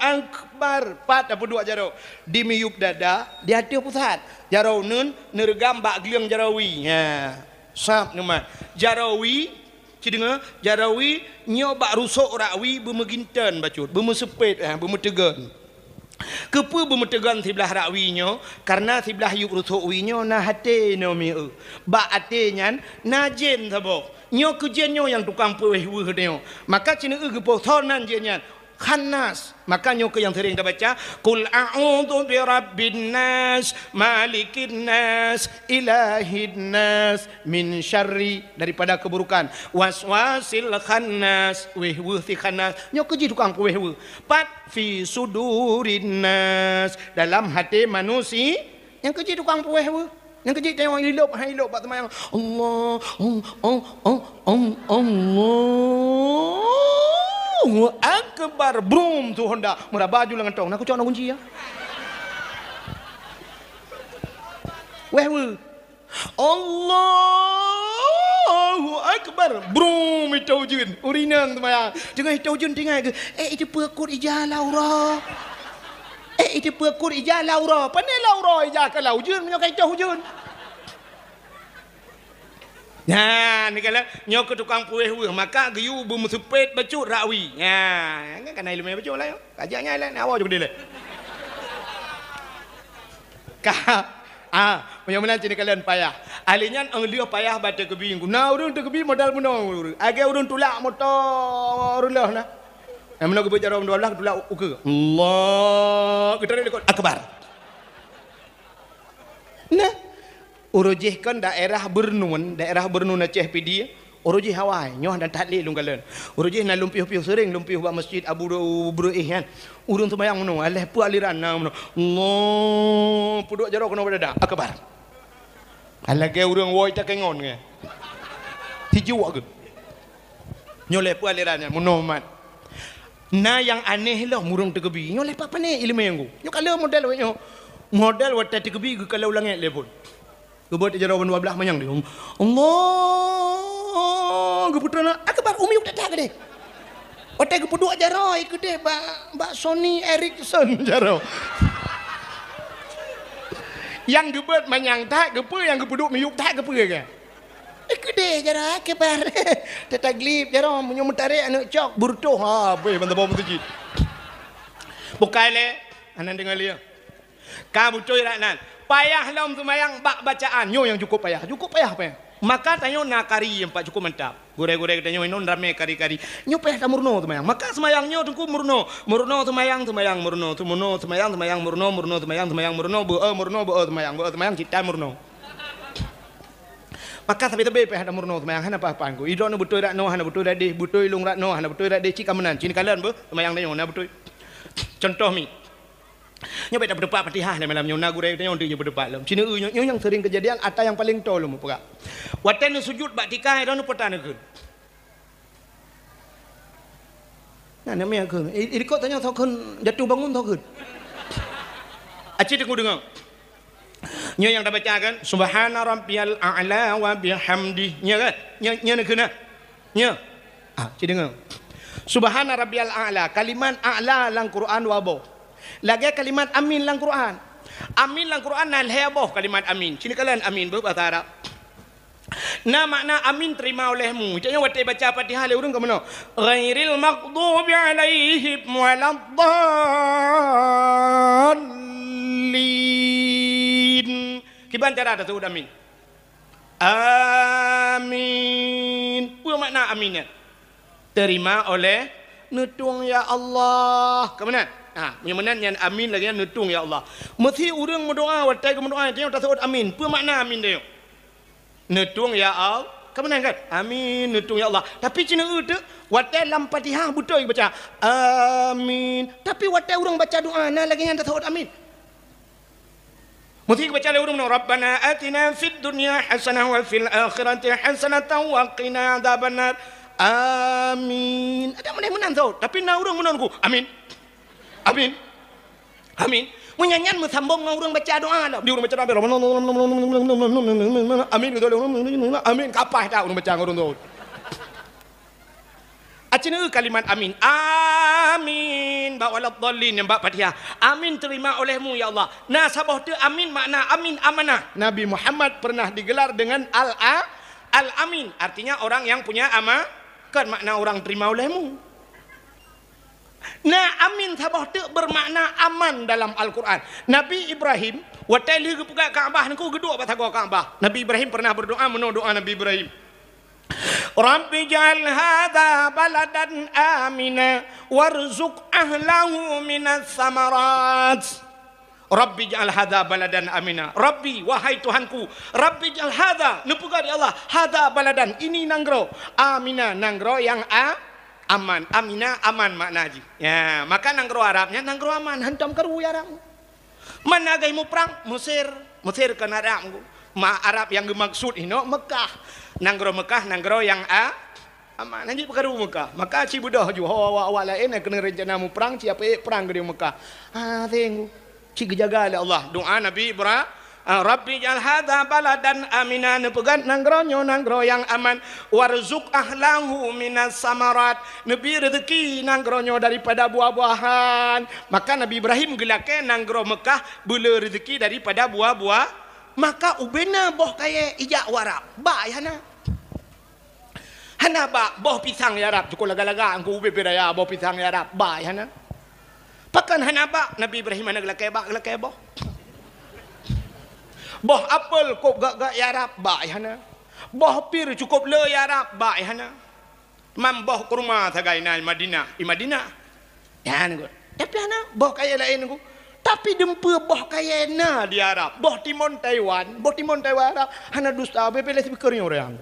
Akbar. Pat tapeuduek jaroe. Di miyueb dada, di ateueh pusat. Jaroe uneuen, neureugam bak gleueng jaroe wie. Ha. Sab neumat. Jaroe wie, Ci deungoe, jaroe wie nyoe bak rusok rak wie beumeuginten bacut, beumeuseupet, eh, beumeuteugon. Keupeue beumeuteugon siblah rak wie nyoe? Kareuna siblah yueb rusok wie nyoe na até nyoe mieu. Bak até nyan na jén saboh. Nyoe keu jén nyoe nyang tukang peuwéh weueh nyoe. Maka ci neueu geupoh soe nan jén nyan. Khannas. Maka nyoe keuh nyang sering tabaca, "Qul a'udzu birabbin nas, malikin nas, ilahin nas, min syarri," daripada keburukan, "waswasil khannas," wéh-weueh si khannas. Nyoe keuh jih tukang peuwéh weueh. Pat fi sudurin nas, dalam até manusia. Nyang keuh jih tukang peuwéh weueh. Nyang keuh jih teuh ilop, hai ilop bak seumayang. Allah, Allah, Allah, Allah, Allah, Allahu Akbar. Brum, su honda. Meuraba ju lam gantong. Na kucok na kunci ya. Wéh weueh. Allahu Akbar. Brum, itôh ujeuen. Ureueng inong seumayang. Teungoh itôh ujeuen tinggai geuh. Eh, iteupeue kot ija lam uroe. Eh, iteupeue kot ija lam uroe. Pane lam uroe ija ka lam ujeuen meunyoe ka itôh ujeuen. Nyan, ni kala, nyoe keuh tukang peuwéh weueh, maka geuyue beumeuseupet bacut rak wie. Nyan, kan kana ileumèe bacut lah nyoe. Kajak nyan lah, nyan awak juga dilèe. Ka, ah, meunyoe meunan ci neukalon payah. Ahli nyan 'oh lheueh payah bak teukeubi. Na ureueng teukeubi modal bunoe. Lagèe ureueng tulak moto reuloh na. Eh, meunoe geubeuet jaroe dua blah, tulak ukeue. Allah, geutarék likot. Akbar. Nah, uroe jih kon daerah Beureunuen, daerah Beureunuen Aceh Pidie, uroe jih awai, nyoe hana that lé lôn kalon. Uroe jih na lôn piôh-piôh seuring lôn piôh bak masjid Abu Bru-, Bruéh nyan. Ureueng seumayang meunoe, aléh peue aliran na meunoe. Allah, peuduek jaroe keunoe bak dada. Akbar. Lagèe ureueng woe takengon nyan. Sijuek geuh. Nyoe lé peue aliran nyan, meunoe mat. Na nyang aneh lom ureueng teukeubi. Nyoe lé pat pané ileumèe nyoe. Nyoe ka lheueh model nyoe. Model watèe teukeubi geukalon langèt lé phôn. Geubeuet jaroe ban dua blah manyang di. Allah, geupeutrön akbar, u miyueb that-that keudéh. Watèe geupeuduek jaroe keudéh bak, bak Sony Ericsson jaroe. Nyang geubeuet manyang that, keupeue nyang geupeuduek miyueb that, keupeue kah? Keudéh jaroe akbar. Tataglib jaroe, meunyoe meutarek aneuk cok, beureutoh, ha, beuh, ban saboh meuseujid. Bukai lé, aneuk deungoe lé. Ka beutôi rak nan. Payah lom seumayang bak bacaan. Nyoe nyang cukup payah. Cukup payah, payah. Maka tanyoe na kari nyang pat cukup mantap. Gurèe-gurèe geutanyoe inong ramé kari-kari. Nyoe payah tameurunoe seumayang. Maka seumayang nyoe teungku meurunoe. Meurunoe seumayang, seumayang meurunoe. Seumono seumayang, seumayang meurunoe, meurunoe seumayang, seumayang meurunoe. Beu-e meurunoe, beu-e seumayang, beu-e seumayang cit tan meurunoe. Maka sabe-sabe payah tameurunoe seumayang. Hana paih-paih ku. Idok na beutôi rak noe, hana beutôi rak déh, beutôi lôn rak noe, hana beutôi rak déh. Cit ka meunan. Cit neukalon beuh seumayang tanyoe na beutôi. Contoh mi. Nyoe bèk tapeuteupat Fatihah lé malam nyoe, na gurèe tanyoe deuh nyoe peuteupat lom. Ci neueu nyoe, nyoe nyang seuring keujadian atra nyang paleng toe lom peugah. Watèe neusujut bak tika, droeneuh peue tan neukheun. Na, na meu'ah kheun. I, i likot tanyoe soe kheun jatuh bangun soe kheun. Aci teungku deungoe. Nyoe nyang tabaca kan, "Subhana rabbiyal a'la wa bihamdi." Nyoe kan? Nyoe, nyoe neukheun na? Nyoe. Ah, ci deungoe. Subhana rabbiyal a'la. Kalimat a'la lam Quran dua boh. Lagèe kalimat amin lam Quran. Amin lam Quran na lhèe boh kalimat amin. Ci neukalon amin beuh bahasa Arab. Na makna amin terima olehmu. Cak nyoe watèe baca Fatihah lé ureueng ka meunoe. Ghairil maghdubi alaihim waladdallin. Kiban cara taseuôt amin? Amin. Peue makna amin nyan? Terima oleh neutueng ya Allah. Ka meunan? Ha, meunyoe meunan nyan amin lagèe nyan neutueng ya Allah. Meusé ureueng meudoa watèe geumeudoa tanyoe taseuôt amin. Peue makna amin tanyoe? Neutueng ya Allah. Ka meunan kan? Amin, neutueng ya Allah. Tapi ci neueu teuk watèe lam Fatihah beutôi baca amin. Tapi watèe ureueng baca doa na lagèe nyan taseuôt amin. Meusé geubaca lé ureueng meunoe, "Rabbana atina fid dunya hasanah wa fil akhirati hasanatan wa qina adzabannar." Amin. Ada meunan meunan tho, tapi na ureueng meunoe ku, "Amin. Amin. Amin." Meunyan nyan meusambông ngon ureueng baca doa lah. Di ureueng baca doa, "Amin." Amin. Kapah that ureueng baca ngon ureueng tho. Aci neueu kalimat amin. Amin. Bak waladdallin nyang bak Fatihah. Amin terima olehmu, ya Allah. Na saboh teuk amin makna amin amanah. Nabi Muhammad pernah digelar dengan Al-, Al-Amin. Artinya orang yang punya ama-, kan makna orang terima olehmu. Na amin saboh teuk bermakna aman dalam Al-Quran. Nabi Ibrahim, watèe lheueh geupeugah Ka'bah nyan ku geuduek bak sagoe Ka'bah. Nabi Ibrahim pernah berdoa, meunoe doa Nabi Ibrahim. Rabbi ij'al hadza baladan amina warzuq ahlahu minas samarat. Rabbi ij'al hadza baladan amina. Rabbi, wahai Tuhanku, Rabbi ij'al hadza, neupeugah di Allah, hadza baladan, ini nanggroe, amina, nanggroe nyang a-, aman. Amina, aman makna jih. Ya, maka nanggroe Arab nyan nanggroe aman, hantom karu ya Arab. Man agam muprang, Mesir. Mesir kon Arab. Ma Arab nyang geumaksud inoe Mekah. Nanggroe Mekah, nanggroe nyang a-, aman. Hanjeuet peukaru Mekah. Maka ci beudôh ju ho awak-awak laén nyang keuneuk rencana muprang, ci apeuék prang keu di Mekah. Ah, seng. Ci geujaga lé Allah. Doa Nabi Ibra-, ah, "Rabbi ij'al hadza baladan amina," neupeugah nanggroe nyoe nanggroe nyang aman. "Warzuq ahlahu minas samarat," neubri reuzeki nanggroe nyoe daripada buah-buahan. Maka Nabi Ibrahim geulakée nanggroe Mekah beulé reuzeki daripada buah-buah. Maka ubena boh kayée ijak u Arab, bak hana. Hana bak boh pisang ya Arab, cukôp laga-laga angku ubé-ubé raya boh pisang ya Arab, bak hana. Pakon hana bak? Nabi Ibrahim hana geulakée bak, geulakée boh. Boh apel kôb gak-gak ya Arab, bak hana. Boh pir cukôp le ya Arab, bak hana. Mam boh kurma sagai na i Madinah, i Madinah. Nyan ku. Tapi hana boh kayée laén ku. Tapi dumpeue boh kayée na di Arab. Boh timon Taiwan, boh timon Taiwan Arab. Hana dusta, beubeuleh sibeukeureung ureuëng.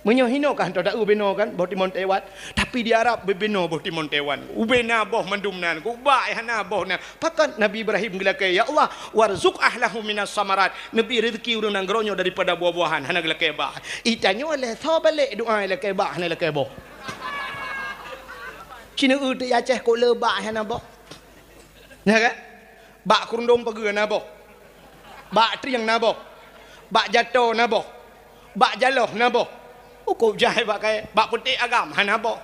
Meunyoe hinoe ka hantom taeu binoe kan, boh timon Taiwan. Tapi di Arab beubinoe boh timon Taiwan. Ubena boh mandum nan, ku bak hana boh na. Pakon Nabi Ibrahim geulakée, "Ya Allah, warzuq ahlahu minas samarat." Neubri reuzeki ureuëng nanggroe nyoe daripada buah-buahan, hana geulakée bak. Itanyoe lheueh soe balek doa ilakée bak, hana ilakée boh. Ci neueu teuk i Aceh kôb le bak hana boh. Nyan kan? Bak keurundong pageue na boh. Bak trieng na boh. Bak jato na boh. Bak jaloh na boh. Ukôb jai bak kayée, bak peuték agam hana boh.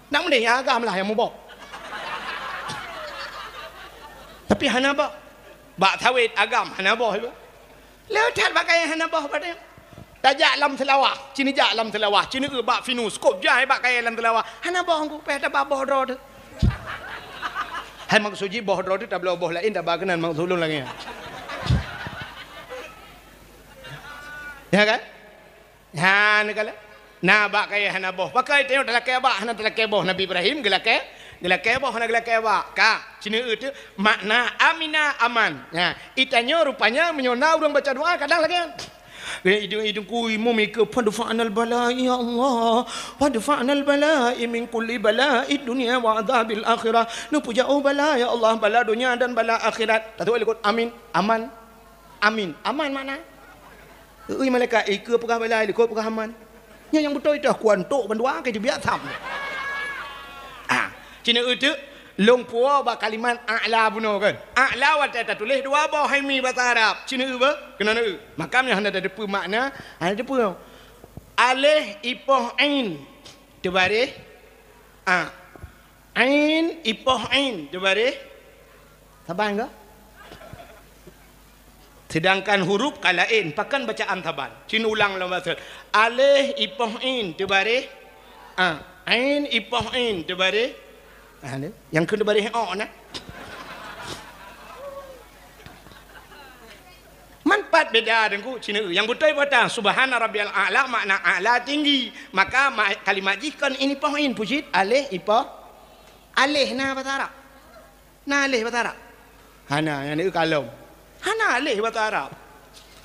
Nak meudeh nyang agam lah nyang muboh. Tapi hana boh. Bak sawét agam hana boh. Le that bak kayée hana boh bak nyan. Tajak lam Seulawah, ci neujak lam Seulawah, ci neueu bak Pinus, kôb jai bak kayée lam Seulawah. Hana boh angku, payah taba boh droe teuh. Hai maksud jih boh droe teuh tabloe boh laén taba keunan maksud lôn lagée nyan. Ya kan? Ha, neukalon. Na bak kayée hana boh. Pakon tanyoe talakée bak, hana talakée boh. Nabi Ibrahim geulakée, geulakée boh, hana geulakée bak. Ka, ci neueu teuk makna amina aman. Ha, itanyoe rupanya meunyoe na ureuëng baca doa kadang lagée nyan. Eh, idung-idung kui mumike, "Fadfa'nal bala, ya Allah. Fadfa'nal bala min kulli bala id dunya wa adzabil akhirah." Neupeujak, "Oh bala, ya Allah, bala donya dan bala akhirat." Tatuek likot, "Amin." Aman. Amin. Aman makna? Ui malaikat, ikeue peugah bala, likot peugah aman. Nyan nyang beutôi teuh kuantok bandua ke jibiak tham. Ah, ci neueu teuk lôn puwoe bak kalimat a'la bunoe kan. A'la watée tatuléh dua boh hai mi basa Arab. Ci neueu beuh? Keunoe neueu. Maka meunyoe hana tateupeue makna, hana tateupeue. Aléh ipoh ain teubaréh a. Ain ipoh ain teubaréh. Saban ka? Sedangkan huruf ka laén, pakon bacaan saban. Ci neuulang lom bacut. Aléh ipoh ain teubaréh a. Ain ipoh ain teubaréh. Ha, ni. Nyang keu teubaréh o na. Kan pat beda Teungku, cina nyang beutôi peue ta? Subhana rabbiyal a'la, makna a'la tinggi. Maka ma-, kalimat jih kon in ipoh in, peue cit? Aleh ipoh. Aleh na bahasa Arab. Na aleh bahasa Arab? Hana, nyang ni kalom. Hana aleh bahasa Arab.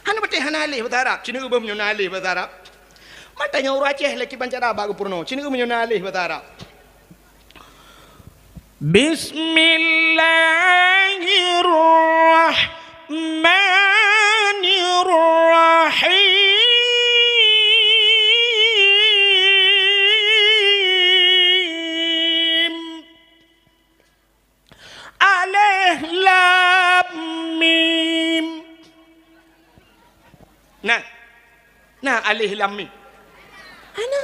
Hana beutôi hana aleh bahasa Arab. Cina beuh meunyoe na aleh bahasa Arab. Mata nyoe ureueng Aceh lagi bancara bak geupeurunoe. Cina meunyoe na aleh bahasa Arab. Bismillahirrahmanirrahim. Alif lam mim. Nah. Nah, alif lam mim. Hana.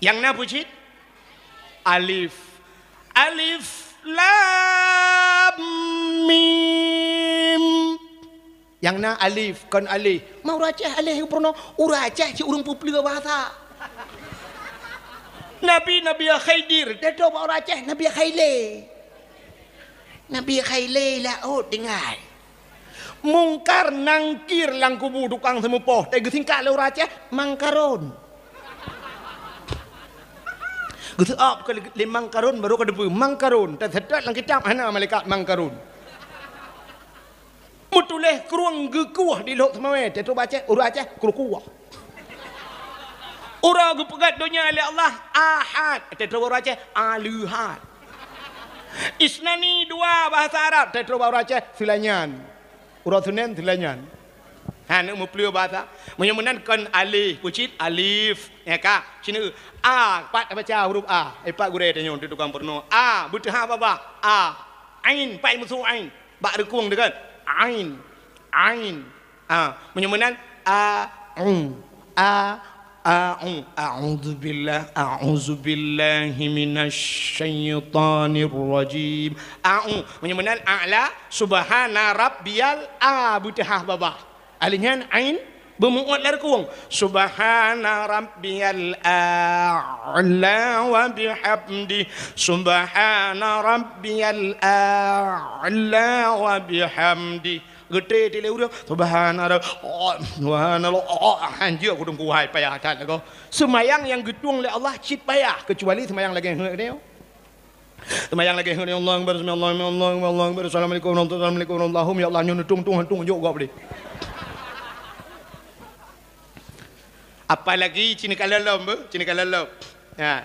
Nyang na peue cit? Alif. Alif lam mim. Nyang na alif, kon aleh. Ma ureueng Aceh aleh geupurunoe, ureueng Aceh cit ureueng peupleue bahasa. Nabi, Nabi Khidir, teutoe bak ureueng Aceh, Nabi Khaile. Nabi Khaile laôt tinggai. Mungkar Nangkir lam kubu tukang seumeupoh, teugeusingkat lé ureueng Aceh, Mangkaron. Geuseu'ab keu lé Mangkaron, barô ka teupeue, Mangkaron. Teuseutôt lam kitab hana malaikat Mangkaron. Meutuléh krueng geukueh di Lhok Seumawé, teutoe bak Aceh, ureueng Aceh, krueng kueh. Uroe geupeugét donya lé Allah, Ahad, teutoe ureueng Aceh, Aleuhad. Isnani dua bahasa Arab, teutoe bak ureueng Aceh, Seulainan. Uroe Seunén, Seulainan. Ha, neuk meupleue bahasa. Meunyoe meunan kon aleh, peue cit? Alif. Ya ka? Cina. A, pat tabaca huruf A. Eh, pat gurée tanyoe, tukang peurunoe. A, beuteuhah babah. A. Ain, pat meusu ain. Bak reukong teuh kan? Ain. Ain. Ah, meunyoe meunan, a, u, a, a, u. A'udzubillah, a'udzubillahi minasyaitonirrajim. A, u. Meunyoe meunan, a'la, subhana rabbiyal a, beuteuhah babah. Alif nyan ain beumu'ot lam reukong. Subhana rabbiyal a'la wa bihamdi. Subhana rabbiyal a'la wa bihamdi. Geutré-tré lé ureueng, subhana rabb-, oh, subhanallah, oh, hanjeuet kudong kuhai payah that lagoe. Seumayang nyang geutueng lé Allah cit payah, keucuali seumayang lagée heuet nyoe. Seumayang lagée heuet nyoe, Allahu Akbar, sami Allahu liman, Allahu Akbar, Allahu Akbar, assalamualaikum warahmatullahi wabarakatuh, assalamualaikum warahmatullahi, ya Allah, nyoe neutung-tung hantung jok gob lé. Apalagi cina kalon lom beuh, cina kalon lom. Ha.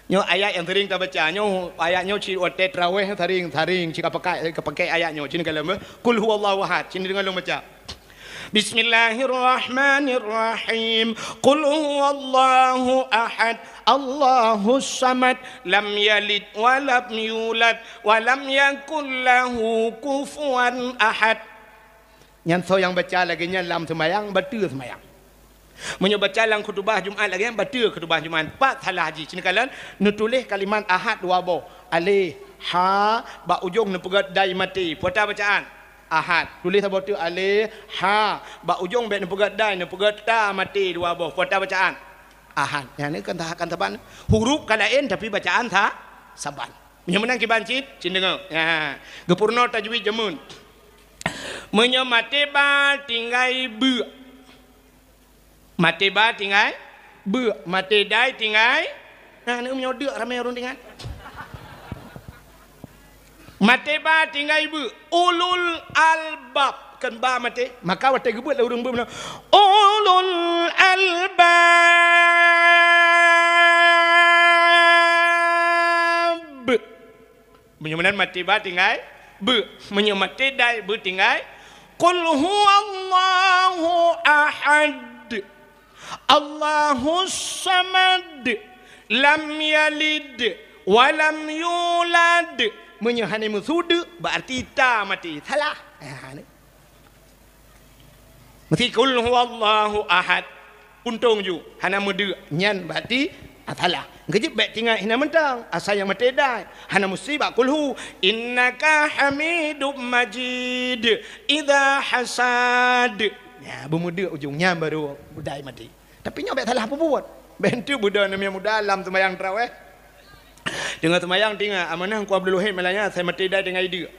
Nyoe ayat nyang sering tabaca. Nyoe ayat nyoe cit watée traweh sering, sering cit kapakai, kapakai ayat nyoe. Cina kalon beuh. Qul huwallahu ahad. Cina deungoe lôn baca. Bismillahirrahmanirrahim. Qul huwallahu ahad. Allahus samad. Lam yalid wa lam yulad. Wa lam yakul lahu kufuwan ahad. Nyan soe nyang baca lagée nyan lam seumayang, bateue seumayang. Meunyoe baca lam khutubah Jumat lagée nyan, bateue khutubah Jumat. Pat salah jih. Cina kalon, neutuléh kalimat ahad dua boh. Aleh, ha, bak ujong neupeugét dai maté. Peue ta bacaan? Ahad. Tuléh saboh teuk aleh, ha, bak ujong bék neupeugét dai, neupeugét ta maté dua boh. Peue ta bacaan? Ahad. Nyan kan ta-, kan saban. Huruf ka laén tapi bacaan sa-, saban. Meunyoe meunan kiban cit, cit deungoe. Ha. Geupeurunoe tajwid jameun. Meunyoe maté ba tinggai beuk. Maté ba tinggai beuk. Maté dai tinggai. Nah, ni meunyoe deuk ramé ureueng tinggai. Maté ba tinggai beuk. Ulul albab. Kan ba maté. Maka watée geubeuet lé ureueng beuk meunan. Ulul albab. Meunyoe meunan maté ba tinggai beuk. Meunyoe maté dai beuk tinggai. Qul huwallahu ahad. Allahus samad. Lam yalid wa lam yulad. Meunyoe hana meusu deuk, berarti ta maté. Salah. Ha, ni. Meusti qul huwallahu ahad. Untông ju, hana meudeuk. Nyan berarti, ah, salah. Geujeuet bék tinggai hina mantong. Asai nyang maté dai. Hana meusti bak qul hu. Innaka hamidum majid. Idza hasad. Ya, beumeudeuk ujong. Nyan baru dai maté. Tapi nyoe bék salah peubuet. Bék enteuk beudoa namiet muda lam seumayang traweh. Teungoh seumayang tingat, amanah Teungku Abdul Wahid Malaya, asai maté dai tinggai deuk.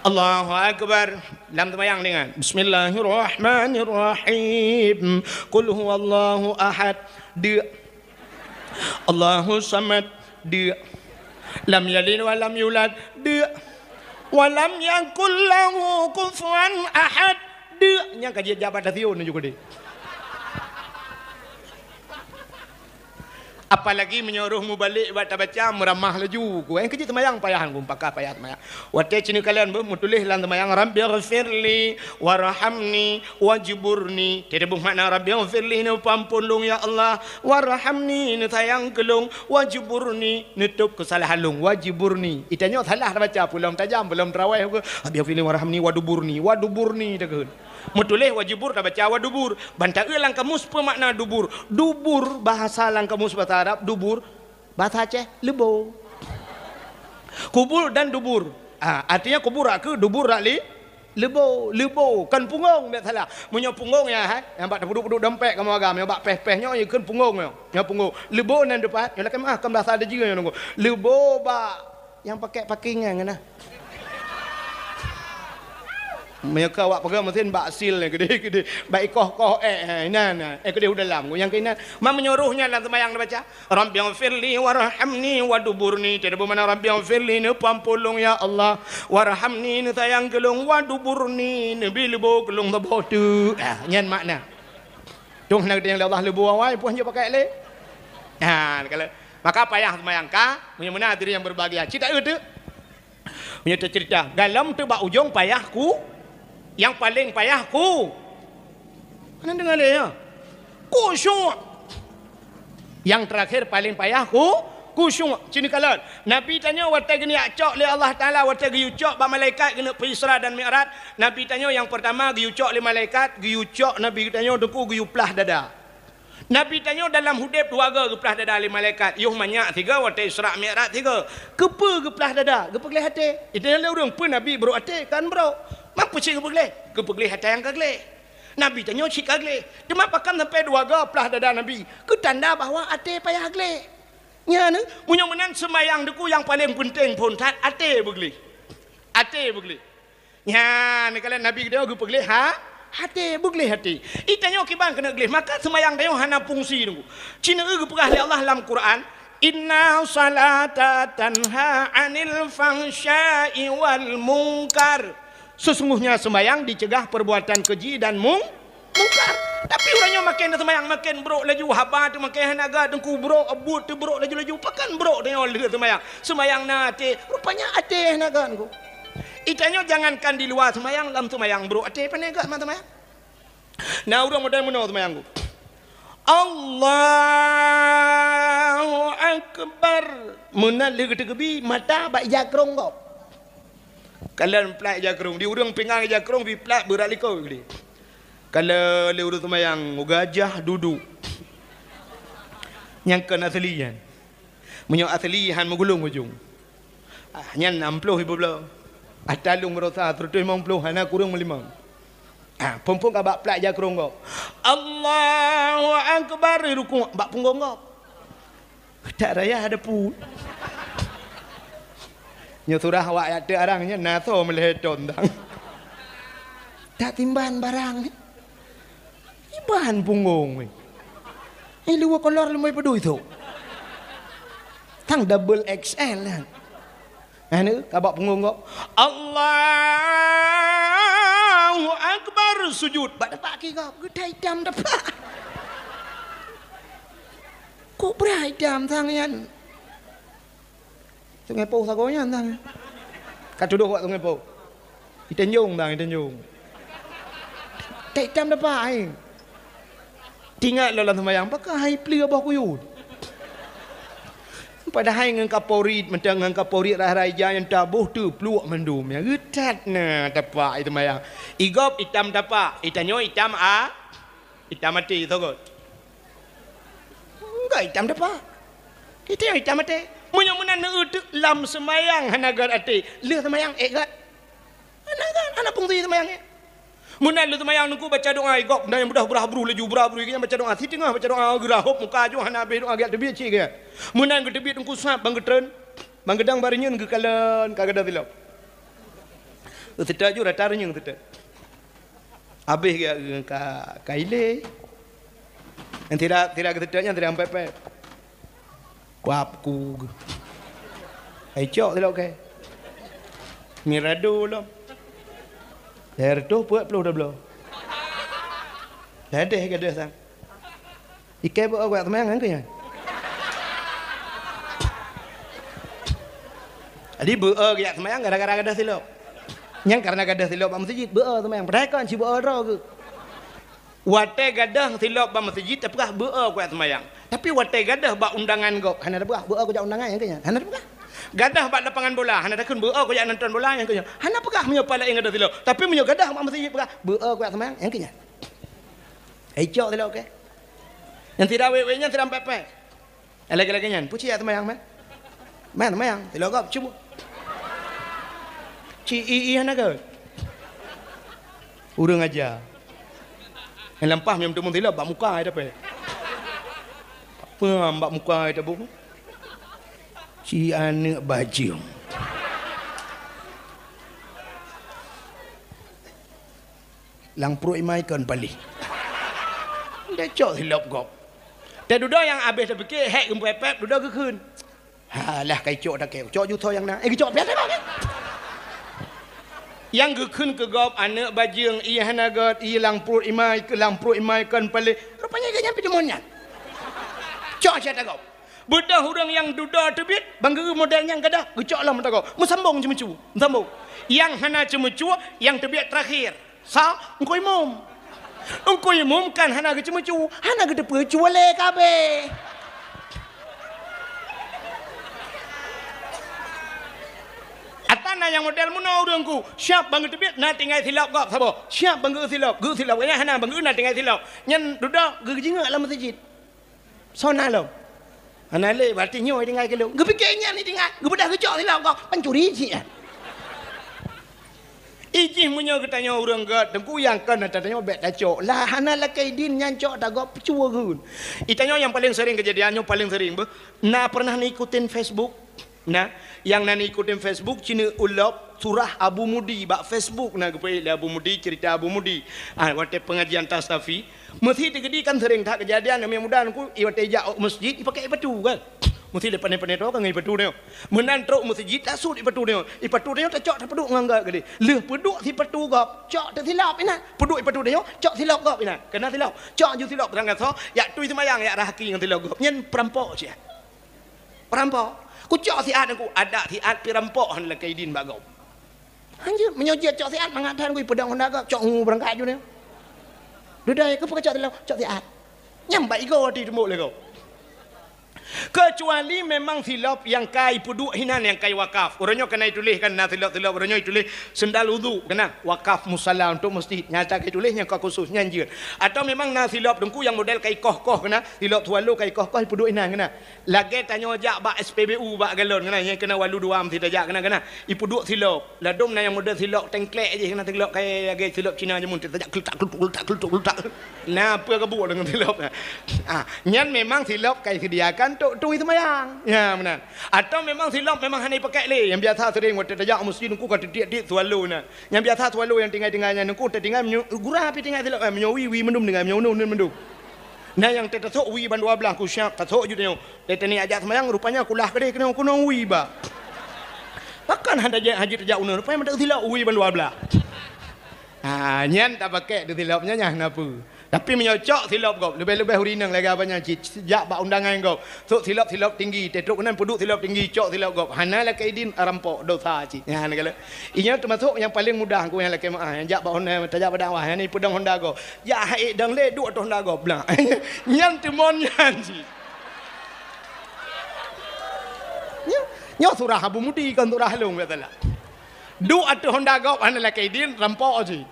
Allahu Akbar. Lam seumayang dengan, Bismillahirrahmanirrahim. Qul huwallahu ahad. Deuk. Allahu samad. Deuk. Lam yalid wa lam yulad. Deuk. Wa lam yakul lahu kufuwan ahad. Deuk. Nyang ka jeuet jak bak stasiun nyoe keudeh. Apalagi meunyoe roh mubalek bak tabaca, meuramah laju ku. Nyang keujeuet seumayang payah, ku pakah payah seumayang. Watée sineuk kalon beuh meutuléh lam seumayang, "Rabbighfirli warhamni wajburni." Teudeubeuh makna, "Rabbighfirli," neupeuampôn lôn ya Allah, "warhamni," neusayang keu lôn, "wajburni," neutôb keusalahan lôn, "wajburni." Itanyoe salah tabaca, peulom tajam, peulom teurawéh, "Rabbighfirli warhamni waduburni," waduburni takheun. Meutuléh wajibur tabaca wadubur. Ban taeu lam kamus peue makna dubur. Dubur, bahasa lam kamus bahasa Arab, dubur, bahasa Aceh, leubo. Kubur dan dubur. Ah, artinya kubur rak keu, dubur rak li-, leubo, leubo. Kon punggong, biasalah. Meunyoe punggong ya, hai, nyang bak teupeuduk-peuduk dompet kamoe agam, nyang bak péh-péh nyoe, ya kon punggong nyoe. Nyoe punggong. Leubo nan depan, nyoe lakée meuah, kon bahasa Dejeu nyoe nunggu. Leubo bak Nyang pakai pakingan keunan. Meunyoe ka awak peugah meusén bak sil nyan keudeh-keudeh, bak ikoh-koh ék, ha, inan, ha, ék keudeh u dalam. Nyang keunan, ma meunyoe roh nyan lam seumayang neubaca, "Rabbighfirli warhamni waduburni." Teudeubeuh makna, "Rabbighfirli," neupeuampôn lôn ya Allah, "warhamni," neusayang keu lôn, "waduburni," neubi leubo keu lôn saboh teuk. Ha, nyan makna. Dong na geutanyoe lé Allah leubo awai, puih jeuet pakai lé. Ha, kalau maka payah seumayang ka, meunyoe meunan hadirin yang berbahagia. Cit taeu teuk. Meunyoe teucerita, galom teuk bak ujong payah ku, nyang paleng payah ku. Hana deungoe lé, ya? Khusyuk. Nyang terakhir paleng payah ku, khusyuk. Cit neukalon. Nabi tanyoe watée geuniyak cok lé Allah Taala, watée geuyue cok bak malaikat geuneuk peuisra dan mi'raj, Nabi tanyoe nyang peurtama geuyue cok lé malaikat, geuyue cok Nabi tanyoe teungku geuyue plah dada. Nabi tanyoe dalam udeb dua goe geuplah dada lé malaikat, yoh manyak sigoe, watée Isra Mi'raj sigoe. Keupeue geuplah dada? Geupeugleh até. Itanyoe lé ureuëng, peue Nabi brok até? Kan brok. Ma peue cit geupeugleh? Geupeugleh atra nyang ka gleh. Nabi tanyoe cit ka gleh. Teuma pakon sampai dua goe plah dada Nabi? Keu tanda bahwa até payah gleh. Nyan, meunyoe meunan seumayang teungku nyang paleng peunteng phon that até beugleh. Até beugleh. Nyan, neukalon Nabi geutanyoe geupeugleh ha, até, beugleh até. Itanyoe kiban keuneuk gleh, maka seumayang tanyoe hana fungsi teungku. Cit neueu geupeugah lé Allah lam Quran, "Inna salata tanha 'anil fahsya'i wal munkar." Sesungguhnya sembahyang dicegah perbuatan keji dan mung-, mungkar. Tapi uroe nyoe maken na seumayang, maken brok laju, haba teuh maken hana gét, teungku brok, buet teuh brok laju-laju. Pakon brok tanyoe lheueh seumayang? Seumayang na até, rupanya até hana gét teungku. Itanyoe jangankan di luwa seumayang, lam seumayang brok até, pane gét ma seumayang. Na ureuëng model meunoe seumayang teungku. Allahu Akbar. Meunan lheueh geuteukeubi, mata bak ija krong gob. Kalon plat ija krong, di ureuëng pingan ija krong, bi plat beurak likot geude. Kalon lé ureuëng seumayang, gajah duduek. Nyang kon asli nyan. Meunyoe asli han meugulong ujong. Ah, nyan nam ploh ibu bloe. Ata lôn meurosa seratus limong ploh, hana kureueng meulimong. Ah, phon-phon ka bak plat ija krong gob. Allahu Akbar, rukuk bak punggong gob. Tak raya ada pun. Nyoe surah awak yak teuk arang nyan na soe meulhée thon dang. Tak timban barang ni. Iban punggong ni. Ni luwa kolor leumai peudui tu. Tang double X L kan. Nah, ni ka bak punggong gob. Allahu Akbar, sujud. Bak tapak kaki gob, geutai itam tapak. Kok brat itam sang nyan? Sungai Poh sagoe nyan sang. Ka tudoh bak Sungai Poh. Itanjong sang, itanjong. Tak itam tapak ai. Tingat lom lam seumayang, pakon hai pleue boh kuyun. Padahai ngon kaporit, mantong ngon kaporit rai-rai ija nyang taboh teupluek mandum. Ya, geutat na tapak i seumayang. Igob itam tapak, itanyoe itam a, itam até sogot. Enggak itam tapak. Itanyoe itam até. Meunyoe meunan neueu teuk lam seumayang hana gét até, lheueh seumayang ék gét. Hana kan? Hana fungsi seumayang nyan. Meunan lheueh seumayang teungku baca doa, igob, na nyang beudoh brah bruh laju, brah bruh nyang baca doa, siteungoh baca doa, geurahop muka aju hana habéh doa, geujak teubiet cit geuh. Meunan geuteubiet teungku sab ban geutreun, ban geudong bareunyeun geukalon ka gadôh silop. Seutôt ju rata renyueng seutôt. Abéh ka, ka, ka ilée. Nyang sira, sira geuseutôt nyan sira pép-pép. Kuab ku. Hai cok silop kèe. Mirado lom. Lhèe reutôh peuet ploh tabloe. Ladeh gadoh sang. Ikèe beu-e kujak seumayang nyan keuh nyan. Jadi beu-e kujak seumayang gara-gara gadoh silop. Nyan karena gadoh silop bak meuseujid, beu-e seumayang. Padahai kon ci beu-e droe geuh. Watèe gadoh silop bak meuseujid, tapeugah beu-e kujak seumayang. Tapi watèe gadoh bak undangan gob, hana tapeugah beu-e kujak undangan nyan keuh nyan. Hana tapeugah. Gadoh bak lapangan bola, hana takheun beu-e kujak nonton bola nyan keuh nyan. Hana peugah meunyoe paleng gadoh silop. Tapi meunyoe gadoh bak meuseujid peugah beu-e kujak seumayang nyan keuh nyan. Hai cok silop kèe. Nyang sira wék-wék nyan sira pép-pép. Lagèe-lagèe nyan, peue ci jak seumayang, man? Man seumayang, silop gob cuba. Ci i-i hana gèt. Ureueng aja. Nyang lampah meuteumèe silop bak muka ai tapèe. Peue bak muka ai tabong? Ci aneuk bajeueng. Lam pruet imai kon paléh. Deh cok silop gob. Teududoe nyang abéh tapike, hék geupép-pép, dudoe geukheun. Halah, kai cok takeu, cok ju tho nyang na. Eh, geucok piah teuh, kan? Nyang geukheun keu gob, aneuk bajeueng, ié hana gèt, ié lam pruet imai, keu lam pruet imai kon paléh. Rupanya geuh nyan pih deungon nyan. Cok siat gob. Beudôh ureueng nyang dudoe teubiet, bang geu model nyang gadoh, geucok lom mata gob. Meusambong ceumeucue, meusambong. Nyang hana ceumeucue, nyang teubiet teurakhir. Sa, Teungku Imum. Teungku Imum kan hana geuceumeucue, hana geuteupeue cue lé kabéh. Ata na nyang model meunoe ureueng ku, siap bang geuteubiet na tinggai silop gob saboh. Siap bang geu silop, geu silop. Nyan hana bang geu na tinggai silop. Nyan dudoe geujingeuk lam meuseujid. Soe na lom? Hana lé, berarti nyoe tinggai keu lôn. Geupike nyan tinggai, geubeudôh geucok silop gob, pancuri cit nyan. Ijih meunyoe geutanyoe ureueng gèt, teungku nyang kon ata tanyoe bèk tacok. Lah hana lakèe idin nyan cok tagob peucue geun. Itanyoe nyang paleng sering keujadian nyoe paleng sering beuh. Na pernah neuikutin Facebook? Nah, nyang na neuikutin Facebook, ci neuulop surah Abu Mudi bak Facebook na geupeuék lé Abu Mudi, cerita Abu Mudi. Ah, watèe pengajian Tastafi, meusi teukeudi kan sering that keujadian aneuk muda nyan ku, i watèe ijak u meuseujid, ipakèk ipatu kan. Meusi lé pandai-pandai droe kan ngon ipatu nyoe. Meunan trok meuseujid, tasut ipatu nyoe. Ipatu nyoe tacok tapeuduek ngon gèt keudéh. Lheueh peuduek sipatu gob, cok teusilop inan. Peuduek ipatu nyoe, cok silop gob inan. Keunan silop. Cok ju silop teuh ngon soe, jak tui seumayang, jak rahaki ngon silop gob. Nyan peurampok cit. Peurampok. Kucok siat nyan ku, adak siat pih rampok hana lakèe idin bak gob. Hanjeuet, meunyoe jeuet cok siat mangat that nyan ku ipeudong honda gob, cok ngu beurangkat ju nyoe. Dudoe, keupeue kacok silop? Cok siat. Nyan bak igoe watèe itumbok lé gob. Keucuali memang silop nyang ka ipeuduek hinan nyang ka iwakaf. Uroe nyoe ka na ituléh kan na silop-silop uroe nyoe ituléh sendal udhu keunan wakaf musala untuk meuseujid. Nyata ka ituléh nyang ka khusus nyan jeuet. Atawa memang na silop teungku nyang model ka ikoh-koh keunan, silop swallow ka ikoh-koh ipeuduek hinan keunan. Lagèe tanyoe jak bak S P B U bak galon keunan, nyang keunan walu dua meusti tajak keunan, keunan. Ipeuduek silop. Ladôm na nyang model silop tengklek jih, keunan silop kaya lagèe silop Cina jameun, tajak keuletak, keuletak, keuletak, keuletak, keuletak. Na peue ka buet deungon silop nyan. Ah, nyan memang silop ka iseudiakan untuk tui seumayang. Ya, meunan. Atawa memang silop memang hana ipakai lé. Nyang biasa sering watèe tajak meuseujid nyan ku ka titiek-tiek swallow nyan. Nyang biasa swallow nyang tinggai-tinggai nyan nyan ku tatinggai meunyoe gura pih tinggai silop, eh, meunyoe wie, wie mandum tinggai, meunyoe uneun, uneun mandum. Na nyang teutasok wie ban dua blaih ku siap tasok ju tanyoe. Lé teuh nyan jak seumayang, rupanya kulah keudéh keunoe, keunoe wie ba. Pakon hana jeuet, hana jeuet tajak uneun, rupanya meuteuk silop wie ban dua blaih. Ha, nyan tapakék teuh silop nyan, nyan hana peue. Tapi meunyoe cok silop gob, leubeh-leubeh ureueng inong lagèe abang nyan cit, jak bak undangan gob. Sok silop-silop tinggi, teutrok keunan peuduek silop tinggi, cok silop gob. Hana lakèe idin, rampok, dosa cit. Nyan hana galak. Inyoe teumasok nyang paleng mudah, ku nyang lakèe meu'ah, nyang jak bak honda, tajak bak dakwah, nyan ipeudong honda gob. Jak hai dong lé duek ateueh honda gob blah. Nyan teumon nyan cit. Nyoe, nyoe surah Abu Mudi kon surah lôn biasalah. Duek ateueh honda gob hana lakèe idin rampok cit.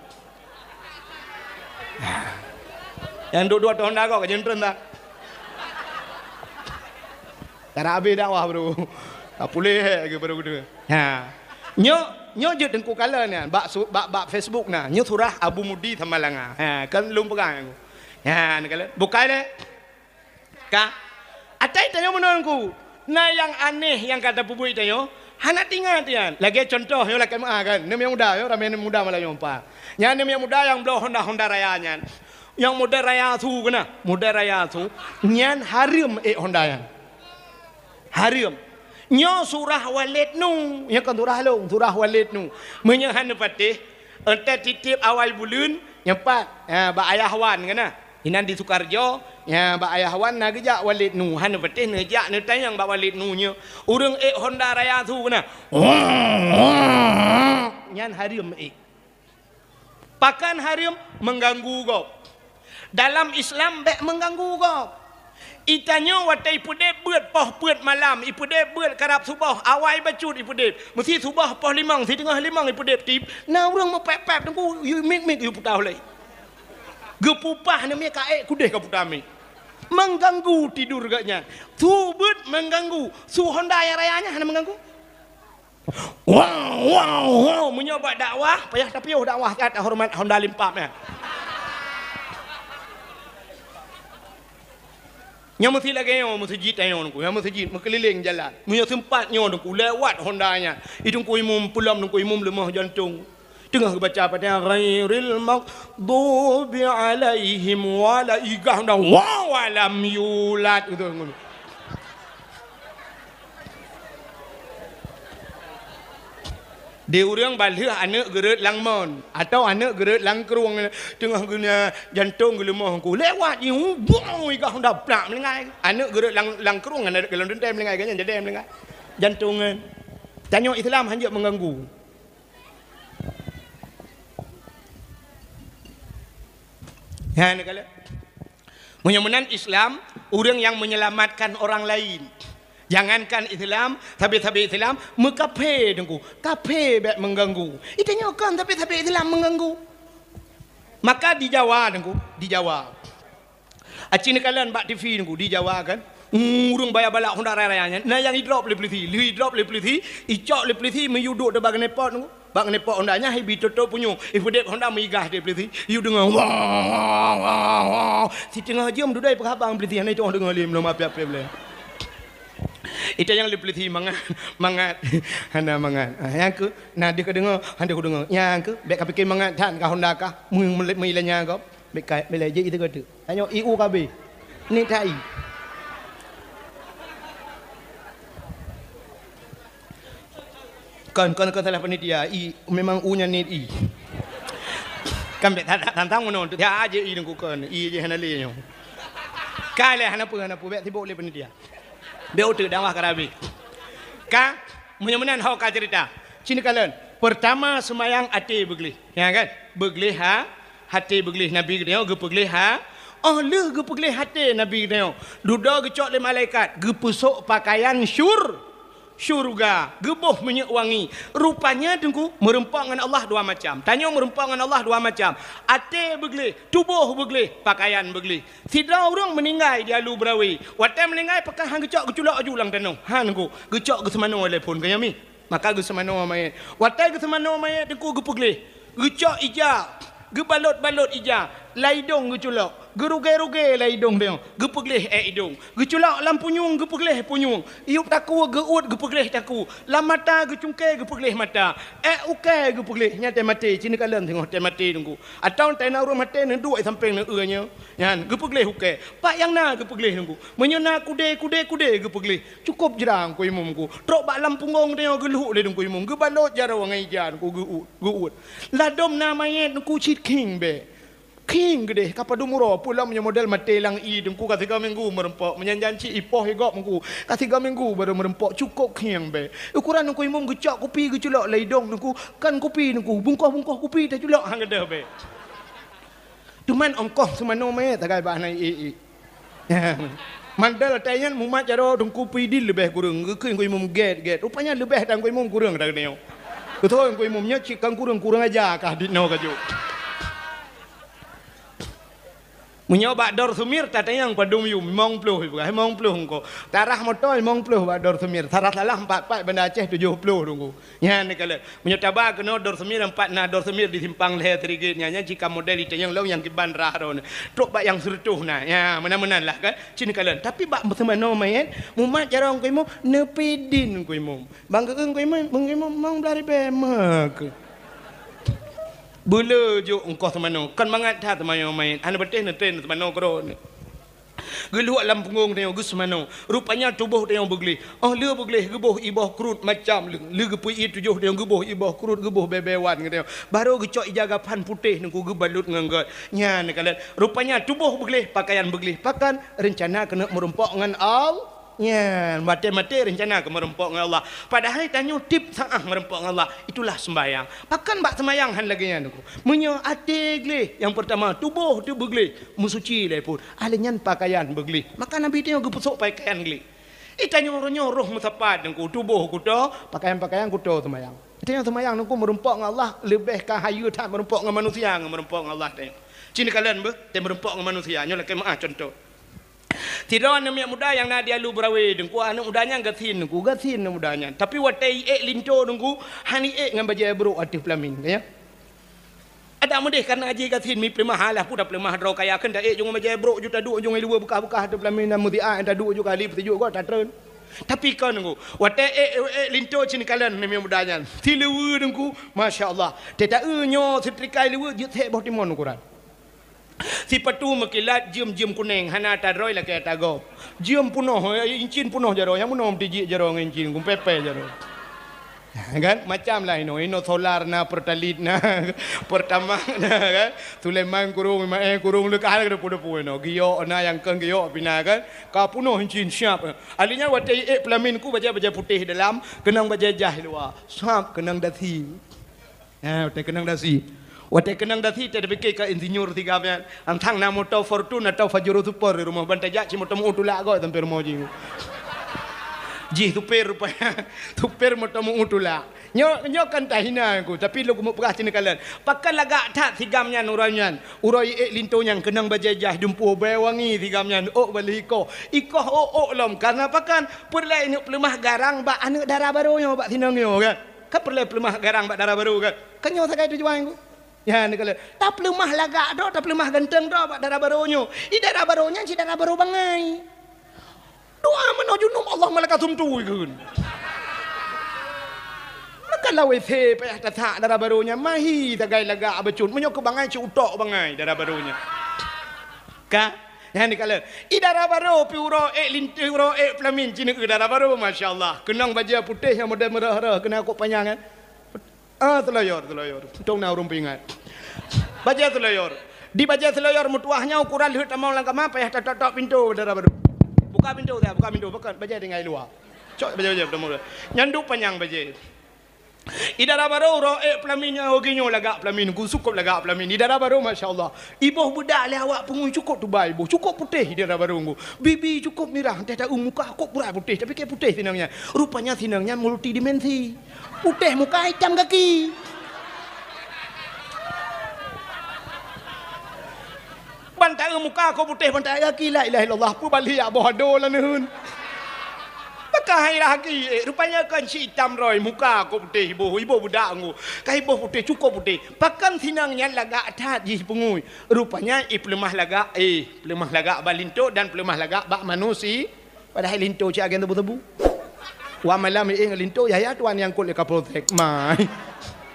Nyang duek-duek ateueh honda gob ka jeuntreun dah. Karab habéh dakwah baru. Ka puléh lagèe baru geudeungoe. Ha. Nyoe, nyoe jeuet teungku kalon nyan bak su-, bak, bak Facebook na. Nyoe surah Abu Mudi Samalanga. Ha, kan lôn peugah nyan. Ha, neukalon. Bukai lé. Ka. Atai tanyoe meunan ku. Na nyang aneh nyang ka tapeubuet tanyoe. Hana teuingat nyan. Lagèe cuntoh nyoe lakèe meu'ah kan. Aneuk muda nyoe, ramè aneuk muda malam nyoe, Pa. Nyan aneuk muda nyang bloe Honda, Honda Raya nyan. Nyang model Raya su keunan, model Raya su. Nyan hareuem ék Honda nyan. Hareuem. Nyoe surah Walid Nu, nyoe kon surah lôn, surah Walid Nu. Meunyoe hana patéh, entat tiep awai buleuen, nyoe pat, ha, bak Ayah Wan keunan. Inan di Sukarjo, ya, bak Ayah Wan na geujak Walid Nu, hana patéh neujak neutanyong bak Walid Nu nyoe. Ureueng ék Honda Raya su keunan. Nyan hareuem ék. Pakon hareuem? Mengganggu gob. Dalam Islam bèk mengganggu gob. Itanyoe watèe ipeudép beuet poh peuet malam, ipeudép beuet karab suboh, awai bacut ipeudép. Meusi suboh poh limong, siteungoh limong ipeudép tip, na ureueng meupép-pép teungku, yue mik-mik yue puta ulèe. Geupupah neumik ka ék kudeh ka puta mik. Mengganggu tidur geuh nyan. Su beuet mengganggu. Su Honda nyang raya nyan hana mengganggu. Wow, wow, wow. Meunyoe bak dakwah, payah tapiôh dakwah, that horeumat Honda Limpab nyan. Nyoe meusi lagèe nyoe, meuseujid tanyoe teungku, nyoe meuseujid meukeulileng jalan. Meunyoe seumpat nyoe teungku, lewat Honda nyan. Itu teungku imum, peulom teungku imum leumoh jantong. Teungoh geubaca Fatihah, "Ghairil maghdubi alaihim wala-," igah Honda, "Wa, wa lam yulad," gitu. Di ureueng balheueh aneuk geureuet lam mon, atawa aneuk geureuet lam krueng, teungoh geunya jantong geuleumoh teungku. Lewat nyoe, bong, igah Honda plak meulinggai. Aneuk geureuet lam, lam krueng, aneuk geureuet lam teuntèe meulinggai, geuh nyan jadi meulinggai. Jantong nyan. Tanyoe Islam hanjeuet mengganggu. Nyan kalon. Meunyoe meunan Islam, ureueng nyang menyelamatkan orang lain. Jangankan Islam, sabe-sabe Islam, meukafé teungku. Kafé bèk mengganggu. Itanyoe kon sabe-sabe Islam mengganggu. Maka di Jawa teungku, di Jawa. Aci neukalon bak T V teungku, di Jawa kan. Ureueng baya balak Honda raya-raya nyan. Na nyang idrop lé pulisi, lheueh idrop lé pulisi, icok lé pulisi meuduek di bak knalpot teungku. Bak knalpot Honda nyan, ibi toto punyueng. Ipeudép Honda meuigah di pulisi. Yue deungoe, "Wow, wow, wow, wow." Siteungoh jeuem dudoe peuhabang pulisi, hana itong deungoe lé, meulom api-api lé. Itanyong lé pulisi mangat, mangat. Hana mangat. Ah, nyang keuh, na deuh ka deungoe, hana deuh ka deungoe. Nyang keuh, bèk ka pike mangat that ka Honda kah. Meu-, meu-, meulanya gob. Bèk ka, bèk lé jeuet itu ka tu. Tanyoe I U ka B. Ni tak I. Kon, kon, kon salah panitia. I, memang U nyan ni I. Kan bèk tantang meunan tu. Ya aja I nungku kon. I je hana lé nyoe. Ka lé hana peue, hana peue. Bèk sibok lé panitia. Bèk uteuk dakwah ka habéh. Ka, meunyoe meunan ho ka cerita. Cina kalon. Pertama, seumayang até beugleh. Ya kan? Beugleh ha, até beugleh Nabi geutanyoe geupeugleh ha. Oh lheueh geupeugleh até Nabi geutanyoe, dudoe geucok lé malaikat, geupeusok pakaian syur-, syurga, geuboh minyeuk wangi. Rupanya teungku, meurumpok ngon Allah dua macam. Tanyoe meurumpok ngon Allah dua macam. Até beugleh, tuboh beugleh, pakaian beugleh. Sidroe ureueng meuninggai di Alu Berawe. Watèe meuninggai pakon han geucok geuculok aju lam tanoh. Han teungku, geucok geuseumanoe lé phon keu nyami. Maka geuseumanoe manyét. Watèe geuseumanoe manyét teungku geupeugleh. Geucok ija, geubalot-balot ija, lam idong geuculok. Geurugée-rugée lam idong teungoh. Geupeugleh ék idong. Geuculok lam punyueng geupeugleh punyueng. Iyup takue geuuet geupeugleh takue. Lam mata geucungké geupeugleh mata. Ék ukée geupeugleh. Nyan teumaté, cina kalon teungoh teumaté teungku. Atawa teuh na ureueng maté neuduek sampéng neu-eu nyoe. Nyan geupeugleh ukée. Pat nyang na geupeugleh teungku. Meunyoe na kudé, kudé, kudé geupeugleh. Cukôp jra teungku imum teungku. Trok bak lam punggong teungoh geuleuhuk lé teungku imum. Geubalot jaroe ngon ija teungku geuuet, geuuet. Ladôm na manyét teungku cit khieng bèe. Khieng geudeh ka padum uroe, peue lom nyoe model maté lam ie teungku ka sigoe minggu meurumpok. Meunyan janci ipoh igop teungku. Ka sigoe minggu barô meurumpok, cukôp khieng bèe. Ukoran teungku imum geucok kupi geuculok lam idong teungku. Kon kupi teungku, bungkoh-bungkoh kupi taculok han gadôh bèe. Teuma ongkoh seumanoe manyét sagai bah na ie-ie. Mandal watèe nyan mumat jaroe teungku Pidin leubeh kureueng, geukheun teungku imum gét-gét. Rupanya leubeh dan teungku imum kureueng dak nyoe. Beutôi teungku imum nyoe cit kon kureueng, kureueng aja kah dit noe ka jok. Meunyoe bak Dor Sumir tatanyong padum yum, limong ploh ipeugah, limong ploh engko. Tarah moto limong ploh bak Dor Sumir, tarah salah empat pat Banda Aceh tujoh ploh Teungku. Nyan neukalon. Meunyoe taba keunoe Dor Sumir, empat na Dor Sumir di simpang lhèe Sirigit nyan, nyan cit ka model itanyong lom nyang kiban rah droeneuh. Trok bak nyang sireutôh na. Nya, meunan-meunan lah kan. Cit neukalon. Tapi bak seumanoe manyét, mumat jaroe Teungku Imum, neupidin Teungku Imum. Bang geueung Teungku Imum, Teungku Imum mong blah ribèe meukeue. Beuleu jok ongkoh seumanoe, kon mangat that seumanoe manyét, hana patéh neutren seumanoe keudroe. Geuluek lam punggong tanyoe geuseumanoe, rupanya tuboh tanyoe beugleh. Óh lheueh beugleh geuboh iboh krut macam lé, lheueh geupeuié tujoh tanyoe geuboh iboh krut, geuboh bèe-bèe wan geutanyoe. Barô geucok ija gapan putéh Teungku geubalot ngon göt. Nyan neukalon, rupanya tuboh beugleh, pakaian beugleh. Pakon? Reuncana keuneuk meurumpok ngon Al- Nyan, maté-maté reuncana keu meurumpok ngon Allah. Padahai tanyoe tiep saát meurumpok ngon Allah. Itulah seumbahyang. Pakon bak seumbahyang hán lagèe nyan Teungku. Meunyoe até gleh, nyang peurtama, tuboh teuh beugleh, meusuci lé phon. Ahli nyan pakaian beugleh. Maka Nabi tanyoe geupeusok pakaian gleh. Di tanyoe uroe nyoe roh meusapat Teungku, tuboh kuto, pakaian-pakaian kuto seumbahyang. Di tanyoe seumbahyang Teungku meurumpok ngon Allah, leubeh ka hayeue that meurumpok ngon manusia ngon meurumpok ngon Allah tanyoe. Cit neukalon beuh, teuh meurumpok ngon manusia. Nyoe lakèe meu'ah cuntoh. Sidroe aneuk miet muda nyang na di Alue Beurawe Teungku, aneuk muda nyan gasien Teungku, gasien aneuk muda nyan. Tapi watèe iék linto Teungku, hana iék ngon bajèe brôk ateueh peulamin, ya. Adak meudeh kareuna jih gasien, mi peuleumah alah peue tapeuleumah droe kaya, kheun taék ju ngon bajèe brôk ju taduek ju ngon luweue beukah-beukah ateueh peulamin, dan meusiat taduek ju kali peusijuek gob tatreun. Tapi kon Teungku, watèe ék, ék linto cit neukalon aneuk miet muda nyan. Siluweue Teungku, masya Allah. Teuta eu nyoe seutrika luweue jeuet sép boh timon ukuran. Sipatu meukilat jeuem-jeuem kunéng, hana ata droe lakèe ata gob. Jeuem peunoh, eh, incin peunoh jaroe, nyang meunoe meutijik jaroe ngon incin, gumpepé jaroe. Kan? Macam lah inoe, inoe solar na, Pertalite na, Pertamax na, kan? Sulaiman kurong, Imae kurong, leuka hana depu-depu inoe. Giok na, nyang keu giok pih na, kan? Ka peunoh incin siap. Ahli nyan watèe iék peulamin Teungku bajèe-bajèe putéh dalam, keunong bajèe jaih luwa. Sab keunong dasi. Ha, watèe keunong dasi. Watèe keunong dasi, teuh tapike ka insinyur si gam nyan. Antang na moto Fortuner atau Pajero Sport di rumoh, ban tajak cit moto meu tulak gob sampoe rumoh jih. Jih supir rupanya. Supir moto meu tulak. Nyoe, nyoe kan tahina Teungku, tapi lôn keumeung peugah cit neukalon. Pakon lagak that si gam nyan uroe nyan. Uroe iék linto nyan keunong bajèe jaih dumpeue bèe wangi si gam nyan. Ôk baleh ikoh. Ikoh ôk-ôk lom. Kareuna pakon? Peureulèe ineuk peuleumah garang bak aneuk dara barô nyoe bak sinong nyoe kan. Kan peureulèe peuleumah garang bak dara barô kan? Kan nyoe sagai tujuan Teungku. Nyan neukalon. Tapeuleumah lagak droe, tapeuleumah ganteng droe bak dara barô nyoe. Di dara barô nyan cit dara barô bangai. Doa meunoe junub, Allahumma lakasumtu ikheun. Maka lam W C payah tasak dara barô nyan, mahi sagai lagak bacut. Meunyoe keu bangai cit utok bangai dara barô nyan. Ka? Nyan neukalon. Di dara barô pih uroe ék lin-, uroe ék peulamin cit neukalon dara barô, masya Allah. Keunong bajèe putéh nyang model meurah-rah, keunong kok panyang kan. Ah, seuluyur, seuluyur. Untung na ureueng peuingat. Bajèe seuluyur. Di bajèe seuluyur meutuwah nyan ukuran lheueh tamong lam kama payah tatok-tok pintoe dara barô. Buka pintoe dah, buka pintoe. Pakon? Bajèe tinggai luwa. Cok bajèe-bajèe tamong. Nyan duek panyang bajèe. Di dara barô uroe ék peulamin nyan, oh, geuh nyoe lagak peulamin, Teungku, cukôp lagak peulamin. Di dara barô, masya Allah. Iboh beudak lé awak peungui cukôp tubai iboh, cukôp putéh di dara barô Teungku. Bibi cukôp mirah, teuh ta-eu muka kok pura putéh, tapi kèe putéh sinong nyan. Rupanya sinong nyan multidimensi. Putéh muka, itam gaki. Ban ta-eu muka kok putéh, ban ta-eu gaki, la ilaha illallah, peue baliek boh adoe laneuen. Pakon hai lagèe, eh, rupanya kon cit itam droe, muka kok putéh iboh, iboh beudak Teungku. Ka iboh putéh, cukôp putéh. Pakon sinong nyan lagak that jih peungui. Rupanya ipeuleumah lagak, eh, peuleumah lagak bak linto dan peuleumah lagak bak manusi-, padahai linto cit agen tebu-tebu. Wah malam iék ngon linto, yah, yah tuan nyang kot lé Kapolsek. Mai.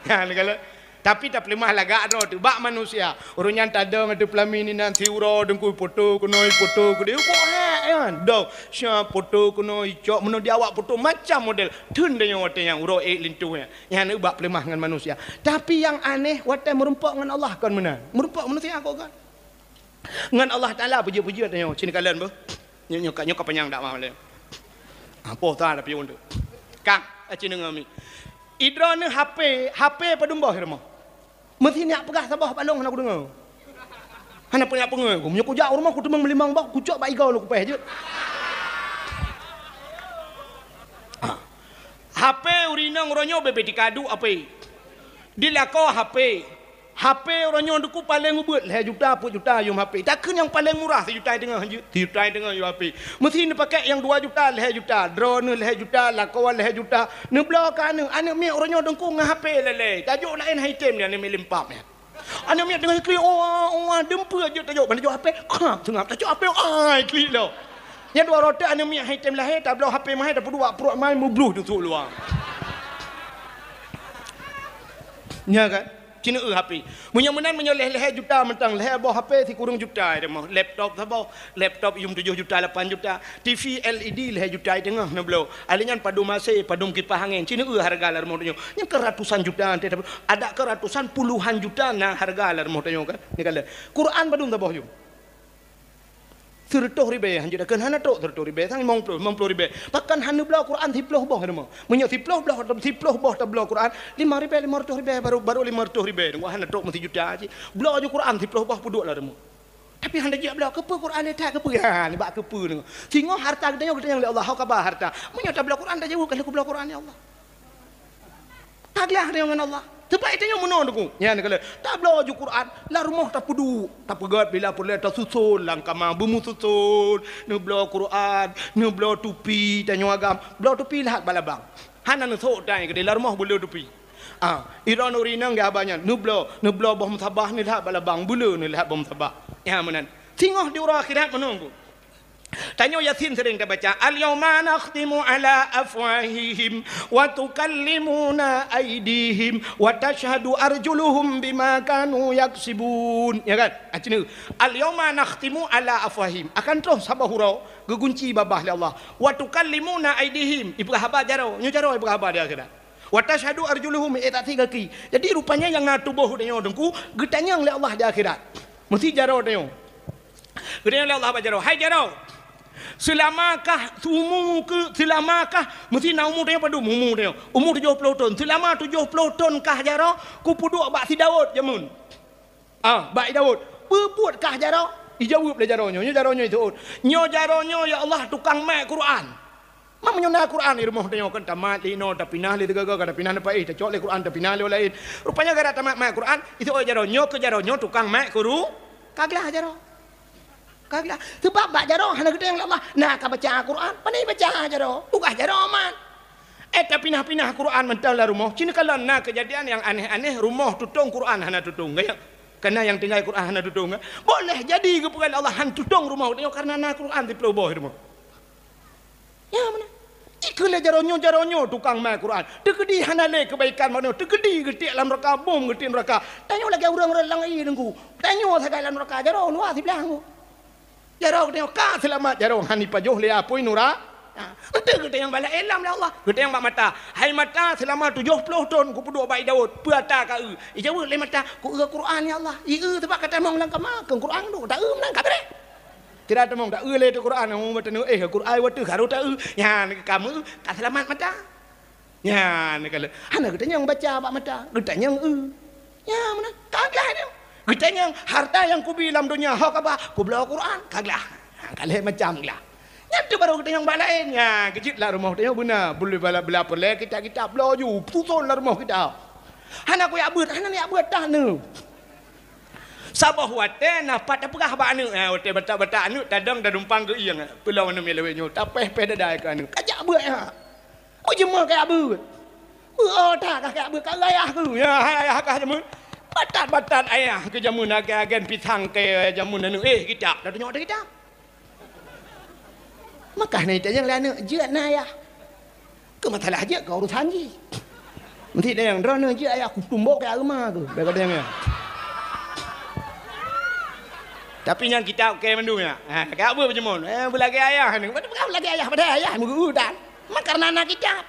Nyan neukalon. Tapi tapeuleumah lagak droe teuh bak manusia. Ureueng nyan tadong ateueh peulamin inan siuroe Teungku, poto keunoe, poto keudéh. Kok hek nyan? Dong, siap poto keunoe icok, meunoe di awak poto macam model. Theun tanyoe watèe nyan uroe ék linto nyan. Nyan bak peuleumah ngon manusia. Tapi nyang aneh watèe meurumpok ngon Allah kon meunan. Meurumpok manusia kok kon. Ngon Allah Taala peujeuet-peujeuet tanyoe, cit neukalon beuh. Nyoe, nyoe ka, nyoe ka panyang dakwah lé. Apoh ta tapi untuk. Kang, cit deungö mi. Di droeneuh H P, H P padum boh di rumoh? Meusi neujak peugah saboh bak lôn hana kudeungö. Hana peue neujak peungö ku. Meunyoe kujak u rumoh kuteumeung meulimong boh, kucok bak igoe lôn kupèh jeuet. Ah. H P ureueng inong uroe nyoe bèk-bèk tikadu H P. Di lakoe H P. H P uroe nyoe Teungku paleng ubeuet lhèe juta, peuet juta yum H P. Takheun nyang paleng murah sijuta teungoh, sijuta teungoh yum H P. Meusi neupakék nyang dua juta, lhèe juta, droeneuh lhèe juta, lakoe lhèe juta. Neubloe keu aneuk, aneuk miet uroe nyoe Teungku ngon H P lé-lé. Tajok laén hai tem nyan, aneuk miet limpam nyan. Aneuk miet teungoh klik, oh, oh, deumpeu jeuet tajok, ban tajok H P, krap seungab, tajok H P, ai, klik lom. Nyan dua rote aneuk miet hai tem lahé, tabloe H P mahé, tapeuduek pruet mai, meubloh teusuk luwa. Nya kan? Ci neueu H P. Meunyoe meunan, meunyoe lhèe-lhèe juta mantong, lhèe boh H P sikureueng juta teuma. Laptop saboh, laptop yum tujoh juta, lapan juta. T V L E D lhèe juta teungoh neubloe. Alèh nyan padum A C, padum kipah angén. Ci neueu hareuga lam rumoh tanyoe. Nyan kan ratusan juta, adak kan ratusan, puluhan juta na hareuga lam rumoh tanyoe kan. Ni kan lé. Quran padum saboh yum? Sireutôh ribèe, hanjeuet takheun hana trok sireutôh ribèe, sang limong ploh, limong ploh ribèe. Pakon hana bloe Quran siploh boh teuma? Meunyoe siploh bloh, siploh boh tabloe Quran, lima ribèe, limong reutôh ribèe, baru, baru limong reutôh ribèe. Nunggu hana trok meusijuta cit. Bloe ju Quran siploh boh peuduek lam rumoh. Tapi hana jijak bloe, keupeue Quran lé that, keupeue? Ha, nibak keupeue nyoe. Singoh harta geutanyoe geutanyong lé Allah, ho kaba harta. Meunyoe tabloe Quran tajaweueb, ka lheueh kubloe Quran, ya Allah. Ka glah tanyoe ngon Allah. Teuma tanyoe meunoe Teungku. Nyan ka lheueh. Tabloe ju Quran, lam rumoh tapeuduek, tapeugèt bila peureulèe tasuson lam kama, beumususon, neubloe Quran, neubloe tupi, tanyoe agam, bloe tupi lheueh bak labang. Hana neusok tai keudéh, lam rumoh beuleue tupi. Ah, droeneuh ureueng inong geuhaba nyan, neubloe, neubloe boh musabah neuh lheueh bak labang, beuleue neuh lheueh boh musabah. Nyan meunan. Singoh di uroe akhirat meunoe Teungku. Tanyoe Yasin sering tabaca, "Al-yauma nakhtimu ala afwahihim wa tukallimuna aidihim wa tashhadu arjuluhum bima kanu yaksibun." Ya kan? Ah, cina, "Al-yauma nakhtimu ala afwahihim." Akan troh saboh uroe geugunci babah lé Allah. "Wa tukallimuna aidihim." Ipeugah haba jaroe, nyoe jaroe ipeugah haba di akhirat. "Wa tashhadu arjuluhum," eh, tak tiga ki. Jadi rupanya nyang na tuboh tanyoe Teungku geutanyong lé Allah di akhirat. Meusi jaroe tanyoe. Geutanyong lé Allah bak jaroe, "Hai jaroe, seulama kah umu keu, seulama kah," meusi na umu tanyoe padum umu tanyoe? Umu tujoh ploh thon. "Seulama tujoh ploh thon kah jaroe kupeuduek bak si Daud jameun?" Ah, bak i Daud. "Peue buet kah jaroe?" Ijaweueb lé jaroe nyoe, nyoe jaroe nyoe iseuôt. "Nyoe jaroe nyoe, ya Allah, tukang mat Quran." Meunyoe na Quran di rumoh tanyoe kan tamat lé inoe, tapinah lé teugaga, ka tapinah na paih, tacok lé Quran, tapinah lé laén. Rupanya gara tamat mat Quran, iseuôt jaroe nyoe keu jaroe nyoe tukang mat Quru-, ka glah jaroe. Ka glah. Sebab bak jaroe hana geutanyong lé Allah, na ka baca Quran, pane baca jaroe, tugaih jaroe mat. Eh, tapinah-pinah Quran mantong lam rumoh. Cit kalon na keujadian nyang aneh-aneh, rumoh tutong Quran hana tutong, kan? Karena nyang tinggai Quran hana tutong, kan? Boleh jadi geupeugah lé Allah han tutong rumoh tanyoe karena na Quran siploh boh di rumoh. Ya, meunan. Jikheun lé jaroe nyoe, jaroe nyoe tukang mat Quran. Teukeudi hana lé keubaikan meunoe. Teukeudi geutiek lam neuraka, bom geutiek neuraka. Tanyoe lagèe ureueng-ureueng lam ie Teungku. Tanyoe sagai lam neuraka, jaroe luwa siblah Teungku. Jaroe geutanyoe ka seulamat, jaroe han ipajoh lé apui neura-, ha, enteuk geutanyong bak laén lom lé Allah. Geutanyong bak mata, "Hai mata, seulama tujoh ploh thon kupeuduek bak i Daud, peue ata ka eu?" Ijaweueb lé mata, "Ku eu Quran, ya Allah." I eu teuma ka tamong lam kama, keu Quran duek, ta eu meunan ka beureh. Tira tamong ta eu lé teuh Quran, oh, mata neu, eh, Quran watèe harôh ta eu. Nyan ka meu, ka seulamat mata. Nyan ka lheueh. Hana geutanyong baca bak mata, geutanyong eu. Nyan meunan, ka glah nyoe. Geutanyong harta nyang kubi lam donya, ho kaba, kubloe Quran, ka glah. Ha, ka lheueh macam glah. Nyan teuk barô geutanyong bak laén. Nyan, keujeuet lam rumoh tanyoe beuna, beu-, bala-, bala peureulèe kitab-kitab bloe ju, tuson lam rumoh kitab. Hana kujak beuet, hana neujak beuet that nyoe. Saboh watèe na pat tapeugah bak aneuk, ha, watèe batat-batat aneuk tadong tadumpang geuieng, peulom aneuk miet lawét nyoe, tapéh-péh dada keu aneuk. Kajak beuet, ha. Beujeumeu kajak beuet. Beuet that kah kajak beuet, ka ayah keuh. Ya, hai ayah kah jeumeu. Batat-batat ayah keuh jameun agen-agen pisang keu jameun aneuk. Eh, kitab, dah tunyok ada kitab. Maka na itanyong lé aneuk, "Jeuet na ayah?" Keu masalah jeuet keu urusan jih. Meusti tanyong, "Droeneuh jeuet ayah?" Kutumbok keu aeuma tu. Bèk katanyong nyan. Tapi nyang kitab keu mandum nyan. Ha, keu peue beujeumeu? Eh, beulagèe ayah ni. Peue lagèe ayah? Padahai ayah meugeu tan. Maka karena na kitab.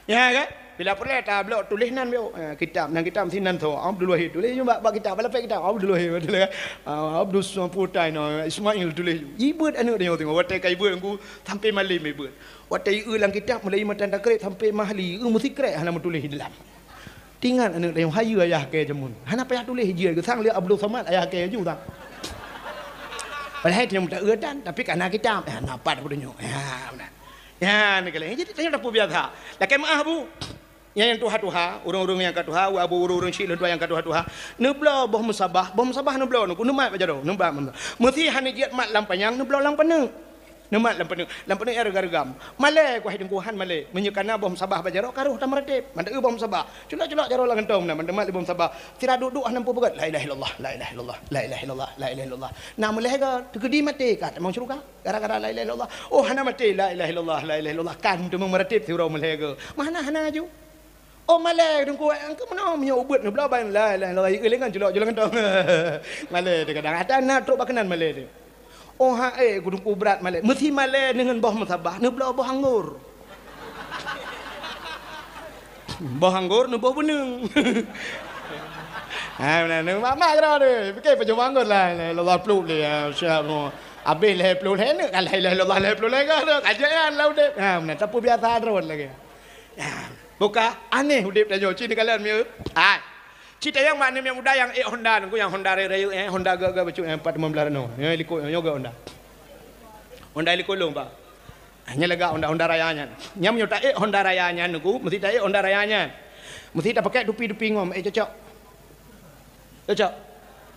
Ya kan? Bila peureulèe tabloe tuléh nan biôh. Ha, kitab, nan kitab meusti nan tho. Abdul Wahid tuléh nyoe bak, bak kitab, bak lapék kitab. Abdul Wahid tuléh kan. Ah, Abdul Samputai no, Ismail tuléh. Ibeuet aneuk tanyoe tengok. Watèe ka ibeuet Teungku, sampai malem ibeuet. Watèe ieu lam kitab mulai matan takrib sampai mahli, ieu meusikrek hana meutuléh di dalam. Tingat aneuk tanyoe, hayeue ayah kèe jameun. Hana payah tuléh jih, geusang lé Abdul Samad ayah kèe ju tang. Padahai tanyoe meuta eu tan, tapi ka na kitab. Ya, na pat Abdul nyoe. Ya, beuna. Ya, ni kali. Jadi tanyoe dah peubiasa. Lakèe meu'ah, Bu. Nyang tuha-tuha, ureuëng-ureuëng nyang ka tuha, abu ureuëng-ureuëng syiek lôn tuha nyang ka tuha-tuha, neubloe boh musabah, boh musabah neubloe, neuku neumat bak jaroe, neumat. Meusi hana jeuet mat lam panyang, neubloe lam paneuk. Neumat lam paneuk, lam paneuk nyang reugam-reugam. Malée ku hai Teungku, han malée. Meunyoe kana boh musabah bak jaroe, ka rôh tameuratéb. Mantong boh musabah. Culok-culok jaroe lam gantong na, mantong mat lé boh musabah. Sira duek-duek hana peugét, "La ilaha illallah, la ilaha illallah, la ilaha illallah, la ilaha illallah." Na meulée ga, teukeudi maté ka tamong syeuruga. Gara-gara la ilaha illallah. Oh, hana maté, la ilaha illallah, la ilaha illallah. Kan teuma meuratéb siuroe meulée ga. Mana hana ju. Oh, malée Teungku, angka meunoe meunyoe ubeuet neubloe ban la ilaha illallah, ieu lé ngon culok-culok gantong. Malée teuh kadang. Ata na trok bak keunan malée teuh. Oh, ha, eh, Teungku brat malée. Meusi malée deungon boh musabah, neubloe boh anggor. Boh anggor neuboh beuneung. Ha, meunan, mak-mak keudroe teuh. Pike pajoh boh anggor la ilaha illallah pluek lé, ya, siap nyoe. Abéh lhée ploh lhée neuk ka la ilaha illallah lhée ploh lhée ka, ka jeuet nyan lam udeb. Ha, meunan, tapeubiasa droe lagée. Ya. Buka aneh udeb tanyoe, ci neukalon mieu. Hai. Ci tayang mak aneuk muda nyang ék Honda, nunggu nyang Honda rayeuk-rayeuk, eh, Honda gak-gak bacut, eh, empat lima belas nyoe. Nyoe likot, nyoe gak Honda. Honda likot lôn, Pak. Hanya lagak Honda, Honda Raya nyan. Nyang meunyoe ta ék Honda Raya nyan, nunggu, meusti ta ék Honda Raya nyan. Meusti ta pakai tupi-tupi ngom, eh, cocok. Cocok?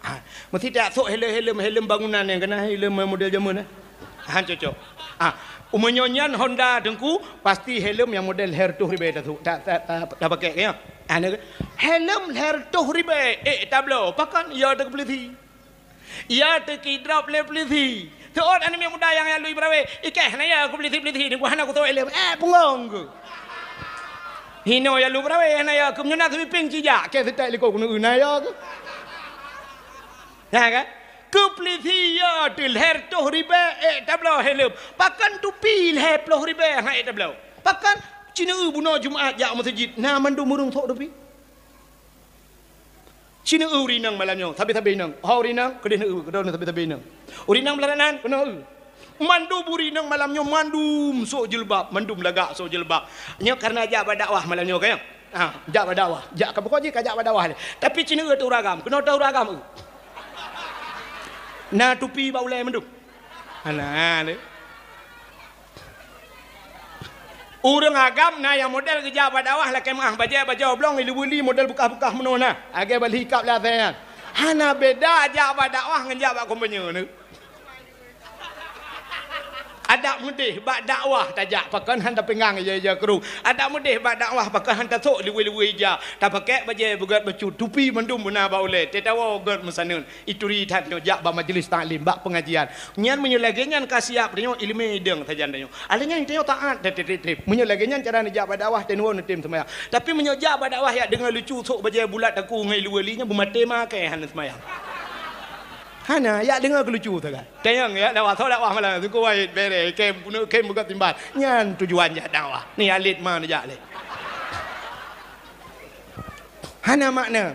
Ha, meusti ta sok helem-helem, helem bangunan nyang keunan helem model jameun, eh. Han cocok. Ah, meunyoe nyan Honda Teungku, pasti helem nyang model lhée reutôh ribée tasok, ta, ta, ta, ta pakai, ya. Ah, helem lhée reutôh ribée, eh, tabloe, pakon ya teukeulisi. Ya teukidrop lé peulisi. Seuôt aneuk muda nyang, nyang lui beurawe, ikeh na ya keu peulisi-peulisi ni, ku hana kusok helem. Eh, punggong ku. Hino ya lu beurawe na ya keu meunyoe na sweeping cijak, keh seutek likot keuneuk na ya keu. Ya kan? Keu peulisi ya teuh lhée reutôh ribée ék tabloe helem. Pakon tupi lhée ploh ribée han ék tabloe. Pakon cineue bunoe Jumat jak meuseujid na mandum ureuëng sok tupi. Ci neueu ureuëng inong malam nyoe, sabe-sabe inong. Ho ureuëng inong, keudeh neueu, keudeh neueu sabe-sabe inong. Ureuëng inong blah nan, keunoe eu. Mandum ureuëng inong malam nyoe, mandum sok jilbab, mandum lagak sok jilbab. Nyoe karena jak bak dakwah malam nyoe, kan? Ha, jak bak dakwah. Jak ka pokok jih ka jak bak dakwah lé. Tapi ci neueu teuh ureuëng agam, keunoe teuh ureuëng agam eu. Na tupi bak ulée mandum. Hana lé. Ureuëng agam na nyang model geujak bak dakwah lakée meuah bajée bajée oblong ilu-buli model beukah-beukah meunoe na. Lagée bali kab lé asée nyan. Hana beda jak bak dakwah ngon jak bak kumpanye nyoe. Adak meudeh bak dakwah tajak pakon han tapinggang ija-ija keurong. Adak meudeh bak dakwah pakon han tasok liwe-liwe ija. Tapakék bajée beugét bacut, tupi mandum beuna bak ulée. Teuh tawoe gét meusaneun. Ituri that nyoe jak bak majlis taklim, bak pengajian. Nyan meunyoe lagée nyan ka siap tanyoe ileumé idong sajan tanyoe. Alèh nyan tanyoe taát dan treb-treb. Meunyoe lagée nyan cara neujak bak dakwah, tanyoe neutem seumayang. Tapi meunyoe jak bak dakwah yak deungoe lucu sok bajée bulat takue ngon ilu-buli nyan beumaté makai hana seumayang. Hana, yak deungoe keu lucu sagai. Tanyong yak dakwah, sok dakwah malam, Teungku Wahid bereh, kém, kém beugöt timbal. Nyan tujuan jak dakwah. Ni alit ma neujak lé. Hana makna.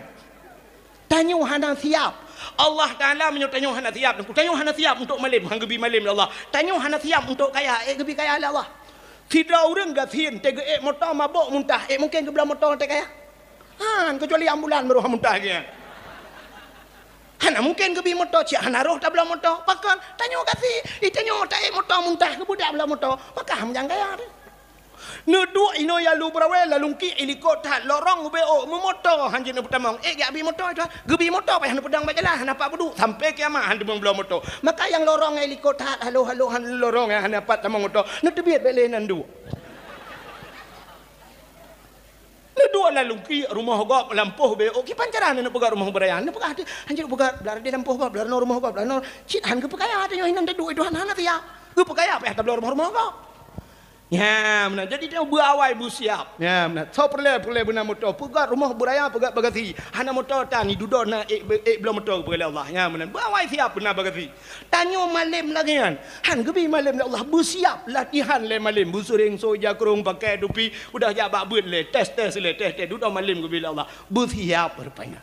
Tanyoe hana siap. Allah Taala meunyoe tanyoe hana siap, tanyoe hana siap untuk malém, han geubi malém lé Allah. Tanyoe hana siap untuk kaya, ék geubi kaya lé Allah. Sidroe ureuëng gasien, teuh geuék moto mabök muntah, ék mungken geubloe moto teuh kaya? Han, keucuali ambulan baru han muntah lagée nyan. Hana mungken geubi moto, cit hana roh tabloe moto. Pakon? Tanyoe gasien, i tanyoe taék moto muntah, geubudak bloe moto. Maka han meujang kaya teuh. Neuduek inoe ya lu beurawe, lalu kiek i likot that, lorong ubé ôk meumoto, han jeuet neupeutamong. Ék jak bi moto, geubi moto payah neupeudong bak jalan, hana pat peuduek, sampai kiamat han teumong bloe moto. Maka nyang lorong i likot that, halo-halo han lorong nyang hana pat tamong moto, neuteubiet bék lé nan duek. Neuduek lalu kiek rumoh gob lampôh ubé ôk, kiban cara neupeugah rumoh beuraya, neupeugah teuh, han jeuet peugah, blah deh lampôh gob, blah rumoh gob, blah nor, cit han geupeukaya, tanyoe hinan taduek i Tuhan hana siap. Geupeukaya payah tabloe rumoh-rumoh gob. Nyan meunan. Jadi tanyoe beuawai beusiap. Nyan meunan. Soe peureulée, peureulée beuna moto, peugöt rumoh beuraya, peugöt bagasi. Hana moto tan, i dudoe na ék, ék bloe moto geupeugah lé Allah. Nyan meunan. Beuawai siap beuna bagasi. Tanyoe malém lagée nyan. Han geubi malém lé Allah, beusiap latihan lé malém. Beusureng soe ija keurong, pakai tupi, udah jak bak beuet lé, tes-tes lé, tes-tes. Dudoe malém geubi lé Allah. Beusiap rupanya.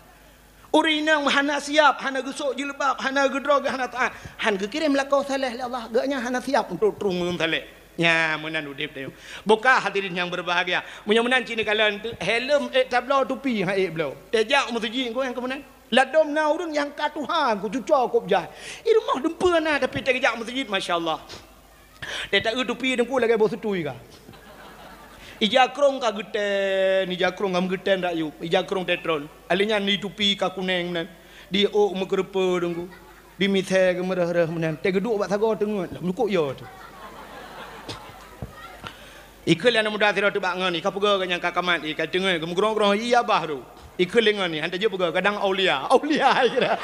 Ureuëng inong hana siap, hana geusok jilbab, hana geudroe, hana taát, han geukirém lakoe saleh lé Allah, geuhnyan hana siap untuk trueng ureuëng saleh. Nyan meunan udeb tanyoe. Buka hadirin nyang berbahagia. Meunyoe meunan cit neukalon teuh, helm ék tabloe, tupi han ék bloe. Tajak meuseujid keu nyang keu meunan. Ladôm na ureuëng nyang ka tuha, ku cuco kop jai. I rumoh dumpeue na tapi tajak meuseujid, masya Allah. Teuh taeu tupi Teungku lagée boh seutui ka. Ija krông ka geutén, ija krông ka meugeutén rakyueb, ija krông tetron. Alèh nyan di tupi ka kunèng meunan. Di ôk meukeureupeue deungku. Di misé geumeureuh-reuh meunan. Teugeuduk bak sagoe teungeut. Lah, meulukuk yo teuh. Ikheun lé aneuk muda sidroe teuh bak ngon, ika peugah geuh nyang ka kamat, ika teungeut, geumeugrong-grong, iya bah tu. Ikheun lé ngon, han tajeuet peugah, kadang aulia. Aulia, ikira.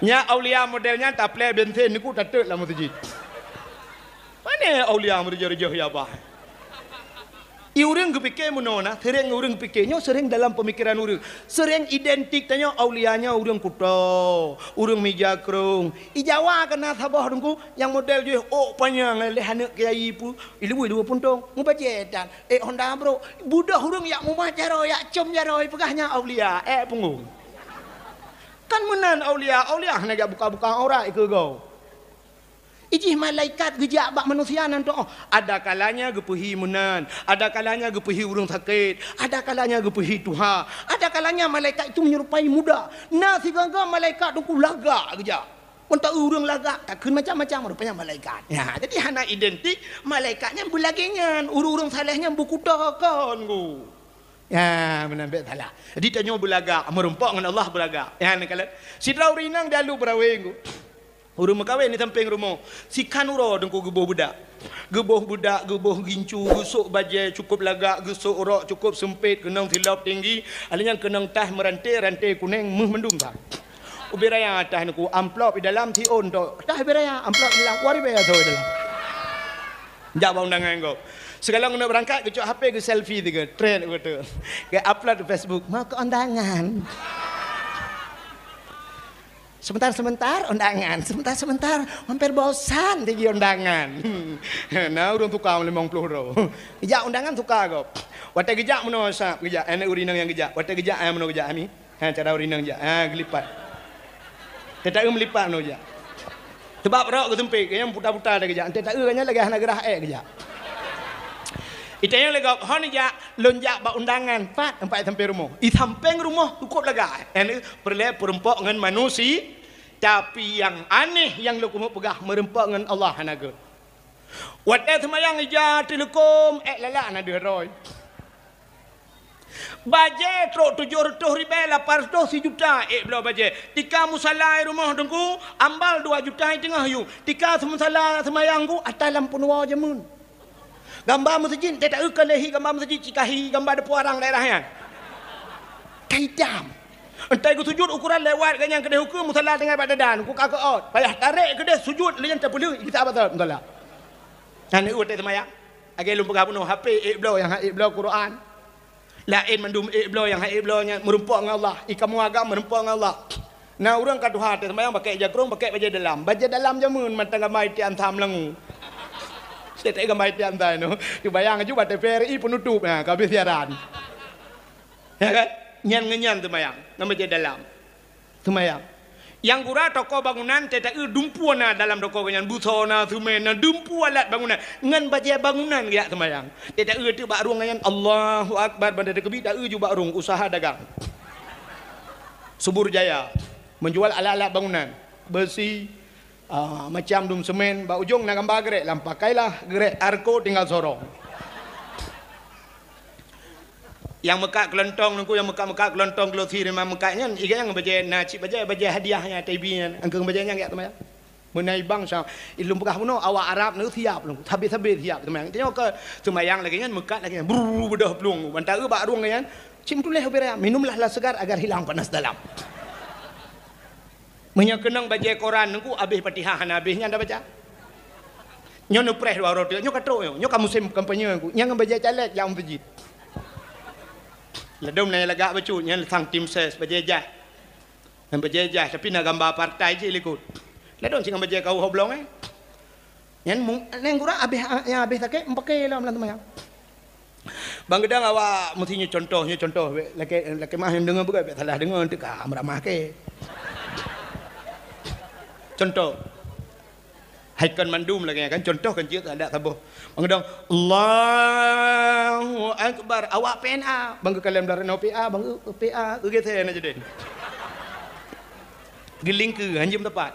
Nyan aulia model nyan taplè bensin, neuk tateuk lam meuseujid. Pane aulia meureujoh-reujoh ya bah. I ureueng geupike meunoe na, seuréng ureueng pike nyoe seuréng dalam peumikiran ureueng. Seuréng identik tanyoe aulia nyoe ureueng kuto, ureueng mija krông. I Jawa keunan saboh teungku nyang model jih ôk panyang lé aneuk kiai pu, i luwue dua puntông, mubajèe tan, ék honda brôk. Budoh ureueng yak mumat jaroe, yak com jaroe, peugah nyan aulia, ék punggong. Kan meunan aulia, aulia hana jak buka-buka aurat keu goe. Ijih malaikat geujak bak manusia nan toh. Ada kalanya geupeuhi meunan, ada kalanya geupeuhi ureueng sakét, ada kalanya geupeuhi tuha, ada kalanya malaikat itu menyerupai muda. Na sigaga malaikat teungku lagak geujak. Mantong ureueng lagak takheun macam-macam rupanya malaikat. Ya, jadi hana identik malaikat nyan beulagèe nyan, ureueng-ureueng saleh nyan beukuto kon ku. Ya, meunan bèk salah. Jadi tanyoe beulagak, meurumpok ngon Allah beulagak. Ya, neukalon. Sidroe ureueng inong di Alue Beurawe ku. Ureueng meukawen di sampéng rumoh, sikhan uroe teungku geuboh beudak. Geuboh beudak, geuboh gincu, geusôk bajèe cukôp lagak, geusôk rok cukôp seumpét, keunong silop tinggi, alèh nyan keunong tah meuranté, ranté kunèng, meuh mandum tah. Ubé raya tah neuk amplop di dalam siôn tok. Tah ubé raya, amplop di dalam, dua ribèe asoe di dalam. Jak bak undangan gob. Sigohlom geuneuk beurangkat, geucok H P geu-selfie tiga, trend beutôi. Geu-upload di Facebook, "Mau ke undangan." Sebentar-sebentar undangan, sebentar-sebentar hampir bosan tigi undangan. Na ureueng tukang limong ploh droe. Geujak undangan suka gob. Watèe geujak meunoe sab geujak, aneuk ureueng inong nyang geujak. Watèe geujak, ah, meunoe geujak, Ami. Ha, cara ureueng inong jak. Ha, geulipat. Teuta eu meulipat meunoe jak. Teubab rok geuseumpét, geunyang puta-puta dah geujak. Teuta eu geunyang lagèe hana geurah èk geujak. Itanyong lé gob, "Hon jak, lôn jak bak undangan." Pat, empat sampéng rumoh. I sampéng rumoh cukôp lagak. Nyan peureulèe peurumpok ngon manusia, tapi nyang aneh nyang lôn keumeung peugah meurumpok ngon Allah hana gèt. Watèe seumayang ija teuleukom, èk lalak na deuh droe. Bajèe trok tujoh reutôh ribèe, lapan reutôh, sijuta, ék bloe bajèe. Tika musala i rumoh teungku, ambal dua juta i teungoh yub. Tika musala seumayang ku, ata lam peunuwoe jameun. Gamba meuseujid, teuta eu ka lé hi gamba meuseujid, cit ka hi gamba deupô arang daerah nyan. Ka itam. Entah geusujut ukuran lewat geunyang keudeh ukeue musala tinggai bak dadan, ku ka keuôt. Payah tarek keudeh sujut, lé nyan teupeuleueh, gisa batat musala. Nyan eu watèe seumayang. Lagèe lôn peugah bunoe, H P ék bloe nyang han ék bloe Quran. Laén mandum ék bloe nyang han ék bloe nyan meurumpok ngon Allah. I kamoe agam meurumpok ngon Allah. Na ureueng ka tuha teuh seumayang pakèk ija krông, pakèk bajèe dalam. Bajèe dalam jameun mantong gamba itian tham langu. Teuta gamba itian tham nyoe. Cuba bayang aju bak T V R I peunutôp, ha, ka habéh siaran. Ya kan? Nyan ngon nyan seumayang, ngon bajèe dalam. Seumayang. Nyang gura toko bangunan, teuta eu dumpeue na dalam toko nyan, buso na, seumén na, dumpeue alat bangunan. Ngon bajèe bangunan geujak seumayang. Teuta eu teuk bak rueng nyan, Allahu Akbar, banda teukeubi, ta eu ju bak rueng, usaha dagang. Subur Jaya, menjual alat-alat bangunan, beusi, ah, macam dum seumén, bak ujong na gamba geurék, lam pakailah geurék Arco tinggal sorong. Nyang meukat keulontong nungku, nyang meukat-meukat keulontong glosi rimang meukat nyan, iga nyang bajèe na cit bajèe, bajèe hadiah nyan, T V nyan, angkeueng bajèe nyan geujak seumayang. Meunan i bang sa, ilôn peugah bunoe, awak Arab nyoe siap lôn, sabe-sabe siap seumayang. Tanyoe keu seumayang lagèe nyan, meukat lagèe nyan, brrr, beudôh plueng, mantong eu bak rueng nyan, cit meutuléh ubé raya, "Minumlah lah segar agar hilang panas dalam." Meunyoe keunong bajèe koran nungku, habéh Fatihah hana habéh nyan tabaca. Nyoe neupreh dua uroe teuk, nyoe ka trok nyoe, nyoe ka musém kampanye nungku. Nyang ngon bajèe caleg jak meuseujid. Ladôm na nyang lagak bacut, nyan sang tim ses, bajèe jaih. Ngon bajèe jaih, tapi na gamba partai cit likot. Ladôm cit ngon bajèe kawoe hoblong, eh. Nyan mu-, nyan gura habéh, nyang habéh sakét, meupaké lom lam seumayang. Bang geudong awak meusti nyoe contoh, nyoe contoh, lakèe, lakèe meu'ah nyang deungö beugöt, bèk salah deungö, teuka meuramah kèe. Contoh. Hai kon mandum lagèe nyan kan, contoh kan jeuet adak saboh. Bang geudong, "Allahu Akbar." Awak P N A, bang geukalon dalam P A, bang, eh, P A, geugeusé na jadi. Geulingkeu, hanjeuet meutepat.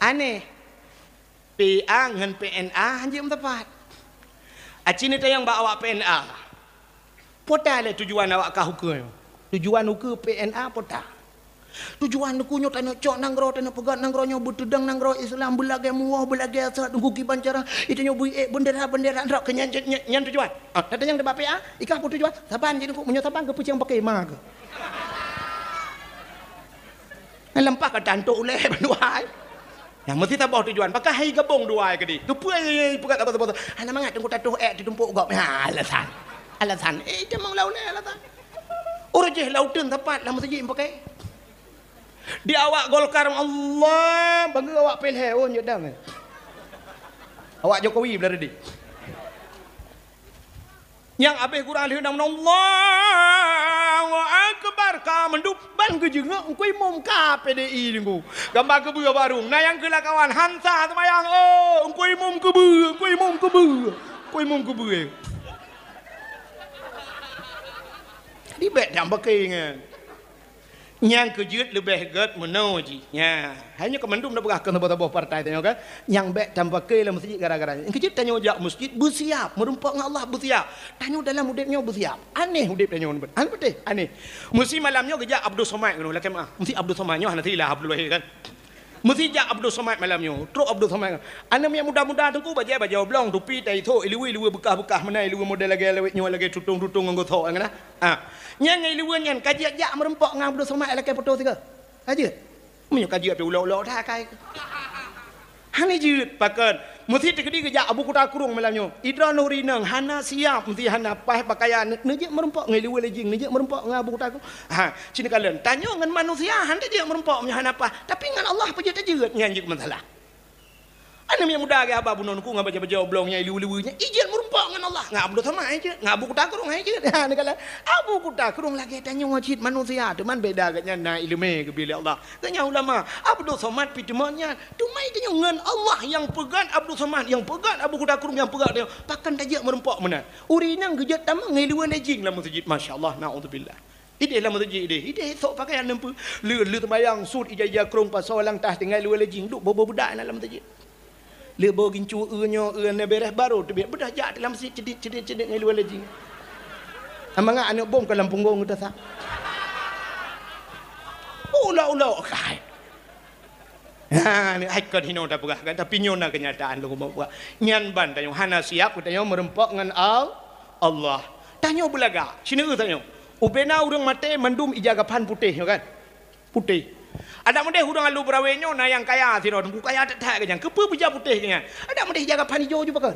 Aneh. P A ngon P N A hanjeuet meutepat. Aci neutanyong bak awak P N A. Peue ta lé tujuan awak kah ukeue nyoe? Tujuan ukeue P N A peue ta? Tujuan ukeue nyoe tanyoe cok nanggroe, tanyoe peugöt nanggroe nyoe beuteudong nanggroe Islam, beulagèe muwoh, beulagèe asat, teungku kiban cara, itu nyoe bui ék bendera-bendera, nyan, nyan, nyan tujuan. Ah, neutanyong bak P N A, ikah peue tujuan? Saban jih teungku, meunyoe saban geupeucang paké ma keuh. Leumpah ka tantok ulèe bandua hai. Nyang meusti saboh tujuan. Pakon hai gabong dua hai keudéh? Keupeue peugah saboh-saboh? Hana mangat teungku tatoh ék teutumpok gob. Ha, alasan. Alasan. Eh, jamang lau lé alasan. Ureueng jih lauteun sapat lam meuseujid pakai. Di awak Golkar, Allah, bangga awak P L H, oh, nyodang. Awak Jokowi belah reudi. Nyang abéh gura lheueh nang Allahu Akbar ka mandum ban geujeungok Teungku Imum ka P D I nunggu. Gamba keubeue barong. Na nyang keu lakawan hansa seumayang, oh, Teungku Imum keubeue, Teungku Imum keubeue, Teungku Imum keubeue. Jadi bèk nyang bakée nyan. Nyang keujeuet leubeh gét meunoe jih. Nya, hai nyoe keu mandum na peugah keu saboh-saboh partai tanyoe kan. Nyang bèk tampa keu lam meuseujid gara-gara nyan. Nyang keujeuet tanyoe jak meuseujid beusiap, meurumpok ngon Allah beusiap. Tanyoe dalam udép nyoe beusiap. Aneh udép tanyoe nyoe. Aneh beuteh, aneh. Meusi malam nyoe geujak Abdul Somad ngon lakèe meuah. Meusi Abdul Somad nyoe hana silah Abdul Wahid kan. Meusi jak Abdul Somad malam nyoe. Trok Abdul Somad. Aneuk miet muda-muda teungku bajèe bajèe oblong, tupi tai thok, ileue, ileue beukah-beukah meunan, ileue model lagèe lawét nyoe lagèe tutong-tutong ngon gosok nyan nah. Ah, nyan ngon ileue nyan ka jeuet jak meurumpok ngon Abdul Somad lakèe poto sigoe. Ka jeuet. Meunyoe ka jeuet pih ulok-ulok that akai. Hana jeuet pakon. Meusi teukeudi geujak Abu Kuta Krueng malam nyoe. Idroe nuri inong hana siap, meusi hana paih pakaian. Neujeuet meurumpok ngon ileue lejing, neujeuet meurumpok ngon Abu Kuta Krueng. Ha, cit kalon. Tanyoe ngon manusia hana jeuet meurumpok meunyoe hana paih. Tapi ngon Allah peue jeuet tajeuet nyan jeuet masalah. Aneuk miet muda geuhaba bunoe nungku ngon bajèe-bajèe oblong nyang ileue-ileue nyan, ijeuet meurumpok ngon Allah. Ngon Abdul Somad ijeuet, ngon Abu Kuta Krueng ijeuet. Ha, neukalon Abu Kuta Krueng lagèe tanyoe cit manusia, teuma beda geuhnyan na ileumèe geubri lé Allah. Geuhnyan ulama, Abdul Somad pih teuma nyan. Teuma tanyoe ngon Allah nyang peugöt Abdul Somad, nyang peugöt Abu Kuta Krueng, nyang peugöt tanyoe. Pakon tajeuet meurumpok meunan? Ureueng inong geujeuet tamong ngon ileue lejing lam meuseujid, masya Allah, naudzubillah. Idéh lam meuseujid idéh, idéh sok pakaian neumpeue. Lheueh, lheueh seumayang sut ija-ija krông pasoe lam tas tinggai luweue lejing duek boh-boh beudak lam meuseujid. Lheueh boh gincu eu nyoe eu na bèrèh barô teubiet beudah jak lam meuseujid cedit-cedit-cedit ngon luweue lejing. Amangat aneuk bom ka lam punggong geuta sa. Ulok-ulok kai. Ha, ni hai kon hinoe tapeugah kan, tapi nyoe na keunyataan lôn peugah. Nyan ban tanyoe hana siap geutanyoe meurumpok ngon Al-, Allah. Tanyoe beulagak, sineuk tanyoe. Ubena ureueng maté mandum ija gaphan putéh nyoe kan? Putéh. Adak meudeh ureueng alu beurawe nyoe na nyang kaya sidroe teungku kaya that-that geuhnyan. Keupeue beujak putéh geuhnyan? Adak meudeh ija gaphan ijo ju pakon?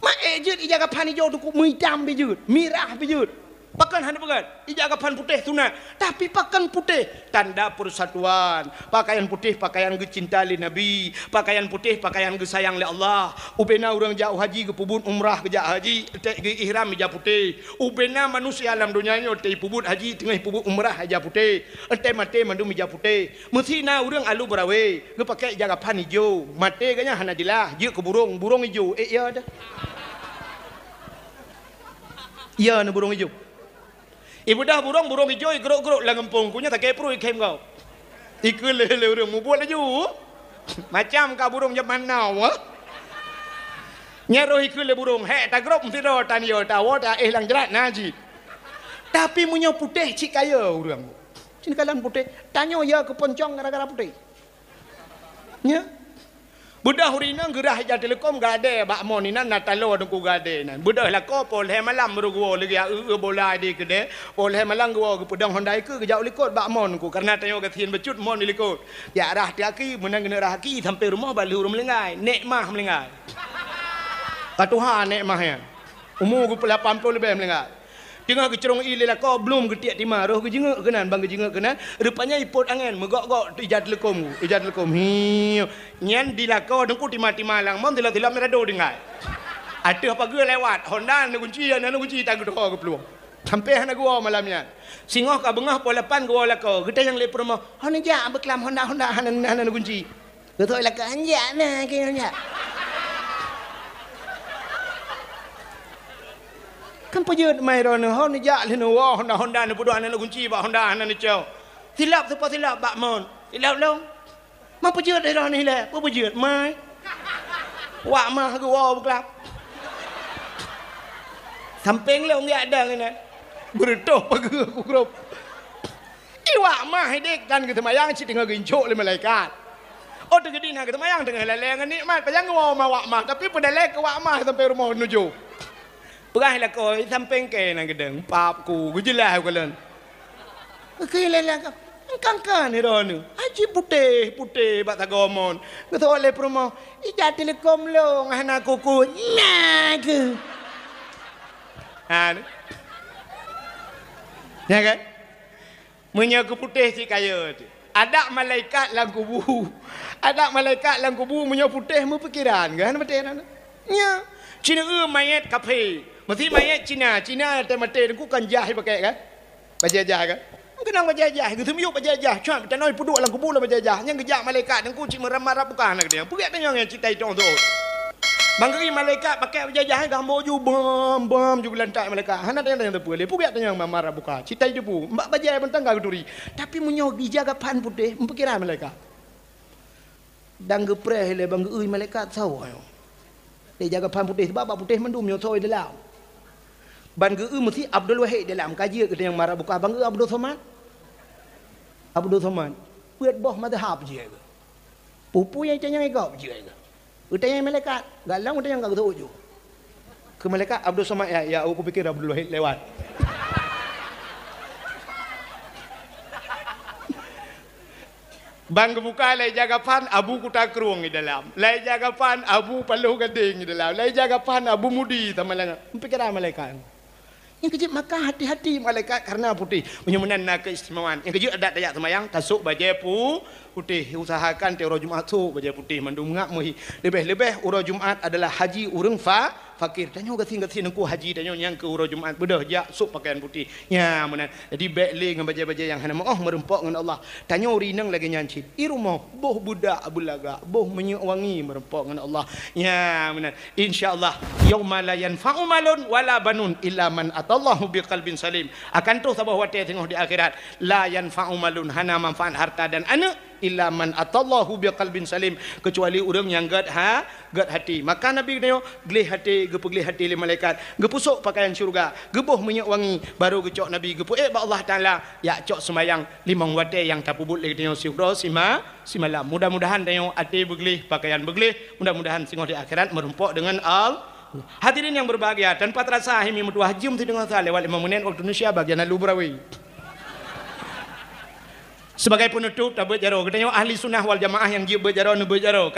Mak ék jeuet ija gaphan ijo teungku meuitam pih jeuet, mirah pih jeuet. Pakon hana peugah? Ija gaphan putéh sunat, tapi pakon putéh? Tanda persatuan. Pakaian putéh pakaian geucinta lé Nabi. Pakaian putéh pakaian geusayang lé Allah. Ubena ureueng jak u haji geupeubuet umrah geujak haji, teuh geu-ihram ija putéh. Ubena manusia lam donya nyoe teuh peubuet haji teungoh peubuet umrah ija putéh. Entée maté mandum ija putéh. Meusi na ureueng alu beurawe, geupakée ija gaphan ijo, maté geuhnyan hana jeulaih, jeuet keu burong, burong ijo, ék ya dah. Ya na burong ijo. Ibeudôh burong, burong ijo igrok-grok lam gampông, ku nyoe sakét pruet ikhém gob. Ikheun lé, lé ureueng mubuet laju. Macam ka burong jaman now, ha? Nyan roh ikheun lé burong, hék tagrop meusidroe tan yo tawoe ta éh lam jrat na jih. Tapi meunyoe putéh cit kaya ureueng. Cit kalon putéh, tanyoe ya keu poncong gara-gara putéh. Nya. Beudôh ureueng inong geurah ija teuleukom gadée bak mon inan na taloe teungku gadée inan. Beudôh lakoe poh lhée malam baru geuwoe lagée eu-eu bola di keudée. Poh lhée malam geuwoe geupeudong honda ikeue geujak u likot bak mon teungku. Kareuna tanyoe gasien bacut mon di likot. Jak rah tiaki meunan geuneuk rah aki sampai rumoh bak lheueh ureueng meulinggai. Nék mah meulinggai. Ka tuha nék mah nyan. Umu geupeulapan ploh leubeh meulinggai. Teungoh geucrông ié lé lakoe, blom geutiek tima, roh geujeungeuk keunan, ban geujeungeuk keunan, rupanya ipot angén, meugok-gok ija teuleukom, ija teuleukom. Hiu. Nyan di lakoe teungku tima-tima lam mon, tilap-tilap mirado tinggai. Ateueh pageue lewat, honda na gunci, na gunci tageudoe geuplueng. Sampai hana geuwoe malam nyan. Singoh ka beungoh poh lapan geuwoe lakoe, geutanyong lé peurumoh, "Hana jak beuklam honda-honda hana, hana gunci." Beutôi lah keu anjak na keu anjak. Kan peujeuet mai droeneuh, ho neujak lheueh neuwoe honda-honda neupeuduek hana neugunci bak honda hana neucok. Silap seupôt silap bak mon. Silap lom. Ma peujeuet droeneuh ilée, peue peujeuet mai. Wak mah geuwoe beuklab. Sampéng lé unggiak dang inan. Beureutoh pageue ku grob. Iwak mah idék dan geuseumayang cit teungoh geuincok lé malaikat. Oh, teugeudi na geuseumayang teungoh lalée ngon nikmat, pajan geuwoe ma wak mah, tapi peudalée keu wak mah sampoe rumoh nujoh. Peugah lakoe, sampéng kée na geudong, pap ku, geujeulaih ku lôn. Keu lé-lé ka, engkang-kang ni droeneuh. Aji putéh-putéh bak sagoe mon. Geuseuôt lé peurumoh, ija teuleukom lôn hana kuku. Nah keuh. Ha, ni. Nya kan? Meunyoe keu putéh cit kayée teuh. Adak malaikat lam kubu. Adak malaikat lam kubu meunyoe putéh meupikeran, kan maté na. Nya. Cina eu mayét kaphé. Meusi mayét Cina. Cina watée maté teungku kan jah ipakék kan? Bajée jah kan? Keunong bajée jah, geuseumiyueb bajée jah, cuat tanoh ipuduek lam kubu lam bajée jah. Nyang geujak malaikat teungku cit meurab-rab buka na geude. Peugét tanyong nyang citai tong thot. Ban geuié malaikat pakék bajée jah, gambo ju bam, bam ju geulantak malaikat. Hana tanyong-tanyong teupeu lé. Peugét tanyong ma-, marab buka. Citai debu, bak bajée beuntang ka geuturi. Tapi meunyoe ija gapan putéh, meupikiran malaikat. Dan geupreh lé ban geuié malaikat sawa nyoe. Lé ija gapan putéh, sebab bak putéh mandum nyoe sawa dalam. Ban geuié meusi Abdul Wahid dalam, ka jeuet geutanyoe marab buka ban geuié Abdul Somad. Abdul Somad. Peuet boh mazhab jeuet geuh. Peue-peue nyang itanyong gob jeuet geuh. Utanyong malaikat, galong utanyong ka geuseuôt ju. Keu malaikat Abdul Somad, ya, ya, aku pikir Abdul Wahid lewat. Ban geubuka lé ija gapan Abu Kuta Krueng di dalam. Lé ija gapan Abu Paloh Gadeng di dalam. Lé ija gapan Abu Mudi sama laén. Pikiran malaikat. Nyang keujeuet maka hati-hati malaikat karena putéh. Meunyoe meunan na keistimewaan. Nyang keujeuet adat tajak seumayang, tasok bajée pu-, putéh. Usahakan tiep uroe Jumat sok bajée putéh mandum ngak meuhi. Leubeh-leubeh uroe Jumat adalah haji ureuëng fa-, fakir. Tanyoe gasien-gasien teungku haji tanyoe nyang keu uroe Jumat beudôh jak sok pakaian putéh. Nya meunan. Jadi bék lé ngon bajée-bajée nyang hana meuoh meureumpok ngon Allah. Tanyoe rineueng lagée nyan cit. I rumoh boh beudak beulagak, boh minyeuk wangi meureumpok ngon Allah. Nya meunan. Insya Allah, yauma la yanfa'u malun wala banun illa man atallahu biqalbin salim. Akan troh saboh watée teungoh di akhirat, la yanfa'u malun, hana manfaat harta dan aneuëk, illa man atallahu biqalbin salim, keucuali ureuëng nyang gét ha-, gét hati. Maka Nabi geutanyoe gleh hati, geupeugléh hati lé malaikat, geupusok pakaian syeuruga, geuboh minyeuk wangi, barô geucok Nabi geupeuék bak Allah Taala, jak cok seumayang limong watée nyang tapeubuet lé geutanyoe siuroe sima-, simalam. Mudah-mudahan tanyoe até beugleh, pakaian beugleh, mudah-mudahan singoh di akhirat meureumpok deungon Al-, hadirin yang berbahagia, tanpa terasa hai mi meutuwah jeuem sideungoe sa lewat lima menit waktu Indonesia bagian lalu beurawi. Sebagai penutup, tabeuet jaroe. Geutanyoe ahli sunnah wal jamaah nyang jeuet beuet jaroe, neubeuet jaroe.